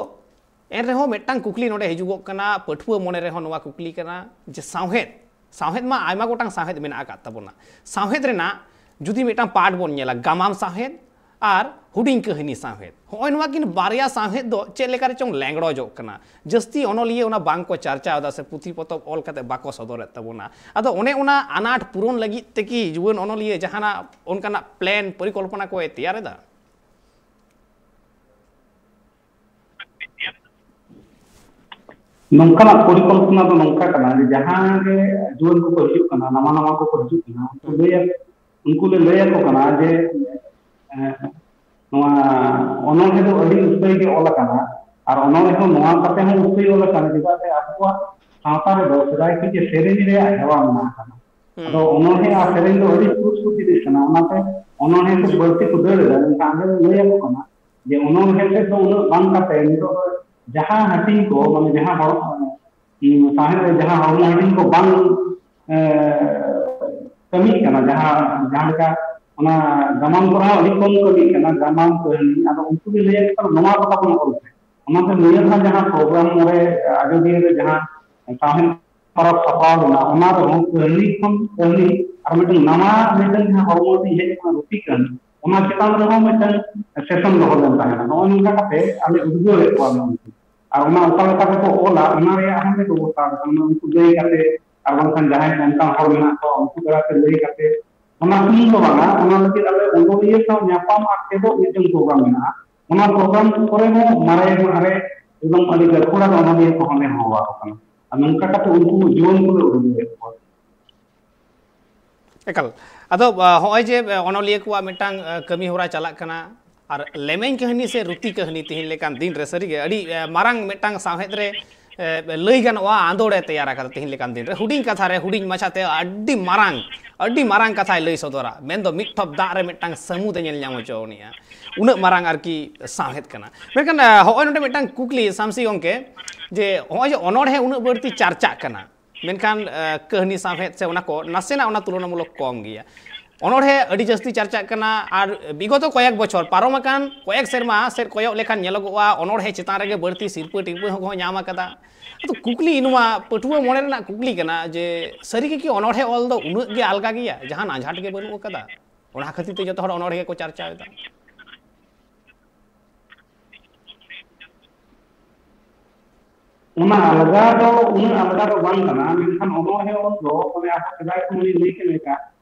ᱮᱱ ᱨᱮᱦᱚᱸ ᱢᱤᱫᱴᱟᱝ ᱠᱩᱠᱞᱤ ᱱᱚᱰᱮ ᱦᱤᱡᱩᱜᱚᱜ ᱠᱟᱱᱟ, ᱯᱟᱹᱴᱷᱩᱣᱟᱹ ᱢᱚᱱᱮ ᱨᱮᱦᱚᱸ ᱱᱚᱣᱟ ᱠᱩᱠᱞᱤ ᱠᱟᱱᱟ ᱡᱮ ᱥᱟᱶᱦᱮᱫ, ᱥᱟᱶᱦᱮᱫ ᱢᱟ ᱟᱭᱢᱟ ᱜᱚᱴᱟᱝ ᱥᱟᱶᱦᱮᱫ ᱢᱮᱱᱟᱜ ᱟᱠᱟᱫ ᱛᱟᱵᱚᱱᱟ᱾ ᱥᱟᱶᱦᱮᱫ ᱨᱮᱱᱟᱜ ᱡᱩᱫᱤ ᱢᱤᱫᱴᱟᱝ part ᱵᱚᱱ ᱧᱮᱞᱟ, ᱜᱟᱢᱟᱢ ᱥᱟᱶᱦᱮᱫ ᱟᱨ ᱦᱩᱰᱤᱧ ᱠᱟᱹᱦᱱᱤ ᱥᱟᱶᱦᱮᱫ, ᱦᱚᱸᱜᱼᱚᱭ ᱱᱚᱣᱟ ᱠᱤᱱ ᱵᱟᱨᱭᱟ ᱥᱟᱶᱦᱮᱫ ᱫᱚ ᱪᱮᱫ ᱞᱮᱠᱟ ᱨᱮᱪᱚᱝ ᱞᱮᱸᱜᱽᱲᱚᱡᱚᱜ ᱠᱟᱱᱟ᱾ ᱡᱟᱹᱥᱛᱤ ᱚᱱᱚᱞᱤᱭᱟᱹ ᱚᱱᱟ ᱵᱟᱝ ᱠᱚ ᱪᱟᱨᱪᱟᱣ ᱮᱫᱟ ᱥᱮ ᱯᱩᱛᱷᱤ ᱯᱚᱛᱚᱵ ᱚᱞ ᱠᱟᱛᱮ ᱵᱟᱠᱚ ᱥᱚᱫᱚᱨᱮᱫ ᱛᱟᱵᱚᱱᱟ᱾ ᱟᱫᱚ ᱚᱱᱮ ᱚᱱᱟ ᱟᱱᱟᱴ ᱯᱩᱨᱚᱱ ᱞᱟᱹᱜᱤᱫ ᱛᱮ ᱠᱤ ᱡᱩᱣᱟᱹᱱ ᱚᱱᱚᱞᱤᱭᱟᱹ ᱡᱟᱦᱟᱱᱟᱜ ᱚᱱᱠᱟᱱᱟᱜ plan, ᱯᱚᱨᱤᱠᱚᱞᱯᱚᱱᱟ ᱠᱚᱭ ᱛᱮᱭᱟᱨ ᱮᱫᱟ? ᱱᱚᱝᱠᱟᱱᱟᱜ ᱯᱚᱨᱤᱠᱚᱞᱯᱚᱱᱟ ᱫᱚ ᱱᱚᱝᱠᱟ ᱠᱟᱱᱟ ᱡᱮ ᱡᱟᱦᱟᱸ ᱜᱮ ᱡᱩᱣᱟᱹᱱ ᱠᱚᱠᱚ ᱦᱤᱡᱩᱜ ᱠᱟᱱᱟ, ᱱᱟᱣᱟ ᱱᱟᱣᱟ ᱠᱚᱠᱚ ᱦᱤᱡᱩᱜ ᱠᱟᱱᱟ, ᱩᱱᱠᱩ ᱞᱟᱹᱭᱟ-, ᱩᱱᱠᱩ ᱞᱮ ᱞᱟᱹᱭ ᱟᱠᱚ ᱠᱟᱱᱟ ᱡᱮ, ᱮᱸ, ᱱᱚᱣᱟ ᱚᱱᱚᱬᱦᱮ ᱫᱚ ᱟᱹᱰᱤ ᱩᱥᱛᱟᱹᱭ ᱜᱮ ᱚᱞ ᱟᱠᱟᱱᱟ, ᱟᱨ ᱚᱱᱚᱬᱦᱮ ᱦᱚᱸ ᱱᱚᱣᱟ ᱠᱟᱛᱮ ᱦᱚᱸ ᱩᱥᱛᱟᱹᱭ ᱚᱞ ᱟᱠᱟᱱᱟ, ᱪᱮᱫᱟᱜ ᱥᱮ ᱟᱵᱚᱣᱟᱜ ᱥᱟᱶᱛᱟ ᱨᱮᱫᱚ ᱥᱮᱫᱟᱭ ᱠᱷᱚᱱ ᱜᱮ ᱥᱮᱨᱮᱧ ᱨᱮᱭᱟᱜ ᱦᱮᱣᱟ ᱢᱮᱱᱟᱜ ᱟᱠᱟᱫᱟ᱾ ᱦᱩᱸ᱾ ᱟᱫᱚ ᱚᱱᱚᱬᱦᱮ ᱟᱨ ᱥᱮᱨᱮᱧ ᱫᱚ ᱟᱹᱰᱤ ᱥᱩᱨ ᱥᱩᱨ ᱡᱤᱱᱤᱥ ᱠᱟᱱᱟ, ᱚᱱᱟᱛᱮ ᱚᱱᱚᱬᱦᱮ ᱥᱮᱫ ᱵᱟᱹᱲᱛᱤ ᱠᱚ ᱫᱟᱹᱲ ᱮᱫᱟ, ᱢᱮᱱᱠᱷᱟᱱ ᱟᱞᱮ ᱞᱟᱹᱭ ᱟᱠᱚ ᱠᱟᱱᱟ ᱡᱮ ᱚᱱᱚᱬᱦᱮ ᱥᱮᱫ ᱫᱚ ᱩᱱᱟᱹᱜ ᱵᱟᱝ ᱠᱟᱛᱮ ᱱᱤᱛᱚᱜ ᱫᱚ ᱡᱟᱦᱟᱸ ᱦᱟᱹᱴᱤᱧ ᱠᱚ, ᱢᱟᱱᱮ ᱡᱟᱦᱟᱸ ᱦᱚᱲ, ᱩᱸ, ᱥᱟᱶᱦᱮᱫ ᱨᱮ ᱡᱟᱦᱟᱸ ᱦᱚᱲᱢᱚ ᱦᱟᱹᱴᱤᱧ ᱠᱚ ᱵᱟᱝ, ᱮ, ᱠᱟᱹᱢᱤᱜ ᱠᱟᱱᱟ, ᱡᱟᱦᱟᱸ, ᱡᱟᱦᱟᱸ ᱞᱮᱠᱟ ᱚᱱᱟ ᱜᱟᱢᱟᱢ ᱠᱚᱨᱮ ᱦᱚᱸ ᱟᱹᱰᱤ ᱠᱚᱢ ᱠᱟᱹᱢᱤᱜ ᱠᱟᱱᱟ, ᱜᱟᱢᱟᱢ ᱠᱟᱹᱦᱱᱤ, ᱟᱫᱚ ᱩᱱᱠᱩ ᱜᱮ ᱞᱟᱹᱭ ᱟᱠᱚ ᱠᱟᱱᱟ ᱱᱚᱣᱟ ᱠᱚ ᱛᱟᱵᱚᱱ ᱚᱞ ᱯᱮ᱾ ᱚᱱᱟᱛᱮ ᱱᱤᱭᱟᱹ ᱫᱷᱟᱣ ᱡᱟᱦᱟᱸ program ᱨᱮ, ᱟᱡᱚᱫᱤᱭᱟᱹ ᱨᱮ ᱡᱟᱦᱟᱸ ᱥᱟᱶᱦᱮᱫ ᱯᱚᱨᱚᱵᱽ ᱥᱟᱯᱲᱟᱣ ᱞᱮᱱᱟ, ᱚᱱᱟ ᱨᱮᱦᱚᱸ ᱠᱟᱹᱦᱱᱤ ᱠᱷᱚᱱ ᱠᱟᱹᱦᱱᱤ ᱟᱨ ᱢᱤᱫᱴᱟᱝ ᱱᱟᱣᱟ ᱢᱤᱫᱴᱟᱝ ᱡᱟᱦᱟᱸ ᱦᱚᱲᱢᱚ ᱛᱤᱧ ᱦᱮᱡ ᱟᱠᱟᱱᱟ, ᱨᱩᱴᱤ ᱠᱟᱹᱦᱱᱤ, ᱚᱱᱟ ᱪᱮᱛᱟᱱ ᱨᱮᱦᱚᱸ ᱢᱤᱫᱴᱟᱝ session ᱫᱚᱦᱚ ᱞᱮᱱ ᱛᱟᱦᱮᱸᱱᱟ᱾ ᱱᱚᱜᱼᱚᱭ ᱱᱚᱝᱠᱟ ᱠᱟᱛᱮ ᱟᱞᱮ ᱩᱫᱽᱜᱟᱹᱣᱮᱫ ᱠᱚᱣᱟ ᱞᱮ ᱩᱱᱠᱩ᱾ ᱟᱨ ᱚᱱᱟ ᱚᱠᱟ ᱞᱮᱠᱟ ᱛᱮᱠᱚ ᱚᱞᱟ, ᱚᱱᱟ ᱨᱮᱭᱟᱜ ᱦᱚᱸ ᱢᱤᱫ ᱵᱮᱵᱚᱥᱛᱷᱟ ᱟᱠᱟᱱᱟ᱾ ᱩᱱᱠᱩ ᱞᱟᱹᱭ ᱠᱟᱛᱮ, ᱟᱨ ᱵᱟᱝᱠᱷᱟᱱ ᱡᱟᱦᱟᱸᱭ ᱚᱱᱠᱟᱱ ᱦᱚᱲ ᱢᱮᱱᱟᱜ ᱠᱚᱣᱟ, ᱩᱱᱠᱩ ᱫᱟᱨᱟᱭ ᱛᱮ ᱞᱟᱹᱭ ᱠᱟᱛᱮ, ᱚᱱᱟ ᱥᱩᱢᱩᱝ ᱫᱚ ᱵᱟᱝᱟ, ᱚᱱᱟ ᱞᱟᱹᱜᱤᱫ ᱟᱞᱮ ᱚᱱᱚᱞᱤᱭᱟᱹ ᱥᱟᱶ ᱧᱟᱯᱟᱢ ᱟᱨ ᱪᱮᱫᱚᱜ ᱢᱤᱫᱴᱟᱝ program ᱢᱮᱱᱟᱜᱼᱟ᱾ ᱚᱱᱟ program ᱠᱚᱨᱮ ᱦᱚᱸ ᱢᱟᱨᱮ ᱢᱟᱨᱮ ᱮᱵᱚᱝ ᱟᱹᱰᱤ ᱜᱟᱹᱠᱷᱩᱲᱟᱱ ᱚᱱᱚᱞᱤᱭᱟᱹ ᱠᱚᱦᱚᱸ ᱞᱮ ᱦᱚᱦᱚ ᱟᱠᱚ ᱠᱟᱱᱟ᱾ ᱟᱨ ᱱᱚᱝᱠᱟ ᱠᱟᱛᱮ ᱩᱱᱠᱩ ᱡᱩᱣᱟᱹᱱ ᱠᱚᱞᱮ ᱩᱰᱩᱠᱮᱫ ᱠᱚᱣᱟ᱾ ᱮᱠᱟᱞ᱾ ᱟᱫᱚ, ᱟ, ᱦᱚᱸᱜᱼᱚᱭ ᱡᱮ, ᱟ, ᱚᱱᱚᱞᱤᱭᱟᱹ ᱠᱚᱣᱟᱜ ᱢᱤᱫᱴᱟᱝ, ᱟ, ᱠᱟᱹᱢᱤ ᱦᱚᱨᱟ ᱪᱟᱞᱟᱜ ᱠᱟᱱᱟ, ᱟᱨ ᱞᱮᱢᱮᱧ ᱠᱟᱹᱦᱱᱤ ᱥᱮ ᱨᱩᱛᱤ ᱠᱟᱹᱦᱱᱤ ᱛᱮᱦᱮᱧ ᱞᱮᱠᱟᱱ ᱫᱤᱱ ᱨᱮ ᱥᱟᱹᱨᱤᱜᱮ ᱟᱹᱰᱤ, ᱟ, ᱢᱟᱨᱟᱝ ᱢᱤᱫᱴᱟᱝ ᱥᱟᱶᱦᱮᱫ ᱨᱮ, ᱟ, ᱞᱟᱹᱭ ᱜᱟᱱᱚᱜᱼᱟ, ᱟᱸᱫᱳᱲ ᱮ ᱛᱮᱭᱟᱨ ᱟᱠᱟᱫᱟ ᱛᱮᱦᱮᱧ ᱞᱮᱠᱟᱱ ᱫᱤᱱ ᱨᱮ᱾ ᱦᱩᱰᱤᱧ ᱠᱟᱛᱷᱟ ᱨᱮ, ᱦᱩᱰᱤᱧ ᱢᱟᱪᱷᱟᱛᱮ ᱟᱹᱰᱤ ᱢᱟᱨᱟᱝ, ᱟᱹᱰᱤ ᱢᱟᱨᱟᱝ ᱠᱟᱛᱷᱟᱭ ᱞᱟᱹᱭ ᱥᱚᱫᱚᱨᱟ, ᱢᱮᱱᱫᱚ ᱢᱤᱫ ᱴᱷᱚᱯ ᱫᱟᱜ ᱨᱮ ᱢᱤᱫᱴᱟᱝ ᱥᱟᱹᱢᱩᱫ ᱮ ᱧᱮᱞ ᱧᱟᱢ ᱦᱚᱪᱚ ᱟᱱᱤᱡᱼᱟ᱾ ᱩᱱᱟᱹᱜ ᱢᱟᱨᱟᱝ ᱟᱨᱠᱤ ᱥᱟᱶᱦᱮᱫ ᱠᱟᱱᱟ᱾ ᱢᱮᱱᱠᱷᱟᱱ, ᱟ, ᱦᱚᱸᱜᱼᱚᱭ ᱱᱚᱰᱮ ᱢᱤᱫᱴᱟᱝ ᱠᱩᱠᱞᱤ, ᱥᱟᱢᱥᱤ ᱜᱚᱢᱠᱮ, ᱡᱮ ᱦᱚᱸᱜᱼᱚᱭ ᱡᱮ ᱚᱱᱚᱬᱦᱮ ᱩᱱᱟᱹᱜ ᱵᱟᱹᱲᱛᱤ ᱪᱟᱨᱪᱟᱜ ᱠᱟᱱᱟ, ᱢᱮᱱᱠᱷᱟᱱ, ᱟ, ᱠᱟᱹᱦᱱᱤ ᱥᱟᱶᱦᱮᱫ ᱥᱮ ᱚᱱᱟ ᱠᱚ ᱱᱟᱥᱮᱱᱟᱜ ᱚᱱᱟ ᱛᱩᱞᱚᱱᱟᱢᱩᱞᱚᱠ ᱠᱚᱢ ᱜᱮᱭᱟ᱾ ᱚᱱᱚᱬᱦᱮ ᱟᱹᱰᱤ ᱡᱟᱹᱥᱛᱤ ᱪᱟᱨᱪᱟᱜ ᱠᱟᱱᱟ, ᱟᱨ ᱵᱤᱜᱚᱛᱚ ᱠᱚᱭᱮᱠ ᱵᱚᱪᱷᱚᱨ, ᱯᱟᱨᱚᱢ ᱟᱠᱟᱱ ᱠᱚᱭᱮᱠ ᱥᱮᱨᱢᱟ ᱥᱮᱫ ᱠᱚᱭᱚᱜ ᱞᱮᱠᱷᱟᱱ ᱧᱮᱞᱚᱜᱚᱜᱼᱟ, ᱚᱱᱚᱬᱦᱮ ᱪᱮᱛᱟᱱ ᱨᱮᱜᱮ ᱵᱟᱹᱲᱛᱤ ᱥᱤᱨᱯᱟᱹ ᱴᱤᱨᱯᱟᱹ ᱦᱚᱸᱠᱚ ᱧᱟᱢ ᱟᱠᱟᱫᱟ᱾ ᱟᱫᱚ ᱠᱩᱠᱞᱤ ᱱᱚᱣᱟ, ᱯᱟᱹᱴᱷᱩᱣᱟᱹ ᱢᱚᱱᱮ ᱨᱮᱱᱟᱜ ᱠᱩᱠᱞᱤ ᱠᱟᱱᱟ ᱡᱮ, ᱥᱟᱹᱨᱤ ᱜᱮ ᱠᱤ ᱚᱱᱚᱬᱦᱮ ᱚᱞ ᱫᱚ ᱩᱱᱟᱹᱜ ᱜᱮ ᱟᱞᱜᱟ ᱜᱮᱭᱟ, ᱡᱟᱦᱟᱱ ᱟᱸᱡᱷᱟᱴ ᱜᱮ ᱵᱟᱹᱱᱩᱜ ᱟᱠᱟᱫᱟ? ᱚᱱᱟ ᱠᱷᱟᱹᱛᱤᱨ ᱛᱮ ᱡᱚᱛᱚ ᱦᱚᱲ ᱚᱱᱚᱬᱦᱮ ᱜᱮᱠᱚ ᱪᱟᱨᱪᱟᱣ ᱮᱫᱟ᱾ ᱚᱱᱟ ᱟᱞᱜᱟ ᱫᱚ ᱩᱱᱟᱹᱜ ᱟᱞᱜᱟ ᱫᱚ ᱵᱟᱝ ᱠᱟᱱᱟ, ᱢᱮᱱᱠᱷᱟᱱ ᱚᱱᱚᱬᱦᱮ ᱚᱞ ᱫᱚ ᱚᱱᱮ ᱟᱵᱚ ᱥᱮᱫᱟᱭ ᱠᱷᱚᱱ ᱞᱤᱧ ᱞᱟᱹᱭ ᱠᱮᱫ ᱞᱮᱠᱟ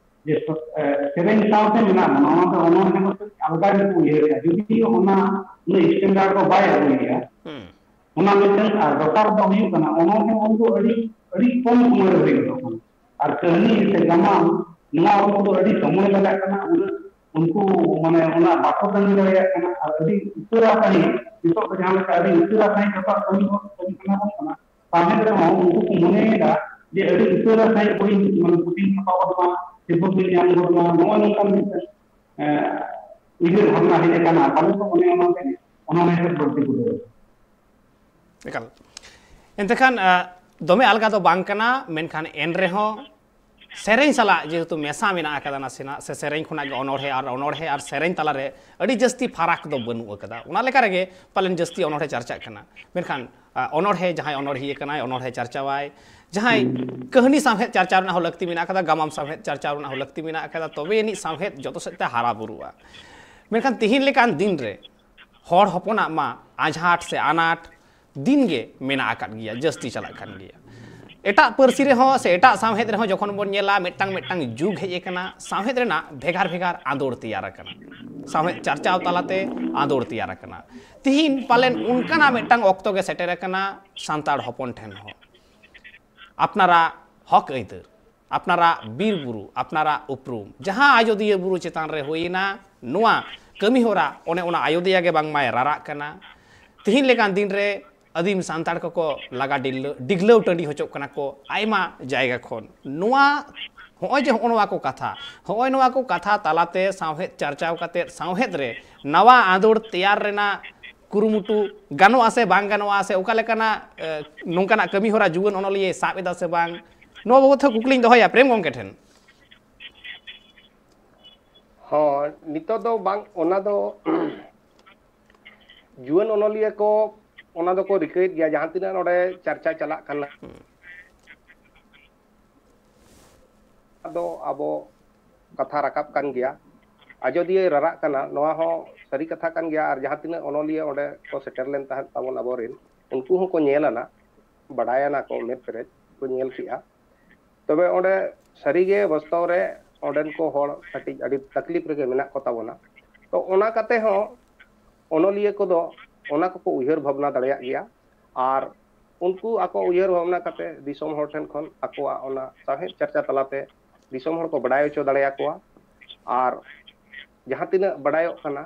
ᱡᱮ ᱥᱚ-, ᱮ, ᱥᱮᱨᱮᱧ ᱥᱟᱶᱛᱮ ᱢᱮᱱᱟᱜ ᱵᱚᱱᱟ, ᱚᱱᱟᱛᱮ ᱚᱱᱚᱬᱦᱮ ᱫᱚ ᱠᱟᱹᱡ ᱟᱞᱜᱟ ᱜᱮᱠᱚ ᱩᱭᱦᱟᱹᱨᱮᱜᱼᱟ, ᱡᱩᱫᱤ ᱚᱱᱟ ᱩᱱᱟᱹᱜ standard ᱫᱚ ᱵᱟᱭ ᱟᱹᱜᱩᱭᱮᱜᱼᱟ᱾ ᱦᱩᱸ᱾ ᱚᱱᱟ ᱢᱤᱫᱴᱟᱝ᱾ ᱟᱨ ᱫᱚᱥᱟᱨ ᱫᱚ ᱦᱩᱭᱩᱜ ᱠᱟᱱᱟ, ᱚᱱᱚᱬᱦᱮ ᱚᱞ ᱫᱚ ᱟᱹᱰᱤ, ᱟᱹᱰᱤ ᱠᱚᱢ ᱥᱚᱢᱚᱭ ᱨᱮ ᱦᱩᱭ ᱜᱚᱫᱚᱜ ᱠᱟᱱᱟ᱾ ᱟᱨ ᱠᱟᱹᱦᱱᱤ ᱥᱮ ᱜᱟᱢᱟᱢ, ᱱᱚᱣᱟ ᱚᱞ ᱠᱚᱫᱚ ᱟᱹᱰᱤ ᱥᱚᱢᱚᱭ ᱞᱟᱜᱟᱜ ᱠᱟᱱᱟ, ᱩᱱᱟᱹᱜ ᱩᱱᱠᱩ ᱢᱟᱱᱮ ᱚᱱᱟ ᱵᱟᱠᱚ ᱛᱟᱺᱜᱤ ᱫᱟᱲᱮᱭᱟᱜ ᱠᱟᱱᱟ᱾ ᱟᱨ ᱟᱹᱰᱤ ᱩᱥᱟᱹᱨᱟ ᱥᱟᱺᱦᱤᱡ, ᱱᱤᱛᱚᱜ ᱫᱚ ᱡᱟᱦᱟᱸ ᱞᱮᱠᱟ ᱟᱹᱰᱤ ᱩᱥᱟᱹᱨᱟ ᱥᱟᱺᱦᱤᱡ ᱡᱚᱛᱚᱣᱟᱜ ᱠᱟᱹᱢᱤ ᱦᱚᱸ ᱠᱟᱹᱢᱤ ᱥᱟᱱᱟ ᱵᱚᱱ ᱠᱟᱱᱟ, ᱥᱟᱶᱦᱮᱫ ᱨᱮᱦᱚᱸ ᱩᱱᱠᱩ ᱠᱚ ᱢᱚᱱᱮᱭᱮᱫᱟ ᱡᱮ ᱟᱹᱰᱤ ᱩᱥᱟᱹᱨᱟ ᱥᱟᱺᱦᱤᱡ ᱵᱳᱭ, ᱢᱟᱱᱮ ᱯᱩᱛᱷᱤᱧ ᱪᱷᱟᱯᱟ ᱜᱚᱫ ᱢᱟ, ᱥᱤᱨᱯᱟᱹ ᱠᱚᱧ ᱧᱟᱢ ᱜᱚᱫ ᱢᱟ, ᱱᱚᱜᱼᱚᱭ ᱱᱚᱝᱠᱟᱱ ᱢᱤᱫᱴᱟᱝ ᱮ, ᱩᱭᱦᱟᱹᱨ ᱵᱷᱟᱵᱽᱱᱟ ᱦᱮᱡ ᱟᱠᱟᱱᱟ, ᱯᱟᱞᱮᱱ ᱫᱚ ᱚᱱᱮ ᱚᱱᱟ ᱛᱮᱜᱮ ᱚᱱᱚᱬᱦᱮ ᱥᱮᱫ ᱵᱟᱹᱲᱛᱤ ᱠᱚ ᱫᱟᱹᱲᱟ᱾ ᱮᱠᱟᱞ᱾ ᱮᱱᱛᱮ ᱠᱷᱟᱱ, ᱟ, ᱫᱚᱢᱮ ᱟᱞᱜᱟ ᱫᱚ ᱵᱟᱝ ᱠᱟᱱᱟ, ᱢᱮᱱᱠᱷᱟᱱ ᱮᱱ ᱨᱮᱦᱚᱸ ᱥᱮᱨᱮᱧ ᱥᱟᱞᱟᱜ ᱡᱮᱦᱮᱛᱩ ᱢᱮᱥᱟ ᱢᱮᱱᱟᱜ ᱟᱠᱟᱫᱟ ᱱᱟᱥᱮᱱᱟᱜ, ᱥᱮ ᱥᱮᱨᱮᱧ ᱠᱷᱚᱱᱟᱜ ᱜᱮ ᱚᱱᱚᱬᱦᱮ, ᱟᱨ ᱚᱱᱚᱬᱦᱮ ᱟᱨ ᱥᱮᱨᱮᱧ ᱛᱟᱞᱟᱨᱮ ᱟᱹᱰᱤ ᱡᱟᱹᱥᱛᱤ ᱯᱷᱟᱨᱟᱠ ᱫᱚ ᱵᱟᱹᱱᱩᱜ ᱟᱠᱟᱫᱟ᱾ ᱚᱱᱟ ᱞᱮᱠᱟ ᱨᱮᱜᱮ ᱯᱟᱞᱮᱱ ᱡᱟᱹᱥᱛᱤ ᱚᱱᱚᱬᱦᱮ ᱪᱟᱨᱪᱟᱜ ᱠᱟᱱᱟ᱾ ᱢᱮᱱᱠᱷᱟᱱ, ᱟ, ᱚᱱᱚᱬᱦᱮ, ᱡᱟᱦᱟᱸᱭ ᱚᱱᱚᱬᱦᱤᱭᱟᱹ ᱠᱟᱱᱟᱭ, ᱚᱱᱚᱬᱦᱮ ᱪᱟᱨᱪᱟᱣᱟᱭ, ᱡᱟᱦᱟᱸᱭ ᱠᱟᱹᱦᱱᱤ ᱥᱟᱶᱦᱮᱫ ᱪᱟᱨᱪᱟᱣ ᱨᱮᱱᱟᱜ ᱦᱚᱸ ᱞᱟᱹᱠᱛᱤ ᱢᱮᱱᱟᱜ ᱟᱠᱟᱫᱟ, ᱜᱟᱢᱟᱢ ᱥᱟᱶᱦᱮᱫ ᱪᱟᱨᱪᱟᱣ ᱨᱮᱱᱟᱜ ᱦᱚᱸ ᱞᱟᱹᱠᱛᱤ ᱢᱮᱱᱟᱜ ᱟᱠᱟᱫᱟ, ᱛᱚᱵᱮ ᱟᱹᱱᱤᱡ ᱥᱟᱶᱦᱮᱫ ᱡᱚᱛᱚ ᱥᱮᱫ ᱛᱮ ᱦᱟᱨᱟ ᱵᱩᱨᱩᱜᱼᱟ᱾ ᱢᱮᱱᱠᱷᱟᱱ ᱛᱤᱦᱤᱧ ᱞᱮᱠᱟᱱ ᱫᱤᱱ ᱨᱮ ᱦᱚᱲ ᱦᱚᱯᱚᱱᱟᱜ ᱢᱟ ᱟᱸᱡᱷᱟᱴ ᱥᱮ ᱟᱱᱟᱴ ᱫᱤᱱ ᱜᱮ ᱢᱮᱱᱟᱜ ᱟᱠᱟᱫ ᱜᱮᱭᱟ, ᱡᱟᱹᱥᱛᱤ ᱪᱟᱞᱟᱜ ᱠᱟᱱ ᱜᱮᱭᱟ᱾ ᱮᱴᱟᱜ ᱯᱟᱹᱨᱥᱤ ᱨᱮᱦᱚᱸ ᱥᱮ ᱮᱴᱟᱜ ᱥᱟᱶᱦᱮᱫ ᱨᱮᱦᱚᱸ ᱡᱚᱠᱷᱚᱱ ᱵᱚᱱ ᱧᱮᱞᱟ, ᱢᱤᱫᱴᱟᱝ ᱢᱤᱫᱴᱟᱝ ᱡᱩᱜᱽ ᱦᱮᱡ ᱟᱠᱟᱱᱟ, ᱥᱟᱶᱦᱮᱫ ᱨᱮᱱᱟᱜ ᱵᱷᱮᱜᱟᱨ ᱵᱷᱮᱜᱟᱨ ᱟᱸᱫᱳᱲ ᱛᱮᱭᱟᱨ ᱟᱠᱟᱱᱟ, ᱥᱟᱶᱦᱮᱫ ᱪᱟᱨᱪᱟᱣ ᱛᱟᱞᱟᱛᱮ ᱟᱸᱫᱳᱲ ᱛᱮᱭᱟᱨ ᱟᱠᱟᱱᱟ᱾ ᱛᱤᱦᱤᱧ ᱯᱟᱞᱮᱱ ᱚᱱᱠᱟᱱᱟᱜ ᱢᱤᱫᱴᱟᱝ ᱚᱠᱛᱚ ᱜᱮ ᱥᱮᱴᱮᱨ ᱟᱠᱟᱱᱟ ᱥᱟᱱᱛᱟᱲ ᱦᱚᱯᱚᱱ ᱴᱷᱮᱱ ᱦᱚᱸ᱾ ᱟᱯᱱᱟᱨᱟᱜ ᱦᱚᱠ ᱟᱹᱭᱫᱟᱹᱨ, ᱟᱯᱱᱟᱨᱟᱜ ᱵᱤᱨ ᱵᱩᱨᱩ, ᱟᱯᱱᱟᱨᱟᱜ ᱩᱯᱨᱩᱢ, ᱡᱟᱦᱟᱸ ᱟᱡᱚᱫᱤᱭᱟᱹ ᱵᱩᱨᱩ ᱪᱮᱛᱟᱱ ᱨᱮ ᱦᱩᱭᱮᱱᱟ, ᱱᱚᱣᱟ ᱠᱟᱹᱢᱤ ᱦᱚᱨᱟ ᱚᱱᱮ ᱚᱱᱟ ᱟᱡᱚᱫᱤᱭᱟᱹ ᱜᱮ ᱵᱟᱝᱢᱟᱭ ᱨᱟᱨᱟᱜ ᱠᱟᱱᱟ᱾ ᱛᱤᱦᱤᱧ ᱞᱮᱠᱟᱱ ᱫᱤᱱ ᱨᱮ ᱟᱹᱫᱤᱢ ᱥᱟᱱᱛᱟᱲ ᱠᱚᱠᱚ ᱞᱟᱜᱟ ᱰᱤᱞᱞᱟᱹ-, ᱰᱤᱜᱽᱞᱟᱹᱣ ᱴᱟᱺᱰᱤ ᱦᱚᱪᱚᱜ ᱠᱟᱱᱟ ᱠᱚ ᱟᱭᱢᱟ ᱡᱟᱭᱜᱟ ᱠᱷᱚᱱ᱾ ᱱᱚᱣᱟ, ᱦᱚᱸᱜᱼᱚᱭ ᱡᱮ ᱦᱚᱸᱜᱼᱚ ᱱᱚᱣᱟ ᱠᱚ ᱠᱟᱛᱷᱟ, ᱦᱚᱸᱜᱼᱚᱭ ᱱᱚᱣᱟ ᱠᱚ ᱠᱟᱛᱷᱟ ᱛᱟᱞᱟᱛᱮ ᱥᱟᱶᱦᱮᱫ ᱪᱟᱨᱪᱟᱣ ᱠᱟᱛᱮ ᱥᱟᱶᱦᱮᱫ ᱨᱮ ᱱᱟᱣᱟ ᱟᱸᱫᱳᱲ ᱛᱮᱭᱟᱨ ᱨᱮᱱᱟᱜ ᱠᱩᱨᱩᱢᱩᱴᱩ ᱜᱟᱱᱚᱜᱼᱟ ᱥᱮ ᱵᱟᱝ ᱜᱟᱱᱚᱜᱼᱟ, ᱥᱮ ᱚᱠᱟ ᱞᱮᱠᱟᱱᱟᱜ, ᱮ, ᱱᱚᱝᱠᱟᱱᱟᱜ ᱠᱟᱹᱢᱤ ᱦᱚᱨᱟ ᱡᱩᱣᱟᱹᱱ ᱚᱱᱚᱞᱤᱭᱟᱹᱭ ᱥᱟᱵ ᱮᱫᱟ ᱥᱮ ᱵᱟᱝ, ᱱᱚᱣᱟ ᱵᱟᱵᱚᱫ ᱦᱚᱸ ᱠᱩᱠᱞᱤᱧ ᱫᱚᱦᱚᱭᱟ ᱯᱨᱮᱢ ᱜᱚᱢᱠᱮ ᱴᱷᱮᱱ᱾ ᱦᱚᱸ, ᱱᱤᱛᱚᱜ ᱫᱚ ᱵᱟᱝ, ᱚᱱᱟ ᱫᱚ ᱡᱩᱣᱟᱹᱱ ᱚᱱᱚᱞᱤᱭᱟᱹ ᱠᱚ ᱚᱱᱟ ᱫᱚᱠᱚ ᱨᱤᱠᱟᱹᱭᱮᱫ ᱜᱮᱭᱟ, ᱡᱟᱦᱟᱸ ᱛᱤᱱᱟᱹᱜ ᱱᱚᱰᱮ ᱪᱟᱨᱪᱟ ᱪᱟᱞᱟᱜ ᱠᱟᱱᱟ᱾ ᱦᱩᱸ᱾ ᱟᱫᱚ ᱟᱵᱚ ᱠᱟᱛᱷᱟ ᱨᱟᱠᱟᱵ ᱠᱟᱱ ᱜᱮᱭᱟ, ᱟᱡᱚᱫᱤᱭᱟᱹᱭ ᱨᱟᱨᱟᱜ ᱠᱟᱱᱟ, ᱱᱚᱣᱟ ᱦᱚᱸ ᱥᱟᱹᱨᱤ ᱠᱟᱛᱷᱟ ᱠᱟᱱ ᱜᱮᱭᱟ᱾ ᱟᱨ ᱡᱟᱦᱟᱸ ᱛᱤᱱᱟᱹᱜ ᱚᱱᱚᱞᱤᱭᱟᱹ ᱚᱸᱰᱮ ᱠᱚ ᱥᱮᱴᱮᱨ ᱞᱮᱱ ᱛᱟᱦᱮᱸᱫ ᱛᱟᱵᱚᱱ ᱟᱵᱚᱨᱮᱱ, ᱩᱱᱠᱩ ᱦᱚᱸᱠᱚ ᱧᱮᱞ ᱟᱱᱟ, ᱵᱟᱰᱟᱭ ᱟᱱᱟ ᱠᱚ, ᱢᱮᱫ ᱯᱮᱨᱮᱡ ᱠᱚ ᱧᱮᱞ ᱠᱮᱜᱼᱟ᱾ ᱛᱚᱵᱮ ᱚᱸᱰᱮ ᱥᱟᱹᱨᱤᱜᱮ ᱵᱟᱥᱛᱚᱵ ᱨᱮ ᱚᱸᱰᱮᱱ ᱠᱚ ᱦᱚᱲ ᱠᱟᱹᱴᱤᱡ ᱟᱹᱰᱤ ᱛᱟᱠᱞᱤᱯ ᱨᱮᱜᱮ ᱢᱮᱱᱟᱜ ᱠᱚ ᱛᱟᱵᱚᱱᱟ᱾ ᱛᱚ, ᱚᱱᱟ ᱠᱟᱛᱮ ᱦᱚᱸ ᱚᱱᱚᱞᱤᱭᱟᱹ ᱠᱚᱫᱚ ᱚᱱᱟ ᱠᱚᱠᱚ ᱩᱭᱦᱟᱹᱨ ᱵᱷᱟᱵᱽᱱᱟ ᱫᱟᱲᱮᱭᱟᱜ ᱜᱮᱭᱟ᱾ ᱟᱨ ᱩᱱᱠᱩ ᱟᱠᱚ ᱩᱭᱦᱟᱹᱨ ᱵᱷᱟᱵᱽᱱᱟ ᱠᱟᱛᱮ ᱫᱤᱥᱚᱢ ᱦᱚᱲ ᱴᱷᱮᱱ ᱠᱷᱚᱱ ᱟᱠᱚᱣᱟᱜ ᱚᱱᱟ ᱥᱟᱶᱦᱮᱫ ᱪᱟᱨᱪᱟ ᱛᱟᱞᱟᱛᱮ ᱫᱤᱥᱚᱢ ᱦᱚᱲ ᱠᱚ ᱵᱟᱰᱟᱭ ᱦᱚᱪᱚ ᱫᱟᱲᱮᱭᱟᱠᱚᱣᱟ᱾ ᱟᱨ ᱡᱟᱦᱟᱸ ᱛᱤᱱᱟᱹᱜ ᱵᱟᱰᱟᱭᱚᱜ ᱠᱟᱱᱟ,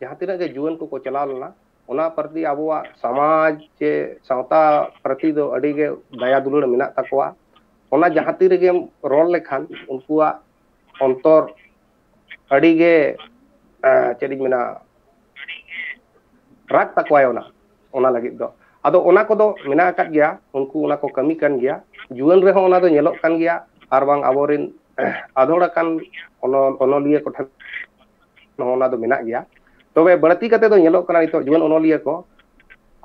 ᱡᱟᱦᱟᱸ ᱛᱤᱱᱟᱹᱜ ᱜᱮ ᱡᱩᱣᱟᱹᱱ ᱠᱚᱠᱚ ᱪᱟᱞᱟᱣ ᱞᱮᱱᱟ, ᱚᱱᱟ ᱯᱨᱚᱛᱤ ᱟᱵᱚᱣᱟᱜ ᱥᱚᱢᱟᱡᱽ ᱪᱮ ᱥᱟᱶᱛᱟ ᱯᱨᱚᱛᱤ ᱫᱚ ᱟᱹᱰᱤ ᱜᱮ ᱫᱟᱭᱟ ᱫᱩᱞᱟᱹᱲ ᱢᱮᱱᱟᱜ ᱛᱟᱠᱚᱣᱟ᱾ ᱚᱱᱟ ᱡᱟᱦᱟᱸ ᱛᱤ ᱨᱮᱜᱮᱢ ᱨᱚᱲ ᱞᱮᱠᱷᱟᱱ ᱩᱱᱠᱩᱣᱟᱜ ᱚᱱᱛᱚᱨ ᱟᱹᱰᱤ ᱜᱮ, ᱪᱮᱫ ᱤᱧ ᱢᱮᱱᱟ, ᱨᱟᱜᱽ ᱛᱟᱠᱚᱣᱟᱭ ᱚᱱᱟ ᱚᱱᱟ ᱞᱟᱹᱜᱤᱫ ᱫᱚ᱾ ᱟᱫᱚ ᱚᱱᱟ ᱠᱚᱫᱚ ᱢᱮᱱᱟᱜ ᱟᱠᱟᱫ ᱜᱮᱭᱟ, ᱩᱱᱠᱩ ᱚᱱᱟ ᱠᱚ ᱠᱟᱹᱢᱤ ᱠᱟᱱ ᱜᱮᱭᱟ᱾ ᱡᱩᱣᱟᱹᱱ ᱨᱮᱦᱚᱸ ᱚᱱᱟ ᱫᱚ ᱧᱮᱞᱚᱜ ᱠᱟᱱ ᱜᱮᱭᱟ, ᱟᱨ ᱵᱟᱝ ᱟᱵᱚᱨᱮᱱ ᱟᱫᱷᱚᱲ ᱟᱠᱟᱱ ᱚᱱᱚᱞᱤᱭᱟᱹ ᱠᱚᱴᱷᱮᱱ ᱦᱚᱸ ᱚᱱᱟ ᱫᱚ ᱢᱮᱱᱟᱜ ᱜᱮᱭᱟ᱾ ᱛᱚᱵᱮ ᱵᱟᱹᱲᱛᱤ ᱠᱟᱛᱮ ᱫᱚ ᱧᱮᱞᱚᱜ ᱠᱟᱱᱟ ᱱᱤᱛᱚᱜ ᱡᱩᱣᱟᱹᱱ ᱚᱱᱚᱞᱤᱭᱟᱹ ᱠᱚ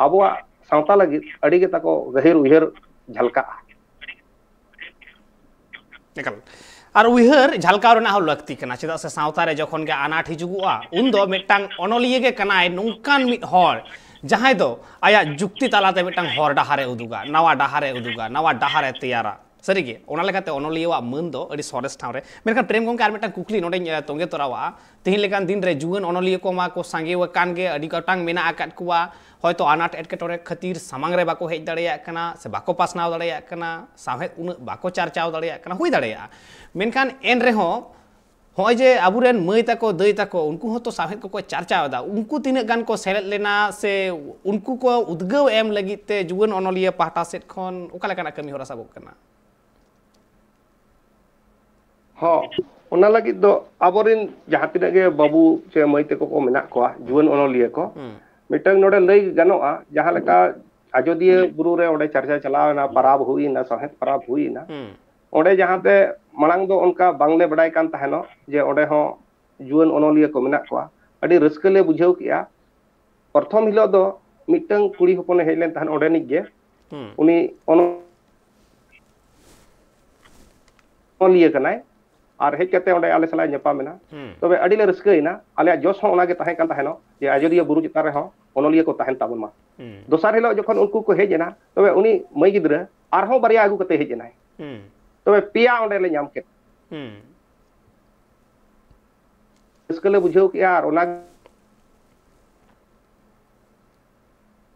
ᱟᱵᱚᱣᱟᱜ ᱥᱟᱶᱛᱟ ᱞᱟᱹᱜᱤᱫ ᱟᱹᱰᱤ ᱜᱮ ᱛᱟᱠᱚ ᱜᱟᱹᱦᱤᱨ ᱩᱭᱦᱟᱹᱨ ᱡᱷᱟᱞᱠᱟᱜᱼᱟ᱾ ᱮᱠᱟᱞ᱾ ᱟᱨ ᱩᱭᱦᱟᱹᱨ ᱡᱷᱟᱞᱠᱟᱣ ᱨᱮᱱᱟᱜ ᱦᱚᱸ ᱞᱟᱹᱠᱛᱤ ᱠᱟᱱᱟ, ᱪᱮᱫᱟᱜ ᱥᱮ ᱥᱟᱶᱛᱟ ᱨᱮ ᱡᱚᱠᱷᱚᱱ ᱜᱮ ᱟᱱᱟᱴ ᱦᱤᱡᱩᱜᱚᱜᱼᱟ, ᱩᱱᱫᱚ ᱢᱤᱫᱴᱟᱝ ᱚᱱᱚᱞᱤᱭᱟᱹ ᱜᱮ ᱠᱟᱱᱟᱭ ᱱᱚᱝᱠᱟᱱ ᱢᱤᱫ ᱦᱚᱲ, ᱡᱟᱦᱟᱸᱭ ᱫᱚ ᱟᱭᱟᱜ ᱡᱩᱠᱛᱤ ᱛᱟᱞᱟᱛᱮ ᱢᱤᱫᱴᱟᱝ ᱦᱚᱨ ᱰᱟᱦᱟᱨᱮ ᱩᱫᱩᱜᱟ, ᱱᱟᱣᱟ ᱰᱟᱦᱟᱨᱮ ᱩᱫᱩᱜᱟ, ᱱᱟᱣᱟ ᱰᱟᱦᱟᱨᱮ ᱛᱮᱭᱟᱨᱟ᱾ ᱥᱟᱹᱨᱤᱜᱮ, ᱚᱱᱟ ᱞᱮᱠᱟᱛᱮ ᱚᱱᱚᱞᱤᱭᱟᱹᱣᱟᱜ ᱢᱟᱹᱱ ᱫᱚ ᱟᱹᱰᱤ ᱥᱚᱨᱮᱥ ᱴᱷᱟᱶ ᱨᱮ᱾ ᱢᱮᱱᱠᱷᱟᱱ ᱯᱨᱮᱢ ᱜᱚᱢᱠᱮ, ᱟᱨ ᱢᱤᱫᱴᱟᱝ ᱠᱩᱠᱞᱤ ᱱᱚᱰᱮᱧ ᱛᱚᱸᱜᱮ ᱛᱚᱨᱟᱣᱟᱜᱼᱟ᱾ ᱛᱮᱦᱮᱧ ᱞᱮᱠᱟᱱ ᱫᱤᱱ ᱨᱮ ᱡᱩᱣᱟᱹᱱ ᱚᱱᱚᱞᱤᱭᱟᱹ ᱠᱚᱢᱟ ᱠᱚ ᱥᱟᱸᱜᱮ ᱟᱠᱟᱱ ᱜᱮ, ᱟᱹᱰᱤ ᱜᱚᱴᱟᱝ ᱢᱮᱱᱟᱜ ᱟᱠᱟᱫ ᱠᱚᱣᱟ, ᱦᱚᱭᱛᱳ ᱟᱱᱟᱴ ᱮᱴᱠᱮᱴᱚᱬᱮ ᱠᱷᱟᱹᱛᱤᱨ ᱥᱟᱢᱟᱝ ᱨᱮ ᱵᱟᱠᱚ ᱦᱮᱡ ᱫᱟᱲᱮᱭᱟᱜ ᱠᱟᱱᱟ ᱥᱮ ᱵᱟᱠᱚ ᱯᱟᱥᱱᱟᱣ ᱫᱟᱲᱮᱭᱟᱜ ᱠᱟᱱᱟ, ᱥᱟᱶᱦᱮᱫ ᱩᱱᱟᱹᱜ ᱵᱟᱠᱚ ᱪᱟᱨᱪᱟᱣ ᱫᱟᱲᱮᱭᱟᱜ ᱠᱟᱱᱟ, ᱦᱩᱭ ᱫᱟᱲᱮᱭᱟᱜᱼᱟ᱾ ᱢᱮᱱᱠᱷᱟᱱ ᱮᱱ ᱨᱮᱦᱚᱸ ᱱᱚᱜᱼᱚᱭ ᱡᱮ ᱟᱵᱚᱨᱮᱱ ᱢᱟᱹᱭ ᱛᱟᱠᱚ, ᱫᱟᱹᱭ ᱛᱟᱠᱚ, ᱩᱱᱠᱩ ᱦᱚᱸᱛᱚ ᱥᱟᱶᱦᱮᱫ ᱠᱚᱠᱚ ᱪᱟᱨᱪᱟᱣ ᱮᱫᱟ, ᱩᱱᱠᱩ ᱛᱤᱱᱟᱹᱜ ᱜᱟᱱ ᱠᱚ ᱥᱮᱞᱮᱫ ᱞᱮᱱᱟ ᱥᱮ ᱩᱱᱠᱩ ᱠᱚ ᱩᱫᱽᱜᱟᱹᱣ ᱮᱢ ᱞᱟᱹᱜᱤᱫ ᱛᱮ ᱡᱩᱣᱟᱹᱱ ᱚᱱᱚᱞᱤᱭᱟᱹ ᱯᱟᱦᱴᱟ ᱥᱮᱫ ᱠᱷᱚᱱ ᱚᱠᱟ ᱞᱮᱠᱟᱱᱟᱜ ᱠᱟᱹᱢᱤ ᱦᱚᱨᱟ ᱥᱟᱵᱚᱜ ᱠᱟᱱᱟ? ᱦᱚᱸ, ᱚᱱᱟ ᱞᱟᱹᱜᱤᱫ ᱫᱚ ᱟᱵᱚᱨᱮᱱ ᱡᱟᱦᱟᱸ ᱛᱤᱱᱟᱹᱜ ᱜᱮ ᱵᱟᱹᱵᱩ ᱥᱮ ᱢᱟᱹᱭ ᱛᱟᱠᱚ ᱠᱚ ᱢᱮᱱᱟᱜ ᱠᱚᱣᱟ, ᱡᱩᱣᱟᱹᱱ ᱚᱱᱚᱞᱤᱭᱟᱹ ᱠᱚ, ᱢᱤᱫᱴᱟᱝ ᱱᱚᱰᱮ ᱞᱟᱹᱭ ᱜᱟᱱᱚᱜᱼᱟ, ᱡᱟᱦᱟᱸ ᱞᱮᱠᱟ ᱟᱡᱚᱫᱤᱭᱟᱹ ᱵᱩᱨᱩ ᱨᱮ ᱚᱸᱰᱮ ᱪᱟᱨᱪᱟ ᱪᱟᱞᱟᱣ ᱮᱱᱟ, ᱯᱟᱨᱟᱵᱽ ᱦᱩᱭ ᱮᱱᱟ, ᱥᱟᱶᱦᱮᱫ ᱯᱟᱨᱟᱵᱽ ᱦᱩᱭ ᱮᱱᱟ, ᱚᱸᱰᱮ ᱡᱟᱦᱟᱸᱛᱮ ᱢᱟᱲᱟᱝ ᱫᱚ ᱚᱱᱠᱟ ᱵᱟᱝᱞᱮ ᱵᱟᱰᱟᱭ ᱠᱟᱱ ᱛᱟᱦᱮᱱᱚᱜ ᱡᱮ ᱚᱸᱰᱮ ᱦᱚᱸ ᱡᱩᱣᱟᱹᱱ ᱚᱱᱚᱞᱤᱭᱟᱹ ᱠᱚ ᱢᱮᱱᱟᱜ ᱠᱚᱣᱟ᱾ ᱟᱹᱰᱤ ᱨᱟᱹᱥᱠᱟᱹ ᱞᱮ ᱵᱩᱡᱷᱟᱹᱣ ᱠᱮᱜᱼᱟ᱾ ᱯᱨᱚᱛᱷᱚᱢ ᱦᱤᱞᱳᱜ ᱫᱚ ᱢᱤᱫᱴᱟᱝ ᱠᱩᱲᱤ ᱦᱚᱯᱚᱱᱮ ᱦᱮᱡ ᱞᱮᱱ ᱛᱟᱦᱮᱸᱫ ᱚᱸᱰᱮᱱᱤᱡ ᱜᱮ, ᱩᱱᱤ ᱚᱱᱚ- ᱚᱱᱚᱞᱤᱭᱟᱹ ᱠᱟᱱᱟᱭ, ᱟᱨ ᱦᱮᱡ ᱠᱟᱛᱮ ᱚᱸᱰᱮ ᱟᱞᱮ ᱥᱟᱞᱟᱜ ᱧᱟᱯᱟᱢ ᱮᱱᱟ᱾ ᱛᱚᱵᱮ ᱟᱹᱰᱤ ᱞᱮ ᱨᱟᱹᱥᱠᱟᱹᱭᱮᱱᱟ᱾ ᱟᱞᱮᱭᱟᱜ ᱡᱚᱥ ᱦᱚᱸ ᱚᱱᱟᱜᱮ ᱛᱟᱦᱮᱸ ᱠᱟᱱ ᱛᱟᱦᱮᱱᱚᱜ ᱡᱮ ᱟᱡᱚᱫᱤᱭᱟᱹ ᱵᱩᱨᱩ ᱪᱮᱛᱟᱱ ᱨᱮᱦᱚᱸ ᱚᱱᱚᱞᱤᱭᱟᱹ ᱠᱚ ᱛᱟᱦᱮᱱ ᱛᱟᱵᱚᱱ ᱢᱟ᱾ ᱫᱚᱥᱟᱨ ᱦᱤᱞᱳᱜ ᱡᱚᱠᱷᱚᱱ ᱩᱱᱠᱩ ᱠᱚ ᱦᱮᱡ ᱮᱱᱟ, ᱛᱚᱵᱮ ᱩᱱᱤ ᱢᱟᱹᱭ ᱜᱤᱫᱽᱨᱟᱹ ᱟᱨᱦᱚᱸ ᱵᱟᱨᱭᱟ ᱟᱹᱜᱩ ᱠᱟᱛᱮ ᱦᱮᱡ ᱮᱱᱟᱭ᱾ ᱛᱚᱵᱮ ᱯᱮᱭᱟ ᱚᱸᱰᱮ ᱞᱮ ᱧᱟᱢ ᱠᱮᱫ᱾ ᱨᱟᱹᱥᱠᱟᱹ ᱞᱮ ᱵᱩᱡᱷᱟᱹᱣ ᱠᱮᱜᱼᱟ, ᱟᱨ ᱚᱱᱟ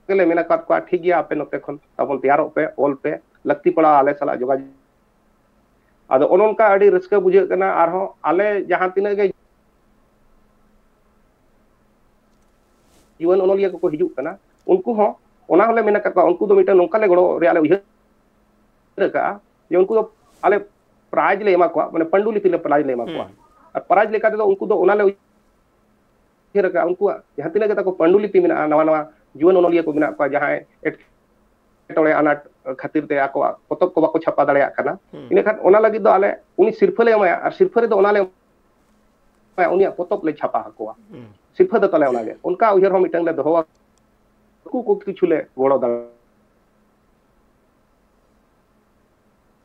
ᱜᱮᱞᱮ ᱢᱮᱱ ᱟᱠᱟᱫ ᱠᱚᱣᱟ, ᱴᱷᱤᱠ ᱜᱮᱭᱟ, ᱟᱯᱮ ᱱᱚᱛᱮ ᱠᱷᱚᱱ ᱛᱟᱵᱚᱱ ᱛᱮᱭᱟᱨᱚᱜ ᱯᱮ, ᱚᱞ ᱯᱮ, ᱞᱟᱹᱠᱛᱤ ᱯᱟᱲᱟᱣ ᱟᱞᱮ ᱥᱟᱞᱟᱜ ᱡᱳᱜᱟᱡᱳᱜᱽ᱾ ᱟᱫᱚ ᱚᱱᱮ ᱚᱱᱠᱟ ᱟᱹᱰᱤ ᱨᱟᱹᱥᱠᱟᱹ ᱵᱩᱡᱷᱟᱹᱜ ᱠᱟᱱᱟ᱾ ᱟᱨᱦᱚᱸ ᱟᱞᱮ ᱡᱟᱦᱟᱸ ᱛᱤᱱᱟᱹᱜ ᱜᱮ ᱡᱩᱣᱟᱹᱱ ᱚᱱᱚᱞᱤᱭᱟᱹ ᱠᱚᱠᱚ ᱦᱤᱡᱩᱜ ᱠᱟᱱᱟ, ᱩᱱᱠᱩ ᱦᱚᱸ, ᱚᱱᱟ ᱦᱚᱸᱞᱮ ᱢᱮᱱ ᱟᱠᱟᱫ ᱠᱚᱣᱟ, ᱩᱱᱠᱩ ᱫᱚ ᱢᱤᱫᱴᱟᱝ ᱱᱚᱝᱠᱟ ᱞᱮ ᱜᱚᱲᱚ ᱨᱮᱭᱟᱜ ᱞᱮ ᱩᱭᱦᱟᱹᱨ ᱟᱠᱟᱫᱼᱟ ᱡᱮ ᱩᱱᱠᱩ ᱫᱚ ᱟᱞᱮ ᱯᱨᱟᱭᱤᱡᱽ ᱞᱮ ᱮᱢᱟ ᱠᱚᱣᱟ, ᱢᱟᱱᱮ ᱯᱟᱹᱱᱰᱩᱞᱤᱯᱤ ᱞᱮ ᱯᱨᱟᱭᱤᱡᱽ ᱞᱮ ᱮᱢᱟ ᱠᱚᱣᱟ᱾ ᱟᱨ ᱯᱨᱟᱭᱤᱡᱽ ᱞᱮᱠᱟ ᱛᱮᱫᱚ ᱩᱱᱠᱩ ᱫᱚ ᱚᱱᱟ ᱞᱮ ᱩᱭᱦᱟᱹᱨ ᱟᱠᱟᱫᱼᱟ, ᱩᱱᱠᱩᱣᱟᱜ ᱡᱟᱦᱟᱸ ᱛᱤᱱᱟᱹᱜ ᱜᱮ ᱛᱟᱠᱚ ᱯᱟᱹᱱᱰᱩᱞᱤᱯᱤ ᱢᱮᱱᱟᱜᱼᱟ, ᱱᱟᱣᱟ ᱱᱟᱣᱟ ᱡᱩᱣᱟᱹᱱ ᱚᱱᱚᱞᱤᱭᱟᱹ ᱠᱚ ᱢᱮᱱᱟᱜ ᱠᱚᱣᱟ, ᱡᱟᱦᱟᱸᱭ ᱮᱴᱠᱮᱴᱚᱬᱮ ᱟᱱᱟᱴ ᱠᱷᱟᱹᱛᱤᱨ ᱛᱮ ᱟᱠᱚᱣᱟᱜ ᱯᱚᱛᱚᱵ ᱠᱚ ᱵᱟᱠᱚ ᱪᱷᱟᱯᱟ ᱫᱟᱲᱮᱭᱟᱜ ᱠᱟᱱᱟ, ᱦᱩᱸ᱾ ᱤᱱᱟᱹᱠᱷᱟᱱ ᱚᱱᱟ ᱞᱟᱹᱜᱤᱫ ᱫᱚ ᱟᱞᱮ ᱩᱱᱤ ᱥᱤᱨᱯᱷᱟᱹ ᱞᱮ ᱮᱢᱟᱭᱟ, ᱟᱨ ᱥᱤᱨᱯᱷᱟᱹ ᱨᱮᱫᱚ ᱚᱱᱟ ᱞᱮ ᱮᱢᱟᱭᱟ, ᱩᱱᱤᱭᱟᱜ ᱯᱚᱛᱚᱵ ᱞᱮ ᱪᱷᱟᱯᱟ ᱟᱠᱚᱣᱟ᱾ ᱦᱩᱸ᱾ ᱥᱤᱨᱯᱷᱟᱹ ᱫᱚ ᱛᱟᱞᱮ ᱚᱱᱟᱜᱮ᱾ ᱚᱱᱠᱟ ᱩᱭᱦᱟᱹᱨ ᱦᱚᱸ ᱢᱤᱫᱴᱟᱝ ᱞᱮ ᱫᱚᱦᱚ ᱟᱠᱚᱣᱟ, ᱩᱱᱠᱩ ᱠᱚ ᱠᱤᱪᱷᱩ ᱞᱮ ᱜᱚᱲᱚ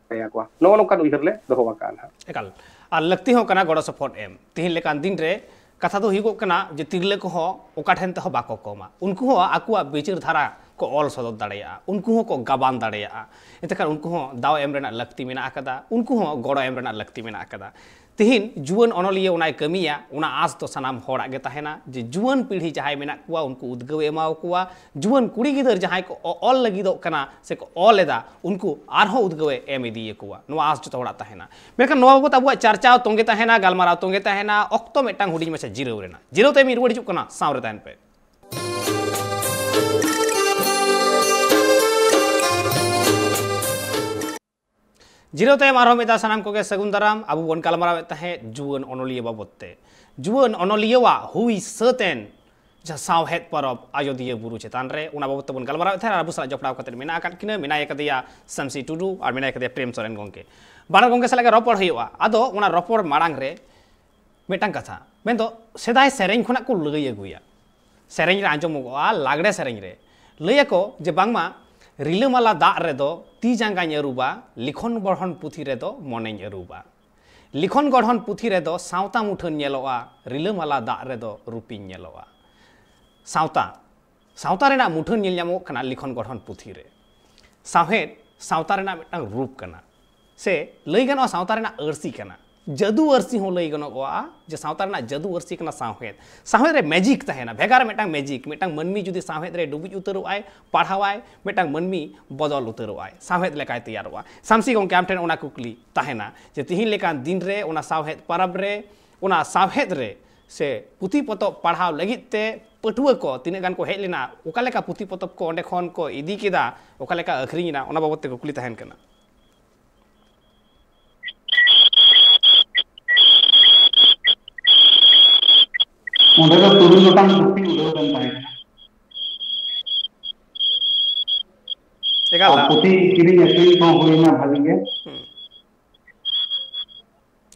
ᱫᱟᱲᱮᱭᱟᱠᱚᱣᱟ᱾ ᱱᱚᱜᱼᱚ ᱱᱚᱝᱠᱟᱱ ᱩᱭᱦᱟᱹᱨ ᱞᱮ ᱫᱚᱦᱚ ᱟᱠᱟᱫᱼᱟ ᱱᱟᱦᱟᱜ᱾ ᱮᱠᱟᱞ᱾ ᱟᱨ ᱞᱟᱹᱠᱛᱤ ᱦᱚᱸ ᱠᱟᱱᱟ ᱜᱚᱲᱚ ᱥᱚᱯᱚᱦᱚᱫ ᱮᱢ᱾ ᱛᱮᱦᱮᱧ ᱞᱮᱠᱟᱱ ᱫᱤᱱ ᱨᱮ ᱠᱟᱛᱷᱟ ᱫᱚ ᱦᱩᱭᱩᱜᱚᱜ ᱠᱟᱱᱟ ᱡᱮ ᱛᱤᱨᱞᱟᱹ ᱠᱚᱦᱚᱸ ᱚᱠᱟ ᱴᱷᱮᱱ ᱛᱮᱦᱚᱸ ᱵᱟᱠᱚ ᱠᱚᱢᱟ᱾ ᱩᱱᱠᱩ ᱦᱚᱸ ᱟᱠᱚᱣᱟᱜ ᱵᱤᱪᱟᱹᱨ ᱫᱷᱟᱨᱟ ᱠᱚ ᱚᱞ ᱥᱚᱫᱚᱨ ᱫᱟᱲᱮᱭᱟᱜᱼᱟ, ᱩᱱᱠᱩ ᱦᱚᱸᱠᱚ ᱜᱟᱵᱟᱱ ᱫᱟᱲᱮᱭᱟᱜᱼᱟ᱾ ᱮᱱᱛᱮ ᱠᱷᱟᱱ ᱩᱱᱠᱩ ᱦᱚᱸ ᱫᱟᱣ ᱮᱢ ᱨᱮᱱᱟᱜ ᱞᱟᱹᱠᱛᱤ ᱢᱮᱱᱟᱜ ᱟᱠᱟᱫᱟ, ᱩᱱᱠᱩ ᱦᱚᱸ ᱜᱚᱲᱚ ᱮᱢ ᱨᱮᱱᱟᱜ ᱞᱟᱹᱠᱛᱤ ᱢᱮᱱᱟᱜ ᱟᱠᱟᱫᱟ᱾ ᱛᱮᱦᱮᱧ ᱡᱩᱣᱟᱹᱱ ᱚᱱᱚᱞᱤᱭᱟᱹ ᱚᱱᱟᱭ ᱠᱟᱹᱢᱤᱭᱟ, ᱚᱱᱟ ᱟᱸᱥ ᱫᱚ ᱥᱟᱱᱟᱢ ᱦᱚᱲᱟᱜ ᱜᱮ ᱛᱟᱦᱮᱱᱟ ᱡᱮ ᱡᱩᱣᱟᱹᱱ ᱯᱤᱲᱦᱤ ᱡᱟᱦᱟᱸᱭ ᱢᱮᱱᱟᱜ ᱠᱚᱣᱟ, ᱩᱱᱠᱩ ᱩᱫᱽᱜᱟᱹᱣ ᱮ ᱮᱢᱟ ᱠᱚᱣᱟ᱾ ᱡᱩᱣᱟᱹᱱ ᱠᱩᱲᱤ ᱜᱤᱫᱟᱹᱨ ᱡᱟᱦᱟᱸᱭ ᱠᱚ ᱚ-, ᱚᱞ ᱞᱟᱹᱜᱤᱫᱚᱜ ᱠᱟᱱᱟ ᱥᱮ ᱠᱚ ᱚᱞ ᱮᱫᱟ, ᱩᱱᱠᱩ ᱟᱨᱦᱚᱸ ᱩᱫᱽᱜᱟᱹᱣ ᱮ ᱮᱢ ᱤᱫᱤᱭᱟᱠᱚᱣᱟ᱾ ᱱᱚᱣᱟ ᱟᱸᱥ ᱡᱚᱛᱚ ᱦᱚᱲᱟᱜ ᱛᱟᱦᱮᱱᱟ᱾ ᱢᱮᱱᱠᱷᱟᱱ ᱱᱚᱣᱟ ᱵᱟᱵᱚᱛ ᱟᱵᱚᱣᱟᱜ ᱪᱟᱨᱪᱟᱣ ᱛᱚᱸᱜᱮ ᱛᱟᱦᱮᱱᱟ, ᱜᱟᱞᱢᱟᱨᱟᱣ ᱛᱚᱸᱜᱮ ᱛᱟᱦᱮᱱᱟ, ᱚᱠᱛᱚ ᱢᱤᱫᱴᱟᱝ ᱦᱩᱰᱤᱧ ᱢᱟᱪᱷᱟ ᱡᱤᱨᱟᱹᱣ ᱨᱮᱱᱟᱜ᱾ ᱡᱤᱨᱟᱹᱣ ᱛᱟᱭᱚᱢ ᱤᱧ ᱨᱩᱣᱟᱹᱲ ᱦᱤᱡᱩᱜ ᱠᱟᱱᱟ, ᱥᱟᱶ ᱨᱮ ᱛᱟᱦᱮᱱ ᱯᱮ᱾ ᱡᱤᱨᱟᱹᱣ ᱛᱟᱭᱚᱢ ᱟᱨᱦᱚᱸ ᱢᱤᱫ ᱫᱷᱟᱣ ᱥᱟᱱᱟᱢ ᱠᱚᱜᱮ ᱥᱟᱹᱜᱩᱱ ᱫᱟᱨᱟᱢ᱾ ᱟᱵᱚ ᱵᱚᱱ ᱜᱟᱞᱢᱟᱨᱟᱣᱮᱫ ᱛᱟᱦᱮᱸᱫ ᱡᱩᱣᱟᱹᱱ ᱚᱱᱚᱞᱤᱭᱟᱹ ᱵᱟᱵᱚᱛ ᱛᱮ᱾ ᱡᱩᱣᱟᱹᱱ ᱚᱱᱚᱞᱤᱭᱟᱹᱣᱟᱜ ᱦᱩᱭ ᱥᱟᱹᱛ ᱮᱱ ᱡᱟᱦᱟᱸ ᱥᱟᱶᱦᱮᱫ ᱯᱚᱨᱚᱵᱽ ᱟᱡᱚᱫᱤᱭᱟᱹ ᱵᱩᱨᱩ ᱪᱮᱛᱟᱱ ᱨᱮ, ᱚᱱᱟ ᱵᱟᱵᱚᱛ ᱛᱮᱵᱚᱱ ᱜᱟᱞᱢᱟᱨᱟᱣᱮᱫ ᱛᱟᱦᱮᱸᱫ᱾ ᱟᱨ ᱟᱵᱚ ᱥᱟᱞᱟᱜ ᱡᱚᱯᱲᱟᱣ ᱠᱟᱛᱮ ᱢᱮᱱᱟᱜ ᱟᱠᱟᱫ ᱠᱤᱱᱟ, ᱢᱮᱱᱟᱭ ᱠᱟᱫᱮᱭᱟ ᱥᱟᱢᱥᱤ ᱴᱩᱰᱩ ᱟᱨ ᱢᱮᱱᱟᱭ ᱠᱟᱫᱮᱭᱟ ᱯᱨᱮᱢ ᱥᱚᱨᱮᱱ ᱜᱚᱢᱠᱮ᱾ ᱵᱟᱱᱟᱨ ᱜᱚᱢᱠᱮ ᱥᱟᱞᱟᱜ ᱜᱮ ᱨᱚᱯᱚᱲ ᱦᱩᱭᱩᱜᱼᱟ᱾ ᱟᱫᱚ ᱚᱱᱟ ᱨᱚᱯᱚᱲ ᱢᱟᱲᱟᱝ ᱨᱮ ᱢᱤᱫᱴᱟᱝ ᱠᱟᱛᱷᱟ, ᱢᱮᱱᱫᱚ ᱥᱮᱫᱟᱭ ᱥᱮᱨᱮᱧ ᱠᱷᱚᱱᱟᱜ ᱠᱚ ᱞᱟᱹᱭ ᱟᱹᱜᱩᱭᱟ, ᱥᱮᱨᱮᱧ ᱨᱮ ᱟᱸᱡᱚᱢᱚᱜᱚᱜᱼᱟ, ᱞᱟᱜᱽᱲᱮ ᱥᱮᱨᱮᱧ ᱨᱮ ᱞᱟᱹᱭ ᱟᱠᱚ ᱡᱮ ᱵᱟᱝᱢᱟ ᱨᱤᱞᱟᱹᱢᱟᱞᱟ ᱫᱟᱜ ᱨᱮᱫᱚ ᱛᱤ ᱡᱟᱸᱜᱟᱧ ᱟᱹᱨᱩᱵᱟ, ᱞᱤᱠᱷᱚᱱ ᱜᱚᱲᱦᱚᱱ ᱯᱩᱛᱷᱤ ᱨᱮᱫᱚ ᱢᱚᱱᱮᱧ ᱟᱹᱨᱩᱵᱟ᱾ ᱞᱤᱠᱷᱚᱱ ᱜᱚᱲᱦᱚᱱ ᱯᱩᱛᱷᱤ ᱨᱮᱫᱚ ᱥᱟᱶᱛᱟ ᱢᱩᱴᱷᱟᱹᱱ ᱧᱮᱞᱚᱜᱼᱟ, ᱨᱤᱞᱟᱹᱢᱟᱞᱟ ᱫᱟᱜ ᱨᱮᱫᱚ ᱨᱩᱯᱤᱧ ᱧᱮᱞᱚᱜᱼᱟ᱾ ᱥᱟᱶᱛᱟ, ᱥᱟᱶᱛᱟ ᱨᱮᱱᱟᱜ ᱢᱩᱴᱷᱟᱹᱱ ᱧᱮᱞ ᱧᱟᱢᱚᱜ ᱠᱟᱱᱟ ᱞᱤᱠᱷᱚᱱ ᱜᱚᱲᱦᱚᱱ ᱯᱩᱛᱷᱤ ᱨᱮ᱾ ᱥᱟᱶᱦᱮᱫ ᱥᱟᱶᱛᱟ ᱨᱮᱱᱟᱜ ᱢᱤᱫᱴᱟᱝ ᱨᱩᱯ ᱠᱟᱱᱟ, ᱥᱮ ᱞᱟᱹᱭ ᱜᱟᱱᱚᱜᱼᱟ ᱥᱟᱶᱛᱟ ᱨᱮᱱᱟᱜ ᱟᱹᱨᱥᱤ ᱠᱟᱱᱟ᱾ ᱡᱟᱹᱫᱩ ᱟᱹᱨᱥᱤ ᱦᱚᱸ ᱞᱟᱹᱭ ᱜᱟᱱᱚᱜᱚᱜᱼᱟ ᱡᱮ ᱥᱟᱶᱛᱟ ᱨᱮᱱᱟᱜ ᱡᱟᱹᱫᱩ ᱟᱹᱨᱥᱤ ᱠᱟᱱᱟ ᱥᱟᱶᱦᱮᱫ᱾ ᱥᱟᱶᱦᱮᱫ ᱨᱮ ᱢᱮᱡᱤᱠ ᱛᱟᱦᱮᱱᱟ, ᱵᱷᱮᱜᱟᱨ ᱢᱤᱫᱴᱟᱝ ᱢᱮᱡᱤᱠ᱾ ᱢᱤᱫᱴᱟᱝ ᱢᱟᱹᱱᱢᱤ ᱡᱩᱫᱤ ᱥᱟᱶᱦᱮᱫ ᱨᱮ ᱰᱩᱵᱩᱡ ᱩᱛᱟᱹᱨᱚᱜ ᱟᱭ, ᱯᱟᱲᱦᱟᱣᱟᱭ, ᱢᱤᱫᱴᱟᱝ ᱢᱟᱹᱱᱢᱤ ᱵᱚᱫᱚᱞ ᱩᱛᱟᱹᱨᱚᱜ ᱟᱭ, ᱥᱟᱶᱦᱮᱫ ᱞᱮᱠᱟᱭ ᱛᱮᱭᱟᱨᱚᱜᱼᱟ᱾ ᱥᱟᱢᱥᱤ ᱜᱚᱢᱠᱮ, ᱟᱢ ᱴᱷᱮᱱ ᱚᱱᱟ ᱠᱩᱠᱞᱤ ᱛᱟᱦᱮᱱᱟ ᱡᱮ ᱛᱤᱦᱤᱧ ᱞᱮᱠᱟᱱ ᱫᱤᱱ ᱨᱮ ᱚᱱᱟ ᱥᱟᱶᱦᱮᱫ ᱯᱚᱨᱚᱵᱽ ᱨᱮ, ᱚᱱᱟ ᱥᱟᱶᱦᱮᱫ ᱨᱮ ᱥᱮ ᱯᱩᱛᱷᱤ ᱯᱚᱛᱚᱵ ᱯᱟᱲᱦᱟᱣ ᱞᱟᱹᱜᱤᱫ ᱛᱮ ᱯᱟᱹᱴᱷᱩᱣᱟᱹ ᱠᱚ ᱛᱤᱱᱟᱹᱜ ᱜᱟᱱ ᱠᱚ ᱦᱮᱡ ᱞᱮᱱᱟ, ᱚᱠᱟ ᱞᱮᱠᱟ ᱯᱩᱛᱷᱤ ᱯᱚᱛᱚᱵ ᱠᱚ ᱚᱸᱰᱮ ᱠᱷᱚᱱ ᱠᱚ ᱤᱫᱤ ᱠᱮᱫᱟ, ᱚᱠᱟ ᱞᱮᱠᱟ ᱟᱹᱠᱷᱨᱤᱧ ᱮᱱᱟ, ᱚᱱᱟ ᱵᱟᱵᱚᱫ ᱛᱮ ᱠᱩᱠᱞᱤ ᱛᱟᱦᱮᱱ ᱠᱟᱱᱟ᱾ ᱚᱸᱰᱮ ᱫᱚ ᱛᱩᱨᱩᱭ ᱜᱚᱴᱟᱝ ᱯᱩᱛᱷᱤ ᱩᱰᱟᱹᱣ ᱞᱮᱱ ᱛᱟᱦᱮᱸ ᱠᱟᱱᱟ᱾ ᱮᱠᱟᱞ ᱟᱨ ᱫᱟ᱾ ᱯᱩᱛᱷᱤ ᱠᱤᱨᱤᱧ ᱟᱹᱠᱷᱨᱤᱧ ᱠᱚᱦᱚᱸ ᱦᱩᱭᱱᱟ ᱵᱷᱟᱜᱤ ᱜᱮ᱾ ᱦᱩᱸ᱾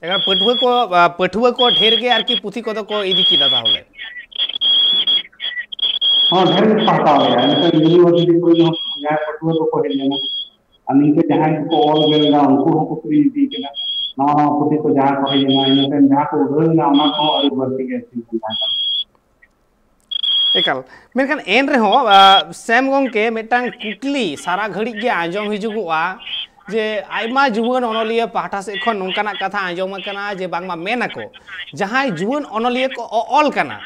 ᱮᱠᱟᱞ ᱯᱟᱹᱴᱷᱩᱣᱟᱹ ᱠᱚ, ᱟ, ᱯᱟᱹᱴᱷᱩᱣᱟᱹ ᱠᱚ ᱰᱷᱮᱨ ᱜᱮ ᱟᱨᱠᱤ ᱯᱩᱛᱷᱤ ᱠᱚᱫᱚ ᱠᱚ ᱤᱫᱤ ᱠᱮᱫᱟ ᱛᱟᱦᱚᱞᱮ? ᱦᱚᱸ, ᱰᱷᱮᱨ ᱜᱮᱠᱚ ᱦᱟᱛᱟᱣ ᱞᱮᱜᱼᱟ᱾ ᱱᱤᱛᱚᱜ university ᱠᱚᱨᱮ ᱦᱚᱸ ᱡᱟᱦᱟᱸᱭ ᱯᱟᱹᱴᱷᱩᱣᱟᱹ ᱠᱚᱠᱚ ᱦᱮᱡ ᱞᱮᱱᱟ, ᱟᱨ ᱱᱤᱝᱠᱟᱹ ᱡᱟᱦᱟᱸᱭ ᱠᱚᱠᱚ ᱚᱞ ᱵᱮᱞ ᱮᱫᱟ, ᱩᱱᱠᱩ ᱦᱚᱸᱠᱚ ᱠᱤᱨᱤᱧ ᱤᱫᱤ ᱠᱮᱫᱟ᱾ ᱱᱟᱣᱟ ᱱᱟᱣᱟ ᱯᱩᱛᱷᱤ ᱠᱚ ᱡᱟᱦᱟᱸ ᱠᱚ ᱦᱮᱡ ᱮᱱᱟ, ᱤᱱᱟᱹ ᱛᱟᱭᱚᱢ ᱡᱟᱦᱟᱸ ᱠᱚ ᱩᱰᱷᱟᱹᱣ ᱮᱱᱟ, ᱚᱱᱟ ᱠᱚᱦᱚᱸ ᱟᱹᱰᱤ ᱵᱟᱹᱲᱛᱤ ᱜᱮ ᱟᱹᱠᱷᱨᱤᱧ ᱠᱟᱱ ᱛᱟᱦᱮᱸ ᱠᱟᱱᱟ᱾ ᱮᱠᱟᱞ᱾ ᱢᱮᱱᱠᱷᱟᱱ ᱮᱱ ᱨᱮᱦᱚᱸ, ᱟ, ᱥᱮᱢ ᱜᱚᱢᱠᱮ, ᱢᱤᱫᱴᱟᱝ ᱠᱩᱠᱞᱤ ᱥᱟᱨᱟ ᱜᱷᱟᱹᱲᱤᱡ ᱜᱮ ᱟᱸᱡᱚᱢ ᱦᱤᱡᱩᱜᱚᱜᱼᱟ ᱡᱮ ᱟᱭᱢᱟ ᱡᱩᱣᱟᱹᱱ ᱚᱱᱚᱞᱤᱭᱟᱹ ᱯᱟᱦᱴᱟ ᱥᱮᱫ ᱠᱷᱚᱱ ᱱᱚᱝᱠᱟᱱᱟᱜ ᱠᱟᱛᱷᱟ ᱟᱸᱡᱚᱢ ᱟᱠᱟᱱᱟ ᱡᱮ ᱵᱟᱝᱢᱟ ᱢᱮᱱ ᱟᱠᱚ, ᱡᱟᱦᱟᱸᱭ ᱡᱩᱣᱟᱹᱱ ᱚᱱᱚᱞᱤᱭᱟᱹ ᱠᱚ ᱚ-, ᱚᱞ ᱠᱟᱱᱟ,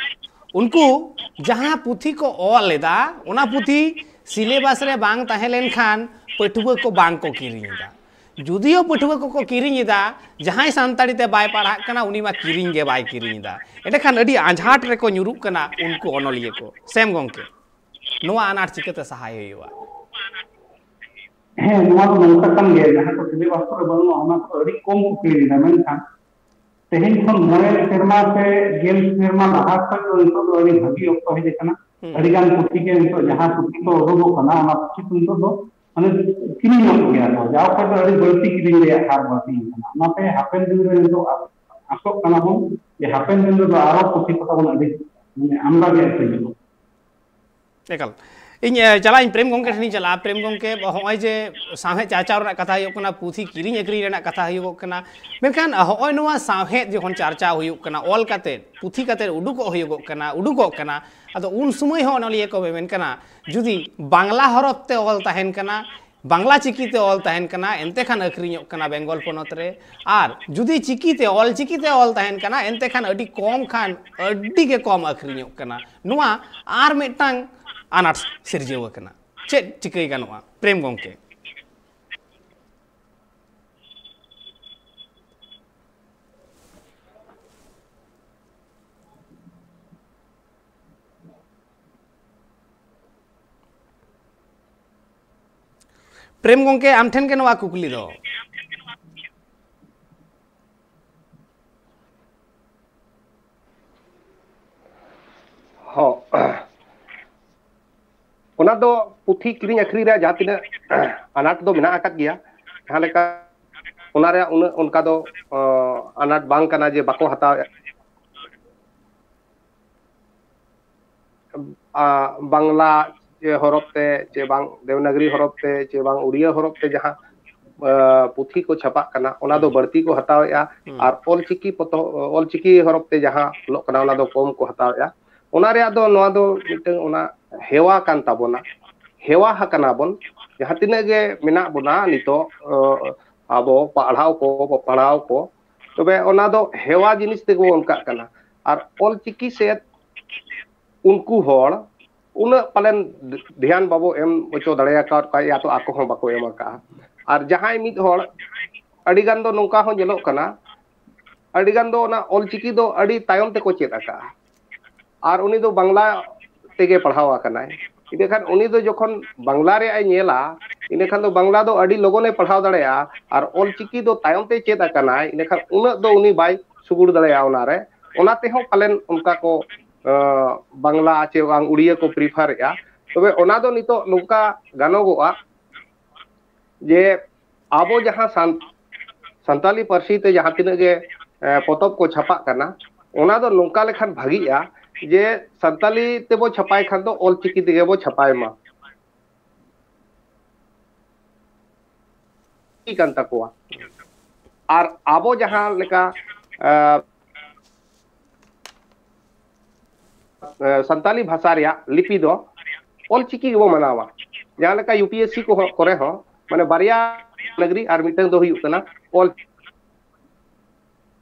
ᱩᱱᱠᱩ ᱡᱟᱦᱟᱸ ᱯᱩᱛᱷᱤ ᱠᱚ ᱚᱞ ᱮᱫᱟ, ᱚᱱᱟ ᱯᱩᱛᱷᱤ syllabus ᱨᱮ ᱵᱟᱝ ᱛᱟᱦᱮᱸ ᱞᱮᱱᱠᱷᱟᱱ ᱯᱟᱹᱴᱷᱩᱣᱟᱹ ᱠᱚ ᱵᱟᱝ ᱠᱚ ᱠᱤᱨᱤᱧ ᱮᱫᱟ᱾ ᱡᱩᱫᱤᱭᱳ ᱯᱟᱹᱴᱷᱩᱣᱟᱹ ᱠᱚᱠᱚ ᱠᱤᱨᱤᱧ ᱮᱫᱟ, ᱡᱟᱦᱟᱸᱭ ᱥᱟᱱᱛᱟᱲᱤ ᱛᱮ ᱵᱟᱭ ᱯᱟᱲᱦᱟᱜ ᱠᱟᱱᱟ, ᱩᱱᱤ ᱢᱟ ᱠᱤᱨᱤᱧ ᱜᱮ ᱵᱟᱭ ᱠᱤᱨᱤᱧ ᱮᱫᱟ᱾ ᱮᱸᱰᱮᱠᱷᱟᱱ ᱟᱹᱰᱤ ᱟᱸᱡᱷᱟᱴ ᱨᱮᱠᱚ ᱧᱩᱨᱩᱜ ᱠᱟᱱᱟ ᱩᱱᱠᱩ ᱚᱱᱚᱞᱤᱭᱟᱹ ᱠᱚ᱾ ᱥᱮᱢ ᱜᱚᱢᱠᱮ, ᱱᱚᱣᱟ ᱟᱱᱟᱴ ᱪᱤᱠᱟᱹᱛᱮ ᱥᱟᱦᱟᱭ ᱦᱩᱭᱩᱜᱼᱟ? ᱦᱮᱸ, ᱱᱚᱣᱟ ᱫᱚ ᱱᱚᱝᱠᱟ ᱠᱟᱱ ᱜᱮᱭᱟ, ᱡᱟᱦᱟᱸ ᱠᱚ syllabus ᱠᱚᱨᱮ ᱵᱟᱹᱱᱩᱜᱼᱟ, ᱚᱱᱟ ᱠᱚᱫᱚ ᱟᱹᱰᱤ ᱠᱚᱢ ᱠᱚ ᱠᱤᱨᱤᱧ ᱮᱫᱟ᱾ ᱢᱮᱱᱠᱷᱟᱱ ᱛᱮᱦᱮᱧ ᱠᱷᱚᱱ ᱢᱚᱬᱮ ᱥᱮᱨᱢᱟ ᱥᱮ ᱜᱮᱞ ᱥᱮᱨᱢᱟ ᱞᱟᱦᱟ ᱠᱷᱚᱱ ᱫᱚ ᱱᱤᱛᱚᱜ ᱫᱚ ᱟᱹᱰᱤ ᱵᱷᱟᱹᱜᱤ ᱚᱠᱛᱚ ᱦᱮᱡ ᱟᱠᱟᱱᱟ᱾ ᱦᱩᱸ᱾ ᱟᱹᱰᱤ ᱜᱟᱱ ᱯᱩᱛᱷᱤ ᱜᱮ ᱱᱤᱛᱚᱜ ᱡᱟᱦᱟᱸ ᱯᱩᱛᱷᱤ ᱠᱚ ᱩᱰᱩᱠᱚᱜ ᱠᱟᱱᱟ, ᱚᱱᱟ ᱯᱩᱛᱷᱤ ᱠᱚ ᱱᱤᱛᱚᱜ ᱫᱚ ᱢᱟᱱᱮ ᱠᱤᱨᱤᱧᱚᱜ ᱜᱮᱭᱟ ᱠᱚ, ᱡᱟᱣ ᱠᱷᱚᱱ ᱫᱚ ᱟᱹᱰᱤ ᱵᱟᱹᱲᱛᱤ ᱠᱤᱨᱤᱧ ᱨᱮᱭᱟᱜ ᱦᱟᱨ ᱵᱟᱹᱲᱛᱤ ᱟᱠᱟᱱᱟ᱾ ᱚᱱᱟᱛᱮ ᱦᱟᱯᱮᱱ ᱫᱤᱱ ᱨᱮ ᱱᱤᱛᱚᱜ ᱟᱥᱚᱜ ᱠᱟᱱᱟ ᱵᱚᱱ ᱡᱮ ᱦᱟᱯᱮᱱ ᱫᱤᱱ ᱨᱮᱫᱚ ᱟᱨᱚ ᱯᱩᱛᱷᱤ ᱯᱟᱛᱟᱵᱚᱱ ᱟᱹᱰᱤ, ᱢᱟᱱᱮ, ᱟᱢᱫᱟ ᱜᱮ ᱟᱹᱠᱷᱨᱤᱧᱚᱜᱼᱟ᱾ ᱮᱠᱟᱞ᱾ ᱤᱧ, ᱮ, ᱪᱟᱞᱟᱜ ᱟᱹᱧ ᱯᱨᱮᱢ ᱜᱚᱢᱠᱮ ᱴᱷᱮᱱᱤᱧ ᱪᱟᱞᱟᱜᱼᱟ᱾ ᱯᱨᱮᱢ ᱜᱚᱢᱠᱮ, ᱦᱚᱸᱜᱼᱚᱭ ᱡᱮ ᱥᱟᱶᱦᱮᱫ ᱪᱟᱨᱪᱟᱣ ᱨᱮᱱᱟᱜ ᱠᱟᱛᱷᱟ ᱦᱩᱭᱩᱜ ᱠᱟᱱᱟ, ᱯᱩᱛᱷᱤ ᱠᱤᱨᱤᱧ ᱟᱹᱠᱷᱨᱤᱧ ᱨᱮᱱᱟᱜ ᱠᱟᱛᱷᱟ ᱦᱩᱭᱩᱜᱚᱜ ᱠᱟᱱᱟ, ᱢᱮᱱᱠᱷᱟᱱ ᱦᱚᱸᱜᱼᱚᱭ ᱱᱚᱣᱟ ᱥᱟᱶᱦᱮᱫ ᱡᱚᱠᱷᱚᱱ ᱪᱟᱨᱪᱟᱣ ᱦᱩᱭᱩᱜ ᱠᱟᱱᱟ, ᱚᱞ ᱠᱟᱛᱮ, ᱯᱩᱛᱷᱤ ᱠᱟᱛᱮ ᱩᱰᱩᱠᱚᱜ ᱦᱩᱭᱩᱜᱚᱜ ᱠᱟᱱᱟ, ᱩᱰᱩᱠᱚᱜ ᱠᱟᱱᱟ, ᱟᱫᱚ ᱩᱱ ᱥᱚᱢᱚᱭ ᱦᱚᱸ ᱚᱱᱚᱞᱤᱭᱟᱹ ᱠᱚ ᱢᱮᱢᱮᱱ ᱠᱟᱱᱟ, ᱡᱩᱫᱤ ᱵᱟᱝᱞᱟ ᱦᱚᱨᱚᱯ ᱛᱮ ᱚᱞ ᱛᱟᱦᱮᱱ ᱠᱟᱱᱟ, ᱵᱟᱝᱞᱟ ᱪᱤᱠᱤ ᱛᱮ ᱚᱞ ᱛᱟᱦᱮᱱ ᱠᱟᱱᱟ, ᱮᱱᱛᱮ ᱠᱷᱟᱱ ᱟᱹᱠᱷᱨᱤᱧᱚᱜ ᱠᱟᱱᱟ ᱵᱮᱝᱜᱚᱞ ᱯᱚᱱᱚᱛ ᱨᱮ᱾ ᱟᱨ ᱡᱩᱫᱤ ᱪᱤᱠᱤ ᱛᱮ, ᱚᱞ ᱪᱤᱠᱤ ᱛᱮ ᱚᱞ ᱛᱟᱦᱮᱱ ᱠᱟᱱᱟ, ᱮᱱᱛᱮ ᱠᱷᱟᱱ ᱟᱹᱰᱤ ᱠᱚᱢ ᱠᱷᱟᱱ ᱟᱹᱰᱤ ᱜᱮ ᱠᱚᱢ ᱟᱹᱠᱷᱨᱤᱧᱚᱜ ᱠᱟᱱᱟ᱾ ᱱᱚᱣᱟ ᱟᱨ ᱢᱤᱫᱴᱟᱝ ᱟᱱᱟᱴ ᱥᱤᱨᱡᱟᱹᱣ ᱟᱠᱟᱱᱟ᱾ ᱪᱮᱫ ᱪᱤᱠᱟᱹᱭ ᱜᱟᱱᱚᱜᱼᱟ, ᱯᱨᱮᱢ ᱜᱚᱢᱠᱮ? ᱯᱨᱮᱢ ᱜᱚᱢᱠᱮ, ᱟᱢ ᱴᱷᱮᱱ ᱜᱮ ᱱᱚᱣᱟ ᱠᱩᱠᱞᱤ ᱫᱚ᱾ ᱚᱱᱟ ᱫᱚ ᱯᱩᱛᱷᱤ ᱠᱤᱨᱤᱧ ᱟᱹᱠᱷᱨᱤᱧ ᱨᱮᱭᱟᱜ ᱡᱟᱦᱟᱸ ᱛᱤᱱᱟᱹᱜ ᱟᱱᱟᱴ ᱫᱚ ᱢᱮᱱᱟᱜ ᱟᱠᱟᱫ ᱜᱮᱭᱟ, ᱡᱟᱦᱟᱸ ᱞᱮᱠᱟ ᱚᱱᱟ ᱨᱮᱭᱟᱜ ᱩᱱᱟᱹᱜ ᱚᱱᱠᱟ ᱫᱚ ᱟᱱᱟᱴ ᱵᱟᱝ ᱠᱟᱱᱟ ᱡᱮ ᱵᱟᱠᱚ ᱦᱟᱛᱟᱣᱮᱫ᱾ ᱵᱟᱝᱞᱟ ᱦᱚᱨᱚᱯ ᱛᱮ ᱪᱮ ᱵᱟᱝ ᱫᱮᱵᱽᱱᱟᱜᱽᱨᱤ ᱦᱚᱨᱚᱯ ᱛᱮ ᱪᱮ ᱵᱟᱝ ᱩᱲᱤᱭᱟ ᱦᱚᱨᱚᱯ ᱛᱮ ᱡᱟᱦᱟᱸ ᱯᱩᱛᱷᱤ ᱠᱚ ᱪᱷᱟᱯᱟᱜ ᱠᱟᱱᱟ, ᱚᱱᱟ ᱫᱚ ᱵᱟᱹᱲᱛᱤ ᱠᱚ ᱦᱟᱛᱟᱣᱮᱫᱼᱟ᱾ ᱟᱨ ᱚᱞᱪᱤᱠᱤ ᱯᱚᱛᱚᱵ, ᱚᱞᱪᱤᱠᱤ ᱦᱚᱨᱚᱯ ᱛᱮ ᱡᱟᱦᱟᱸ ᱚᱞᱚᱜ ᱠᱟᱱᱟ, ᱚᱱᱟ ᱫᱚ ᱠᱚᱢ ᱠᱚ ᱦᱟᱛᱟᱣᱮᱫᱼᱟ᱾ ᱚᱱᱟ ᱨᱮᱭᱟᱜ ᱫᱚ ᱱᱚᱣᱟ ᱫᱚ ᱢᱤᱫᱴᱟᱝ ᱚᱱᱟ ᱦᱮᱣᱟ ᱠᱟᱱ ᱛᱟᱵᱚᱱᱟ, ᱦᱮᱣᱟ ᱟᱠᱟᱱᱟ ᱵᱚᱱ᱾ ᱡᱟᱦᱟᱸ ᱛᱤᱱᱟᱹᱜ ᱜᱮ ᱢᱮᱱᱟᱜ ᱵᱚᱱᱟ ᱱᱤᱛᱚᱜ, ᱟᱵᱚ ᱯᱟᱲᱦᱟᱣ ᱠᱚ, ᱯᱟᱲᱦᱟᱣ ᱠᱚ, ᱛᱚᱵᱮ ᱚᱱᱟ ᱫᱚ ᱦᱮᱣᱟ ᱡᱤᱱᱤᱥ ᱛᱮᱜᱮ ᱵᱚᱱ ᱚᱱᱠᱟᱜ ᱠᱟᱱᱟ᱾ ᱟᱨ ᱚᱞᱪᱤᱠᱤ ᱥᱮᱫ ᱩᱱᱠᱩ ᱦᱚᱲ ᱩᱱᱟᱹᱜ ᱯᱟᱞᱮᱱ ᱫᱷᱮᱭᱟᱱ ᱵᱟᱵᱚ ᱮᱢ ᱦᱚᱪᱚ ᱫᱟᱲᱮ ᱟᱠᱟᱫ ᱠᱚᱣᱟ, ᱭᱟ ᱛᱚ ᱟᱠᱚ ᱦᱚᱸ ᱵᱟᱠᱚ ᱮᱢ ᱟᱠᱟᱫᱼᱟ᱾ ᱟᱨ ᱡᱟᱦᱟᱸᱭ ᱢᱤᱫ ᱦᱚᱲ, ᱟᱹᱰᱤ ᱜᱟᱱ ᱫᱚ ᱱᱚᱝᱠᱟ ᱦᱚᱸ ᱧᱮᱞᱚᱜ ᱠᱟᱱᱟ, ᱟᱹᱰᱤ ᱜᱟᱱ ᱫᱚ ᱚᱱᱟ ᱚᱞᱪᱤᱠᱤ ᱫᱚ ᱟᱹᱰᱤ ᱛᱟᱭᱚᱢ ᱛᱮᱠᱚ ᱪᱮᱫ ᱟᱠᱟᱫᱼᱟ, ᱟᱨ ᱩᱱᱤ ᱫᱚ ᱵᱟᱝᱞᱟ ᱛᱮᱜᱮ ᱯᱟᱲᱦᱟᱣ ᱟᱠᱟᱱᱟᱭ᱾ ᱤᱱᱟᱹᱠᱷᱟᱱ ᱩᱱᱤ ᱫᱚ ᱡᱚᱠᱷᱚᱱ ᱵᱟᱝᱞᱟ ᱨᱮᱭᱟᱜ ᱮ ᱧᱮᱞᱟ, ᱤᱱᱟᱹᱠᱷᱟᱱ ᱫᱚ ᱵᱟᱝᱞᱟ ᱫᱚ ᱟᱹᱰᱤ ᱞᱚᱜᱚᱱᱮ ᱯᱟᱲᱦᱟᱣ ᱫᱟᱲᱮᱭᱟᱜᱼᱟ, ᱟᱨ ᱚᱞᱪᱤᱠᱤ ᱫᱚ ᱛᱟᱭᱚᱢ ᱛᱮ ᱪᱮᱫ ᱟᱠᱟᱱᱟᱭ, ᱤᱱᱟᱹᱠᱷᱟᱱ ᱩᱱᱟᱹᱜ ᱫᱚ ᱩᱱᱤ ᱵᱟᱭ ᱥᱩᱜᱩᱲ ᱫᱟᱲᱮᱭᱟᱜᱼᱟ ᱚᱱᱟᱨᱮ᱾ ᱚᱱᱟ ᱛᱮᱦᱚᱸ ᱯᱟᱞᱮᱱ ᱚᱱᱠᱟ ᱠᱚ ᱵᱟᱝᱞᱟ ᱪᱮ ᱵᱟᱝ ᱩᱲᱤᱭᱟᱹ ᱠᱚ ᱯᱨᱤᱯᱷᱟᱨᱮᱫᱼᱟ᱾ ᱛᱚᱵᱮ ᱚᱱᱟ ᱫᱚ ᱱᱤᱛᱚᱜ ᱱᱚᱝᱠᱟ ᱜᱟᱱᱚᱜᱚᱜᱼᱟ ᱡᱮ ᱟᱵᱚ ᱡᱟᱦᱟᱸ ᱥᱟᱱ-, ᱥᱟᱱᱛᱟᱞᱤ ᱯᱟᱹᱨᱥᱤ ᱛᱮ ᱡᱟᱦᱟᱸ ᱛᱤᱱᱟᱹᱜ ᱜᱮ ᱯᱚᱛᱚᱵ ᱠᱚ ᱪᱷᱟᱯᱟᱜ ᱠᱟᱱᱟ, ᱚᱱᱟ ᱫᱚ ᱱᱚᱝᱠᱟ ᱞᱮᱠᱷᱟᱱ ᱵᱷᱟᱹᱜᱤᱜᱼᱟ ᱡᱮ ᱥᱟᱱᱛᱟᱞᱤ ᱛᱮᱵᱚ ᱪᱷᱟᱯᱟᱭ ᱠᱷᱟᱱ ᱫᱚ ᱚᱞᱪᱤᱠᱤ ᱛᱮᱜᱮ ᱵᱚ ᱪᱷᱟᱯᱟᱭ ᱢᱟ᱾ ᱠᱟᱱ ᱛᱟᱠᱚᱣᱟ᱾ ᱟᱨ ᱟᱵᱚ ᱡᱟᱦᱟᱸ ᱞᱮᱠᱟ ᱥᱟᱱᱛᱟᱞᱤ ᱵᱷᱟᱥᱟ ᱨᱮᱭᱟᱜ ᱞᱤᱯᱤ ᱫᱚ ᱚᱞᱪᱤᱠᱤ ᱜᱮᱵᱚ ᱢᱟᱱᱟᱣᱟ᱾ ᱡᱟᱦᱟᱸ ᱞᱮᱠᱟ ᱭᱩ ᱯᱤ ᱮᱥ ᱥᱤ ᱠᱚᱦᱚᱸ, ᱠᱚᱨᱮ ᱦᱚᱸ, ᱢᱟᱱᱮ, ᱵᱟᱨᱭᱟ ᱱᱟᱜᱽᱨᱤ ᱟᱨ ᱢᱤᱫᱴᱟᱝ ᱫᱚ ᱦᱩᱭᱩᱜ ᱠᱟᱱᱟ ᱚᱞ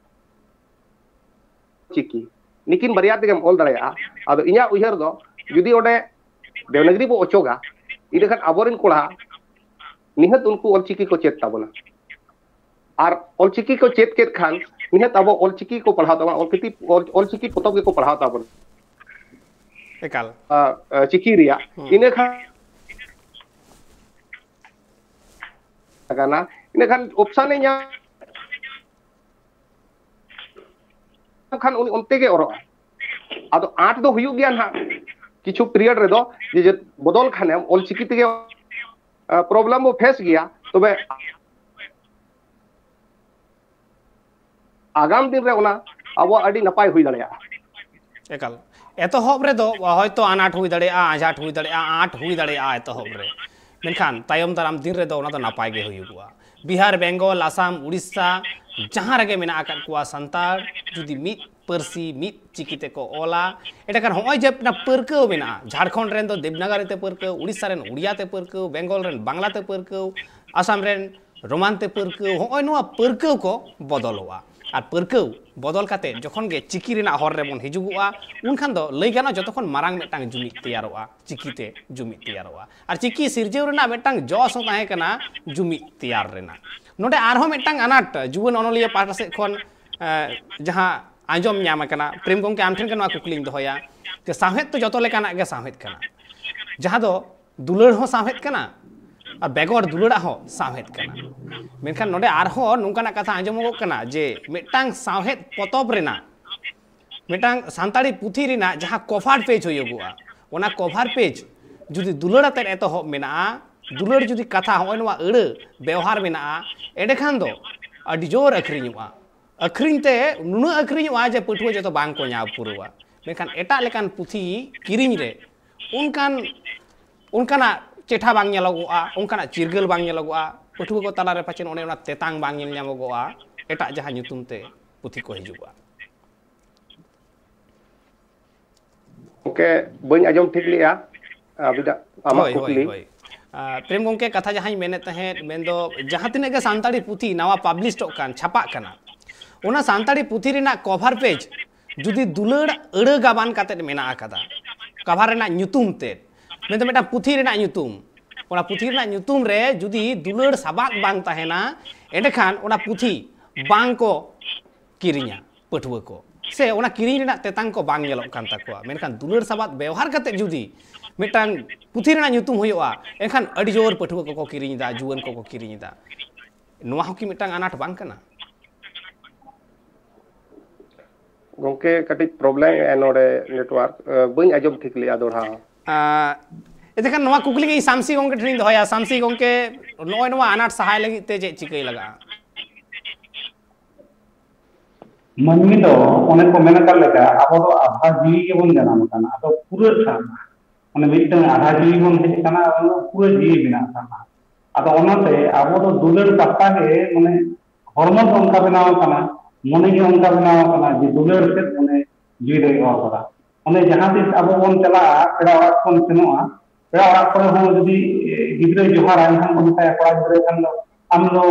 ᱪᱤᱠᱤ᱾ ᱱᱤᱠᱤᱱ ᱵᱟᱨᱭᱟ ᱛᱮᱜᱮᱢ ᱚᱞ ᱫᱟᱲᱮᱭᱟᱜᱼᱟ᱾ ᱟᱫᱚ ᱤᱧᱟᱹᱜ ᱩᱭᱦᱟᱹᱨ ᱫᱚ, ᱡᱩᱫᱤ ᱚᱸᱰᱮ ᱫᱮᱵᱽᱱᱟᱜᱽᱨᱤ ᱵᱚ ᱚᱪᱚᱜᱟ, ᱤᱱᱟᱹᱠᱷᱟᱱ ᱟᱵᱚᱨᱮᱱ ᱠᱚᱲᱟ ᱱᱤᱦᱟᱹᱛ ᱩᱱᱠᱩ ᱚᱞᱪᱤᱠᱤ ᱠᱚ ᱪᱮᱫ ᱛᱟᱵᱚᱱᱟ᱾ ᱟᱨ ᱚᱞᱪᱤᱠᱤ ᱠᱚ ᱪᱮᱫ ᱠᱮᱫ ᱠᱷᱟᱱ ᱱᱤᱦᱟᱹᱛ ᱟᱵᱚ ᱚᱞᱪᱤᱠᱤ ᱠᱚ ᱯᱟᱲᱦᱟᱣ ᱛᱟᱵᱚᱱᱟ, ᱚᱞᱪᱤᱠᱤ, ᱚᱞ-, ᱚᱞᱪᱤᱠᱤ ᱯᱚᱛᱚᱵ ᱜᱮᱠᱚ ᱯᱟᱲᱦᱟᱣ ᱛᱟᱵᱚᱱᱟ᱾ ᱮᱠᱟᱞ᱾ ᱪᱤᱠᱤ ᱨᱮᱭᱟᱜ᱾ ᱤᱱᱟᱹᱠᱷᱟᱱ ᱠᱟᱱᱟ, ᱤᱱᱟᱹᱠᱷᱟᱱ ᱚᱯᱥᱟᱱ ᱮ ᱧᱟᱢ ᱠᱷᱟᱱ ᱩᱱᱤ ᱚᱱᱛᱮ ᱜᱮ ᱚᱨᱚᱜᱼᱟ᱾ ᱟᱫᱚ ᱟᱸᱴ ᱫᱚ ᱦᱩᱭᱩᱜ ᱜᱮᱭᱟ ᱱᱟᱦᱟᱜ, ᱠᱤᱪᱷᱩ ᱯᱤᱨᱤᱭᱚᱰ ᱨᱮᱫᱚ ᱡᱮ ᱵᱚᱫᱚᱞ ᱠᱷᱟᱱᱮᱢ ᱚᱞᱪᱤᱠᱤ ᱛᱮᱜᱮ ᱯᱨᱚᱵᱞᱮᱢ ᱵᱚ ᱯᱷᱮᱥ ᱜᱮᱭᱟ, ᱛᱚᱵᱮ ᱟᱜᱟᱢ ᱫᱤᱱ ᱨᱮ ᱚᱱᱟ ᱟᱵᱚᱣᱟᱜ ᱟᱹᱰᱤ ᱱᱟᱯᱟᱭ ᱦᱩᱭ ᱫᱟᱲᱮᱭᱟᱜᱼᱟ᱾ ᱮᱠᱟᱞ᱾ ᱮᱛᱚᱦᱚᱵ ᱨᱮᱫᱚ ᱦᱚᱭᱛᱳ ᱟᱱᱟᱴ ᱦᱩᱭ ᱫᱟᱲᱮᱭᱟᱜᱼᱟ, ᱟᱸᱡᱷᱟᱴ ᱦᱩᱭ ᱫᱟᱲᱮᱭᱟᱜᱼᱟ, ᱟᱸᱴ ᱦᱩᱭ ᱫᱟᱲᱮᱭᱟᱜᱼᱟ ᱮᱛᱚᱦᱚᱵ ᱨᱮ, ᱢᱮᱱᱠᱷᱟᱱ ᱛᱟᱭᱚᱢ ᱫᱟᱨᱟᱢ ᱫᱤᱱ ᱨᱮᱫᱚ ᱚᱱᱟ ᱫᱚ ᱱᱟᱯᱟᱭ ᱜᱮ ᱦᱩᱭᱩᱜᱚᱜᱼᱟ᱾ ᱵᱤᱦᱟᱨ, ᱵᱮᱝᱜᱚᱞ, ᱟᱥᱟᱢ, ᱩᱲᱤᱥᱥᱟ, ᱡᱟᱦᱟᱸ ᱨᱮᱜᱮ ᱢᱮᱱᱟᱜ ᱟᱠᱟᱫ ᱠᱚᱣᱟ ᱥᱟᱱᱛᱟᱲ, ᱡᱩᱫᱤ ᱢᱤᱫ ᱯᱟᱹᱨᱥᱤ ᱢᱤᱫ ᱪᱤᱠᱤ ᱛᱮᱠᱚ ᱚᱞᱟ, ᱮᱸᱰᱮᱠᱷᱟᱱ ᱦᱚᱸᱜᱼᱚᱭ ᱡᱮ ᱚᱱᱟ ᱯᱟᱹᱨᱠᱟᱹᱣ ᱢᱮᱱᱟᱜᱼᱟ, ᱡᱷᱟᱲᱠᱷᱚᱸᱰ ᱨᱮᱱ ᱫᱚ ᱫᱮᱵᱽᱱᱟᱜᱚᱨᱤ ᱛᱮ ᱯᱟᱹᱨᱠᱟᱹᱣ, ᱩᱲᱤᱥᱥᱟ ᱨᱮᱱ ᱩᱲᱤᱭᱟ ᱛᱮ ᱯᱟᱹᱨᱠᱟᱹᱣ, ᱵᱮᱝᱜᱚᱞ ᱨᱮᱱ ᱵᱟᱝᱞᱟ ᱛᱮ ᱯᱟᱹᱨᱠᱟᱹᱣ, ᱟᱥᱟᱢ ᱨᱮᱱ ᱨᱳᱢᱟᱱ ᱛᱮ ᱯᱟᱹᱨᱠᱟᱹᱣ, ᱦᱚᱸᱜᱼᱚᱭ ᱱᱚᱣᱟ ᱯᱟᱹᱨᱠᱟᱹᱣ ᱠᱚ ᱵᱚᱫᱚᱞᱚᱜᱼᱟ᱾ ᱟᱨ ᱯᱟᱹᱨᱠᱟᱹᱣ ᱵᱚᱫᱚᱞ ᱠᱟᱛᱮ ᱡᱚᱠᱷᱚᱱ ᱜᱮ ᱪᱤᱠᱤ ᱨᱮᱱᱟᱜ ᱦᱚᱨ ᱨᱮᱵᱚᱱ ᱦᱤᱡᱩᱜᱚᱜᱼᱟ, ᱩᱱᱠᱷᱟᱱ ᱫᱚ ᱞᱟᱹᱭ ᱜᱟᱱᱚᱜᱼᱟ ᱡᱚᱛᱚ ᱠᱷᱚᱱ ᱢᱟᱨᱟᱝ ᱢᱤᱫᱴᱟᱝ ᱡᱩᱢᱤᱫ ᱛᱮᱭᱟᱨᱚᱜᱼᱟ, ᱪᱤᱠᱤᱛᱮ ᱡᱩᱢᱤᱫ ᱛᱮᱭᱟᱨᱚᱜᱼᱟ᱾ ᱟᱨ ᱪᱤᱠᱤ ᱥᱤᱨᱡᱟᱹᱣ ᱨᱮᱱᱟᱜ ᱢᱤᱫᱴᱟᱝ ᱡᱚᱥ ᱦᱚᱸ ᱛᱟᱦᱮᱸ ᱠᱟᱱᱟ ᱡᱩᱢᱤᱫ ᱛᱮᱭᱟᱨ ᱨᱮᱱᱟᱜ᱾ ᱱᱚᱰᱮ ᱟᱨᱦᱚᱸ ᱢᱤᱫᱴᱟᱝ ᱟᱱᱟᱴ ᱡᱩᱣᱟᱹᱱ ᱚᱱᱚᱞᱤᱭᱟᱹ ᱯᱟᱦᱴᱟ ᱥᱮᱫ ᱠᱷᱚᱱ ᱮ, ᱡᱟᱦᱟᱸ ᱟᱸᱡᱚᱢ ᱧᱟᱢ ᱟᱠᱟᱱᱟ, ᱯᱨᱮᱢ ᱜᱚᱢᱠᱮ ᱟᱢ ᱴᱷᱮᱱ ᱜᱮ ᱱᱚᱣᱟ ᱠᱩᱠᱞᱤᱧ ᱫᱚᱦᱚᱭᱟ ᱡᱮ ᱥᱟᱶᱦᱮᱫ ᱛᱚ ᱡᱚᱛᱚ ᱞᱮᱠᱟᱱᱟᱜ ᱜᱮ ᱥᱟᱶᱦᱮᱫ ᱠᱟᱱᱟ, ᱡᱟᱦᱟᱸ ᱫᱚ ᱫᱩᱞᱟᱹᱲ ᱦᱚᱸ ᱥᱟᱶᱦᱮᱫ ᱠᱟᱱᱟ ᱟᱨ ᱵᱮᱜᱚᱨ ᱫᱩᱞᱟᱹᱲᱟᱜ ᱦᱚᱸ ᱥᱟᱶᱦᱮᱫ ᱠᱟᱱᱟ᱾ ᱢᱮᱱᱠᱷᱟᱱ ᱱᱚᱰᱮ ᱟᱨᱦᱚᱸ ᱱᱚᱝᱠᱟᱱᱟᱜ ᱠᱟᱛᱷᱟ ᱟᱸᱡᱚᱢᱚᱜᱚᱜ ᱠᱟᱱᱟ ᱡᱮ ᱢᱤᱫᱴᱟᱝ ᱥᱟᱶᱦᱮᱫ ᱯᱚᱛᱚᱵ ᱨᱮᱱᱟᱜ, ᱢᱤᱫᱴᱟᱝ ᱥᱟᱱᱛᱟᱲᱤ ᱯᱩᱛᱷᱤ ᱨᱮᱱᱟᱜ ᱡᱟᱦᱟᱸ ᱠᱚᱵᱷᱟᱨ ᱯᱮᱡᱽ ᱦᱩᱭᱩᱜᱚᱜᱼᱟ, ᱚᱱᱟ ᱠᱚᱵᱷᱟᱨ ᱯᱮᱡᱽ ᱡᱩᱫᱤ ᱫᱩᱞᱟᱹᱲ ᱟᱛᱮᱫ ᱮᱛᱚᱦᱚᱵ ᱢᱮᱱᱟᱜᱼᱟ, ᱫᱩᱞᱟᱹᱲ ᱡᱩᱫᱤ ᱠᱟᱛᱷᱟ ᱦᱚᱸᱜᱼᱚᱭ ᱱᱚᱣᱟ ᱟᱹᱲᱟᱹ ᱵᱮᱣᱦᱟᱨ ᱢᱮᱱᱟᱜᱼᱟ, ᱮᱸᱰᱮᱠᱷᱟᱱ ᱫᱚ ᱟᱹᱰᱤ ᱡᱳᱨ ᱟᱹᱠᱷᱨᱤᱧᱚᱜᱼᱟ᱾ ᱟᱹᱠᱷᱨᱤᱧ ᱛᱮ ᱱᱩᱱᱟᱹᱜ ᱟᱹᱠᱷᱨᱤᱧᱚᱜᱼᱟ ᱡᱮ ᱯᱟᱹᱴᱷᱩᱣᱟᱹ ᱡᱚᱛᱚ ᱵᱟᱝ ᱠᱚ ᱧᱟᱢ ᱯᱩᱨᱟᱹᱣᱟ᱾ ᱢᱮᱱᱠᱷᱟᱱ ᱮᱴᱟᱜ ᱞᱮᱠᱟᱱ ᱯᱩᱛᱷᱤ ᱠᱤᱨᱤᱧ ᱨᱮ ᱚᱱᱠᱟᱱ, ᱚᱱᱠᱟᱱᱟᱜ ᱪᱮᱴᱷᱟ ᱵᱟᱝ ᱧᱮᱞᱚᱜᱚᱜᱼᱟ, ᱚᱱᱠᱟᱱᱟᱜ ᱪᱤᱨᱜᱟᱹᱞ ᱵᱟᱝ ᱧᱮᱞᱚᱜᱚᱜᱼᱟ, ᱯᱟᱹᱴᱷᱩᱣᱟᱹ ᱠᱚ ᱛᱟᱞᱟᱨᱮ ᱯᱟᱪᱮᱫ ᱚᱱᱮ ᱚᱱᱟ ᱛᱮᱛᱟᱝ ᱵᱟᱝ ᱧᱮᱞ ᱧᱟᱢᱚᱜᱚᱜᱼᱟ, ᱮᱴᱟᱜ ᱡᱟᱦᱟᱸ ᱧᱩᱛᱩᱢ ᱛᱮ ᱯᱩᱛᱷᱤ ᱠᱚ ᱦᱤᱡᱩᱜᱚᱜᱼᱟ᱾ ᱜᱚᱢᱠᱮ, ᱵᱟᱹᱧ ᱟᱸᱡᱚᱢ ᱴᱷᱤᱠ ᱞᱮᱜᱼᱟ ᱟᱹᱵᱤᱱᱟᱜ, ᱟᱢᱟᱜ ᱦᱳᱭ, ᱦᱳᱭ, ᱠᱩᱠᱞᱤ᱾ ᱦᱳᱭ᱾ ᱟᱨ ᱯᱨᱮᱢ ᱜᱚᱢᱠᱮ, ᱠᱟᱛᱷᱟ ᱡᱟᱦᱟᱸᱧ ᱢᱮᱱᱮᱫ ᱛᱟᱦᱮᱸᱫ, ᱢᱮᱱᱫᱚ ᱡᱟᱦᱟᱸ ᱛᱤᱱᱟᱹᱜ ᱜᱮ ᱥᱟᱱᱛᱟᱲᱤ ᱯᱩᱛᱷᱤ ᱱᱟᱣᱟ ᱯᱟᱵᱽᱞᱤᱥᱚᱜ ᱠᱟᱱ, ᱪᱷᱟᱯᱟᱜ ᱠᱟᱱᱟ, ᱚᱱᱟ ᱥᱟᱱᱛᱟᱲᱤ ᱯᱩᱛᱷᱤ ᱨᱮᱱᱟᱜ ᱠᱚᱵᱷᱟᱨ ᱯᱮᱡᱽ ᱡᱩᱫᱤ ᱫᱩᱞᱟᱹᱲ ᱟᱹᱲᱟᱹ ᱜᱟᱵᱟᱱ ᱠᱟᱛᱮᱫ ᱢᱮᱱᱟᱜ ᱟᱠᱟᱫᱟ, ᱠᱟᱵᱷᱟᱨ ᱨᱮᱱᱟᱜ ᱧᱩᱛᱩᱢ ᱛᱮ, ᱢᱮᱱᱫᱚ ᱢᱤᱫᱴᱟᱝ ᱯᱩᱛᱷᱤ ᱨᱮᱱᱟᱜ ᱧᱩᱛᱩᱢ, ᱚᱱᱟ ᱯᱩᱛᱷᱤ ᱨᱮᱱᱟᱜ ᱧᱩᱛᱩᱢ ᱨᱮ ᱡᱩᱫᱤ ᱫᱩᱞᱟᱹᱲ ᱥᱟᱵᱟᱫ ᱵᱟᱝ ᱛᱟᱦᱮᱱᱟ, ᱮᱸᱰᱮᱠᱷᱟᱱ ᱚᱱᱟ ᱯᱩᱛᱷᱤ ᱵᱟᱝ ᱠᱚ ᱠᱤᱨᱤᱧᱟ ᱯᱟᱹᱴᱷᱩᱣᱟᱹ ᱠᱚ, ᱥᱮ ᱚᱱᱟ ᱠᱤᱨᱤᱧ ᱨᱮᱱᱟᱜ ᱛᱮᱛᱟᱝ ᱠᱚ ᱵᱟᱝ ᱧᱮᱞᱚᱜ ᱠᱟᱱ ᱛᱟᱠᱚᱣᱟ᱾ ᱢᱮᱱᱠᱷᱟᱱ ᱫᱩᱞᱟᱹᱲ ᱥᱟᱵᱟᱫ ᱵᱮᱣᱦᱟᱨ ᱠᱟᱛᱮ ᱡᱩᱫᱤ ᱢᱤᱫᱴᱟᱝ ᱯᱩᱛᱷᱤ ᱨᱮᱱᱟᱜ ᱧᱩᱛᱩᱢ ᱦᱩᱭᱩᱜᱼᱟ, ᱮᱱᱠᱷᱟᱱ ᱟᱹᱰᱤ ᱡᱳᱨ ᱯᱟᱹᱴᱷᱩᱣᱟᱹ ᱠᱚᱠᱚ ᱠᱤᱨᱤᱧ ᱮᱫᱟ, ᱡᱩᱣᱟᱹᱱ ᱠᱚᱠᱚ ᱠᱤᱨᱤᱧ ᱮᱫᱟ᱾ ᱱᱚᱣᱟ ᱦᱚᱸ ᱠᱤ ᱢᱤᱫᱴᱟᱝ ᱟᱱᱟᱴ ᱵᱟᱝ ᱠᱟᱱᱟ? ᱜᱚᱝᱠᱮ, ᱠᱟᱹᱴᱤᱡ ᱯᱨᱚᱵᱞᱮᱢ ᱮᱫᱼᱟ ᱱᱚᱰᱮ ᱱᱮᱴᱣᱟᱨᱠ, ᱵᱟᱹᱧ ᱟᱸᱡᱚᱢ ᱴᱷᱤᱠ ᱞᱮᱜᱼᱟ ᱫᱚᱦᱲᱟ ᱦᱚᱸ᱾ ᱟᱸ, ᱮᱱᱛᱮᱠᱷᱟᱱ ᱱᱚᱣᱟ ᱠᱩᱠᱞᱤ ᱜᱮ ᱤᱧ ᱥᱟᱢᱥᱤ ᱜᱚᱝᱠᱮ ᱴᱷᱮᱱᱤᱧ ᱫᱚᱦᱚᱭᱟ᱾ ᱥᱟᱢᱥᱤ ᱜᱚᱝᱠᱮ, ᱱᱚᱜᱼᱚᱭ ᱱᱚᱣᱟ ᱟᱱᱟᱴ ᱥᱟᱦᱟᱭ ᱞᱟᱹᱜᱤᱫ ᱛᱮ ᱪᱮᱫ ᱪᱤᱠᱟᱹᱭ ᱞᱟᱜᱟᱜᱼᱟ? ᱢᱟᱹᱱᱢᱤ ᱫᱚ ᱚᱱᱮ ᱠᱚ ᱢᱮᱱ ᱟᱠᱟᱫ ᱞᱮᱠᱟ, ᱟᱵᱚ ᱫᱚ ᱟᱫᱷᱟ ᱡᱤᱣᱤ ᱜᱮᱵᱚᱱ ᱡᱟᱱᱟᱢ ᱟᱠᱟᱱᱟ, ᱟᱫᱚ ᱯᱩᱨᱟᱹᱜ ᱠᱟᱱ ᱢᱟᱱᱮ ᱢᱤᱫᱴᱟᱝ ᱟᱫᱷᱟ ᱡᱤᱣᱤ ᱵᱚᱱ ᱦᱮᱡ ᱟᱠᱟᱱᱟ, ᱚᱱᱟ ᱫᱚ ᱯᱩᱨᱟᱹ ᱡᱤᱣᱤ ᱢᱮᱱᱟᱜ ᱟᱠᱟᱫᱟ᱾ ᱟᱫᱚ ᱚᱱᱟᱛᱮ ᱟᱵᱚ ᱫᱚ ᱫᱩᱞᱟᱹᱲ ᱯᱟᱦᱴᱟ ᱜᱮ, ᱢᱟᱱᱮ ᱦᱚᱲᱢᱚ ᱜᱮ ᱚᱱᱠᱟ ᱵᱮᱱᱟᱣ ᱟᱠᱟᱱᱟ, ᱢᱚᱱᱮ ᱜᱮ ᱚᱱᱠᱟ ᱵᱮᱱᱟᱣ ᱟᱠᱟᱱᱟ ᱡᱮ ᱫᱩᱞᱟᱹᱲ ᱥᱮᱫ ᱢᱚᱱᱮ ᱡᱤᱣᱤ ᱫᱚᱭ ᱚᱨ ᱠᱟᱫᱟ᱾ ᱚᱱᱮ ᱡᱟᱦᱟᱸ ᱛᱤᱥ ᱟᱵᱚ ᱵᱚᱱ ᱪᱟᱞᱟᱜᱼᱟ, ᱯᱮᱲᱟ ᱚᱲᱟᱜ ᱵᱚᱱ ᱥᱮᱱᱚᱜᱼᱟ, ᱯᱮᱲᱟ ᱚᱲᱟᱜ ᱠᱚᱨᱮ ᱦᱚᱸ ᱡᱩᱫᱤ, ᱮ, ᱜᱤᱫᱽᱨᱟᱹᱭ ᱡᱚᱦᱟᱨᱟ, ᱮᱱᱠᱷᱟᱱ ᱵᱚᱱ ᱢᱮᱛᱟᱭᱟ, ᱠᱚᱲᱟ ᱜᱤᱫᱽᱨᱟᱹ ᱠᱷᱟᱱ ᱫᱚ, "ᱟᱢ ᱫᱚ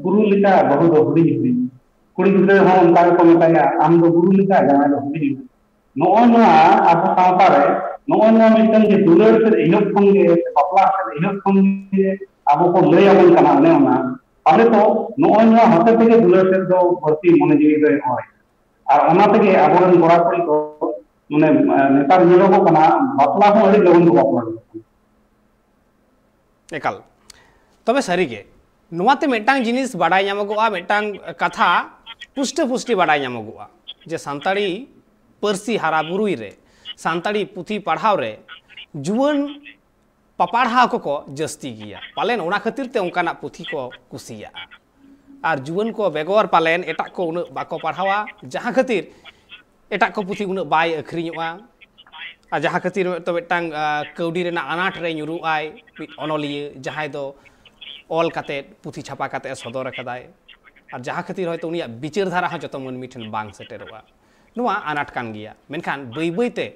ᱜᱩᱨᱩ ᱞᱮᱠᱟ, ᱵᱟᱹᱦᱩ ᱫᱚ ᱦᱩᱰᱤᱧ ᱦᱩᱰᱤᱧ᱾" ᱠᱩᱲᱤ ᱜᱤᱫᱽᱨᱟᱹ ᱦᱚᱸ ᱚᱱᱠᱟ ᱜᱮᱠᱚ ᱢᱮᱛᱟᱭᱟ, "ᱟᱢ ᱫᱚ ᱜᱩᱨᱩ ᱞᱮᱠᱟ, ᱡᱟᱶᱟᱭ ᱫᱚ ᱦᱩᱰᱤᱧ ᱦᱩᱰᱤᱧ᱾" ᱱᱚᱜᱼᱚ ᱱᱚᱣᱟ ᱟᱵᱚ ᱥᱟᱶᱛᱟ ᱨᱮ ᱱᱚᱜᱼᱚ ᱱᱚᱣᱟ ᱢᱤᱫᱴᱟᱝ ᱡᱮ ᱫᱩᱞᱟᱹᱲ ᱥᱮᱫ ᱮᱦᱚᱵ ᱠᱷᱚᱱ ᱜᱮ, ᱥᱮ ᱵᱟᱯᱞᱟ ᱥᱮᱫ ᱮᱦᱚᱵ ᱠᱷᱚᱱ ᱜᱮ ᱟᱵᱚ ᱠᱚ ᱞᱟᱹᱭ ᱟᱵᱚᱱ ᱠᱟᱱᱟ, ᱚᱱᱮ ᱚᱱᱟ, ᱯᱟᱞᱮ ᱛᱚ ᱱᱚᱜᱼᱚ ᱱᱚᱣᱟ ᱦᱚᱛᱮ ᱛᱮᱜᱮ ᱫᱩᱞᱟᱹᱲ ᱥᱮᱫ ᱫᱚ ᱵᱟᱹᱲᱛᱤ ᱢᱚᱱᱮ ᱡᱤᱣᱤ ᱫᱚᱭ ᱦᱚᱲ᱾ ᱟᱨ ᱚᱱᱟ ᱛᱮᱜᱮ ᱟᱵᱚᱨᱮᱱ ᱠᱚᱲᱟ ᱠᱩᱲᱤ ᱠᱚ, ᱢᱟᱱᱮ, ᱱᱮᱛᱟᱨ ᱧᱮᱞᱚᱜᱚᱜ ᱠᱟᱱᱟ, ᱵᱟᱯᱞᱟ ᱦᱚᱸ ᱟᱹᱰᱤ ᱞᱚᱜᱚᱱ ᱠᱚ ᱵᱟᱯᱞᱟ ᱠᱟᱱᱟ᱾ ᱮᱠᱟᱞ᱾ ᱛᱚᱵᱮ ᱥᱟᱹᱨᱤᱜᱮ, ᱱᱚᱣᱟᱛᱮ ᱢᱤᱫᱴᱟᱝ ᱡᱤᱱᱤᱥ ᱵᱟᱰᱟᱭ ᱧᱟᱢᱚᱜᱚᱜᱼᱟ, ᱢᱤᱫᱴᱟᱝ ᱠᱟᱛᱷᱟ ᱯᱩᱥᱴᱟᱹ ᱯᱩᱥᱴᱤ ᱵᱟᱰᱟᱭ ᱧᱟᱢᱚᱜᱚᱜᱼᱟ ᱡᱮ ᱥᱟᱱᱛᱟᱲᱤ ᱯᱟᱹᱨᱥᱤ ᱦᱟᱨᱟ ᱵᱩᱨᱩᱭ ᱨᱮ, ᱥᱟᱱᱛᱟᱲᱤ ᱯᱩᱛᱷᱤ ᱯᱟᱲᱦᱟᱣ ᱨᱮ ᱡᱩᱣᱟᱹᱱ ᱯᱟᱯᱟᱲᱦᱟᱣ ᱠᱚᱠᱚ ᱡᱟᱹᱥᱛᱤ ᱜᱮᱭᱟ᱾ ᱯᱟᱞᱮᱱ ᱚᱱᱟ ᱠᱷᱟᱹᱛᱤᱨ ᱛᱮ ᱚᱱᱠᱟᱱᱟᱜ ᱯᱩᱛᱷᱤ ᱠᱚ ᱠᱩᱥᱤᱭᱟᱜᱼᱟ᱾ ᱟᱨ ᱡᱩᱣᱟᱹᱱ ᱠᱚ ᱵᱮᱜᱚᱨ ᱯᱟᱞᱮᱱ ᱮᱴᱟᱜ ᱠᱚ ᱩᱱᱟᱹᱜ ᱵᱟᱠᱚ ᱯᱟᱲᱦᱟᱣᱟ, ᱡᱟᱦᱟᱸ ᱠᱷᱟᱹᱛᱤᱨ ᱮᱴᱟᱜ ᱠᱚ ᱯᱩᱛᱷᱤ ᱩᱱᱟᱹᱜ ᱵᱟᱭ ᱟᱹᱠᱷᱨᱤᱧᱚᱜᱼᱟ᱾ ᱟᱨ ᱡᱟᱦᱟᱸ ᱠᱷᱟᱹᱛᱤᱨ ᱦᱚᱭᱛᱳ ᱢᱤᱫᱴᱟᱝ, ᱟ, ᱠᱟᱹᱣᱰᱤ ᱨᱮᱱᱟᱜ ᱟᱱᱟᱴ ᱨᱮ ᱧᱩᱨᱩᱜ ᱟᱭ ᱢᱤᱫ ᱚᱱᱚᱞᱤᱭᱟᱹ, ᱡᱟᱦᱟᱸᱭ ᱫᱚ ᱚᱞ ᱠᱟᱛᱮᱫ, ᱯᱩᱛᱷᱤ ᱪᱷᱟᱯᱟ ᱠᱟᱛᱮᱫ ᱮ ᱥᱚᱫᱚᱨ ᱟᱠᱟᱫᱟᱭ᱾ ᱟᱨ ᱡᱟᱦᱟᱸ ᱠᱷᱟᱹᱛᱤᱨ ᱦᱚᱭᱛᱳ ᱩᱱᱤᱭᱟᱜ ᱵᱤᱪᱟᱹᱨ ᱫᱷᱟᱨᱟ ᱦᱚᱸ ᱡᱚᱛᱚ ᱢᱟᱹᱱᱢᱤ ᱴᱷᱮᱱ ᱵᱟᱝ ᱥᱮᱴᱮᱨᱚᱜᱼᱟ᱾ ᱱᱚᱣᱟ ᱟᱱᱟᱴ ᱠᱟᱱ ᱜᱮᱭᱟ, ᱢᱮᱱᱠᱷᱟᱱ ᱵᱟᱹᱭ ᱵᱟᱹᱭ ᱛᱮ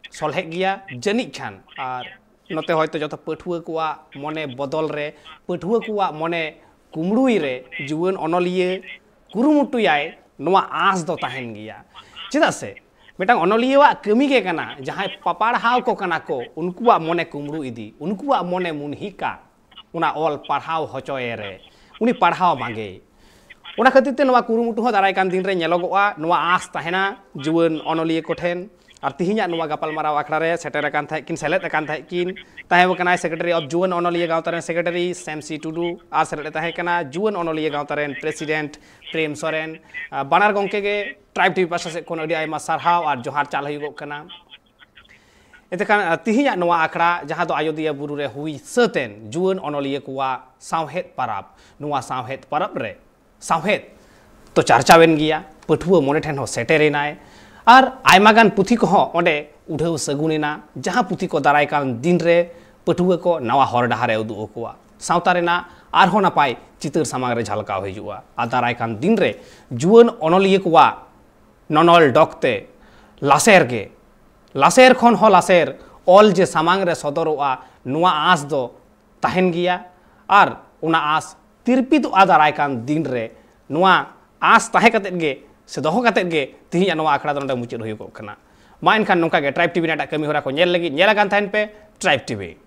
ᱥᱚᱞᱦᱮᱜ ᱜᱮᱭᱟ ᱡᱟᱹᱱᱤᱡ ᱠᱷᱟᱱ᱾ ᱟᱨ ᱱᱚᱛᱮ ᱦᱚᱭᱛᱳ ᱡᱚᱛᱚ ᱯᱟᱹᱴᱷᱩᱣᱟᱹ ᱠᱚᱣᱟᱜ ᱢᱚᱱᱮ ᱵᱚᱫᱚᱞ ᱨᱮ, ᱯᱟᱹᱴᱷᱩᱣᱟᱹ ᱠᱚᱣᱟᱜ ᱢᱚᱱᱮ ᱠᱩᱢᱲᱩᱭ ᱨᱮ ᱡᱩᱣᱟᱹᱱ ᱚᱱᱚᱞᱤᱭᱟᱹ ᱠᱩᱨᱩᱢᱩᱴᱩᱭᱟᱭ, ᱱᱚᱣᱟ ᱟᱸᱥ ᱫᱚ ᱛᱟᱦᱮᱱ ᱜᱮᱭᱟ᱾ ᱪᱮᱫᱟᱜ ᱥᱮ ᱢᱤᱫᱴᱟᱝ ᱚᱱᱚᱞᱤᱭᱟᱹᱣᱟᱜ ᱠᱟᱹᱢᱤ ᱜᱮ ᱠᱟᱱᱟ, ᱡᱟᱦᱟᱸᱭ ᱯᱟᱯᱟᱲᱦᱟᱣ ᱠᱚ ᱠᱟᱱᱟ ᱠᱚ, ᱩᱱᱠᱩᱣᱟᱜ ᱢᱚᱱᱮ ᱠᱩᱢᱲᱩ ᱤᱫᱤ, ᱩᱱᱠᱩᱣᱟᱜ ᱢᱚᱱᱮ ᱢᱩᱱᱦᱤ ᱠᱟᱜ, ᱚᱱᱟ ᱚᱞ ᱯᱟᱲᱦᱟᱣ ᱦᱚᱪᱚᱭᱮ ᱨᱮ, ᱩᱱᱤ ᱯᱟᱲᱦᱟᱣ ᱢᱟᱜᱮ᱾ ᱚᱱᱟ ᱠᱷᱟᱹᱛᱤᱨ ᱛᱮ ᱱᱚᱣᱟ ᱠᱩᱨᱩᱢᱩᱴᱩ ᱦᱚᱸ ᱫᱟᱨᱟᱭ ᱠᱟᱱ ᱫᱤᱱ ᱨᱮ ᱧᱮᱞᱚᱜᱚᱜᱼᱟ, ᱱᱚᱣᱟ ᱟᱸᱥ ᱛᱟᱦᱮᱱᱟ ᱡᱩᱣᱟᱹᱱ ᱚᱱᱚᱞᱤᱭᱟᱹ ᱠᱚᱴᱷᱮᱱ᱾ ᱟᱨ ᱛᱤᱦᱤᱧᱟᱜ ᱱᱚᱣᱟ ᱜᱟᱯᱟᱞᱢᱟᱨᱟᱣ ᱟᱠᱷᱲᱟ ᱨᱮ ᱥᱮᱴᱮᱨ ᱟᱠᱟᱱ ᱛᱟᱦᱮᱸᱫ ᱠᱤᱱ, ᱥᱮᱞᱮᱫ ᱟᱠᱟᱱ ᱛᱟᱦᱮᱸᱫ ᱠᱤᱱ, ᱛᱟᱦᱮᱸ ᱠᱟᱱᱟᱭ Secretary of ᱡᱩᱣᱟᱹᱱ ᱚᱱᱚᱞᱤᱭᱟᱹ ᱜᱟᱶᱛᱟ ᱨᱮᱱ Secretary ᱥᱮᱢ ᱥᱤ ᱴᱩᱰᱩ, ᱟᱨ ᱥᱮᱞᱮᱫ ᱮ ᱛᱟᱦᱮᱸ ᱠᱟᱱᱟ ᱡᱩᱣᱟᱹᱱ ᱚᱱᱚᱞᱤᱭᱟᱹ ᱜᱟᱶᱛᱟ ᱨᱮᱱ President ᱯᱨᱮᱢ ᱥᱚᱨᱮᱱ᱾ ᱟᱨ ᱵᱟᱱᱟᱨ ᱜᱚᱢᱠᱮ ᱜᱮ ᱴᱨᱟᱭᱤᱵᱽ ᱴᱤᱵᱷᱤ ᱯᱟᱥᱴᱟ ᱥᱮᱫ ᱠᱷᱚᱱ ᱟᱹᱰᱤ ᱟᱭᱢᱟ ᱥᱟᱨᱦᱟᱣ ᱟᱨ ᱡᱚᱦᱟᱨ ᱪᱟᱞ ᱦᱩᱭᱩᱜᱚᱜ ᱠᱟᱱᱟ᱾ ᱮᱱᱛᱮᱠᱷᱟᱱ ᱛᱤᱦᱤᱧᱟᱜ ᱱᱚᱣᱟ ᱟᱠᱷᱲᱟ, ᱡᱟᱦᱟᱸ ᱫᱚ ᱟᱡᱚᱫᱤᱭᱟᱹ ᱵᱩᱨᱩ ᱨᱮ ᱦᱩᱭ ᱥᱟᱹᱛ ᱮᱱ ᱡᱩᱣᱟᱹᱱ ᱚᱱᱚᱞᱤᱭᱟᱹ ᱠᱚᱣᱟᱜ ᱥᱟᱶᱦᱮᱫ ᱯᱟᱨᱟᱵᱽ, ᱱᱚᱣᱟ ᱥᱟᱶᱦᱮᱫ ᱯᱟᱨᱟᱵᱽ ᱨᱮ ᱥᱟᱶᱦᱮᱫ ᱛᱚ ᱪᱟᱨᱪᱟᱣᱮᱱ ᱜᱮᱭᱟ, ᱯᱟᱹᱴᱷᱩᱣᱟᱹ ᱢᱚᱱᱮ ᱴᱷᱮᱱ ᱦᱚᱸ ᱥᱮᱴᱮᱨᱮᱱᱟᱭ, ᱟᱨ ᱟᱭᱢᱟ ᱜᱟᱱ ᱯᱩᱛᱷᱤ ᱠᱚᱦᱚᱸ ᱚᱸᱰᱮ ᱩᱰᱷᱟᱹᱣ ᱥᱟᱹᱜᱩᱱᱮᱱᱟ᱾ ᱡᱟᱦᱟᱸ ᱯᱩᱛᱷᱤ ᱠᱚ ᱫᱟᱨᱟᱭ ᱠᱟᱱ ᱫᱤᱱ ᱨᱮ ᱯᱟᱹᱴᱷᱩᱣᱟᱹ ᱠᱚ ᱱᱟᱣᱟ ᱦᱚᱨ ᱰᱟᱦᱟᱨ ᱮ ᱩᱫᱩᱜ ᱟᱠᱚᱣᱟ, ᱥᱟᱶᱛᱟ ᱨᱮᱱᱟᱜ ᱟᱨᱦᱚᱸ ᱱᱟᱯᱟᱭ ᱪᱤᱛᱟᱹᱨ ᱥᱟᱢᱟᱝ ᱨᱮ ᱡᱷᱟᱞᱠᱟᱣ ᱦᱤᱡᱩᱜᱼᱟ᱾ ᱟᱨ ᱫᱟᱨᱟᱭ ᱠᱟᱱ ᱫᱤᱱ ᱨᱮ ᱡᱩᱣᱟᱹᱱ ᱚᱱᱚᱞᱤᱭᱟᱹ ᱠᱚᱣᱟᱜ ᱱᱚᱱᱚᱞ ᱰᱚᱠ ᱛᱮ ᱞᱟᱥᱮᱨ ᱜᱮ, ᱞᱟᱥᱮᱨ ᱠᱷᱚᱱ ᱦᱚᱸ ᱞᱟᱥᱮᱨ ᱚᱞ ᱡᱮ ᱥᱟᱢᱟᱝ ᱨᱮ ᱥᱚᱫᱚᱨᱚᱜᱼᱟ, ᱱᱚᱣᱟ ᱟᱸᱥ ᱫᱚ ᱛᱟᱦᱮᱱ ᱜᱮᱭᱟ᱾ ᱟᱨ ᱚᱱᱟ ᱟᱸᱥ ᱛᱤᱨᱯᱤᱛᱚᱜᱼᱟ ᱫᱟᱨᱟᱭ ᱠᱟᱱ ᱫᱤᱱ ᱨᱮ᱾ ᱱᱚᱣᱟ ᱟᱸᱥ ᱛᱟᱦᱮᱸ ᱠᱟᱛᱮᱫ ᱜᱮ ᱥᱮ ᱫᱚᱦᱚ ᱠᱟᱛᱮᱫ ᱜᱮ ᱛᱤᱦᱤᱧᱟᱜ ᱱᱚᱣᱟ ᱟᱠᱷᱲᱟ ᱫᱚ ᱱᱚᱰᱮ ᱢᱩᱪᱟᱹᱫ ᱦᱩᱭᱩᱜᱚᱜ ᱠᱟᱱᱟ᱾ ᱢᱟ ᱮᱱᱠᱷᱟᱱ ᱱᱚᱝᱠᱟ ᱜᱮ ᱴᱨᱟᱭᱤᱵᱽ ᱴᱤᱵᱷᱤ ᱨᱮᱱᱟᱜ ᱮᱴᱟᱜ ᱠᱟᱹᱢᱤ ᱦᱚᱨᱟ ᱠᱚ ᱧᱮᱞ ᱞᱟᱹᱜᱤᱫ ᱧᱮᱞ ᱟᱠᱟᱱ ᱛᱟᱦᱮᱱ ᱯᱮ ᱴᱨᱟᱭᱤᱵᱽ ᱴᱤᱵᱷᱤ᱾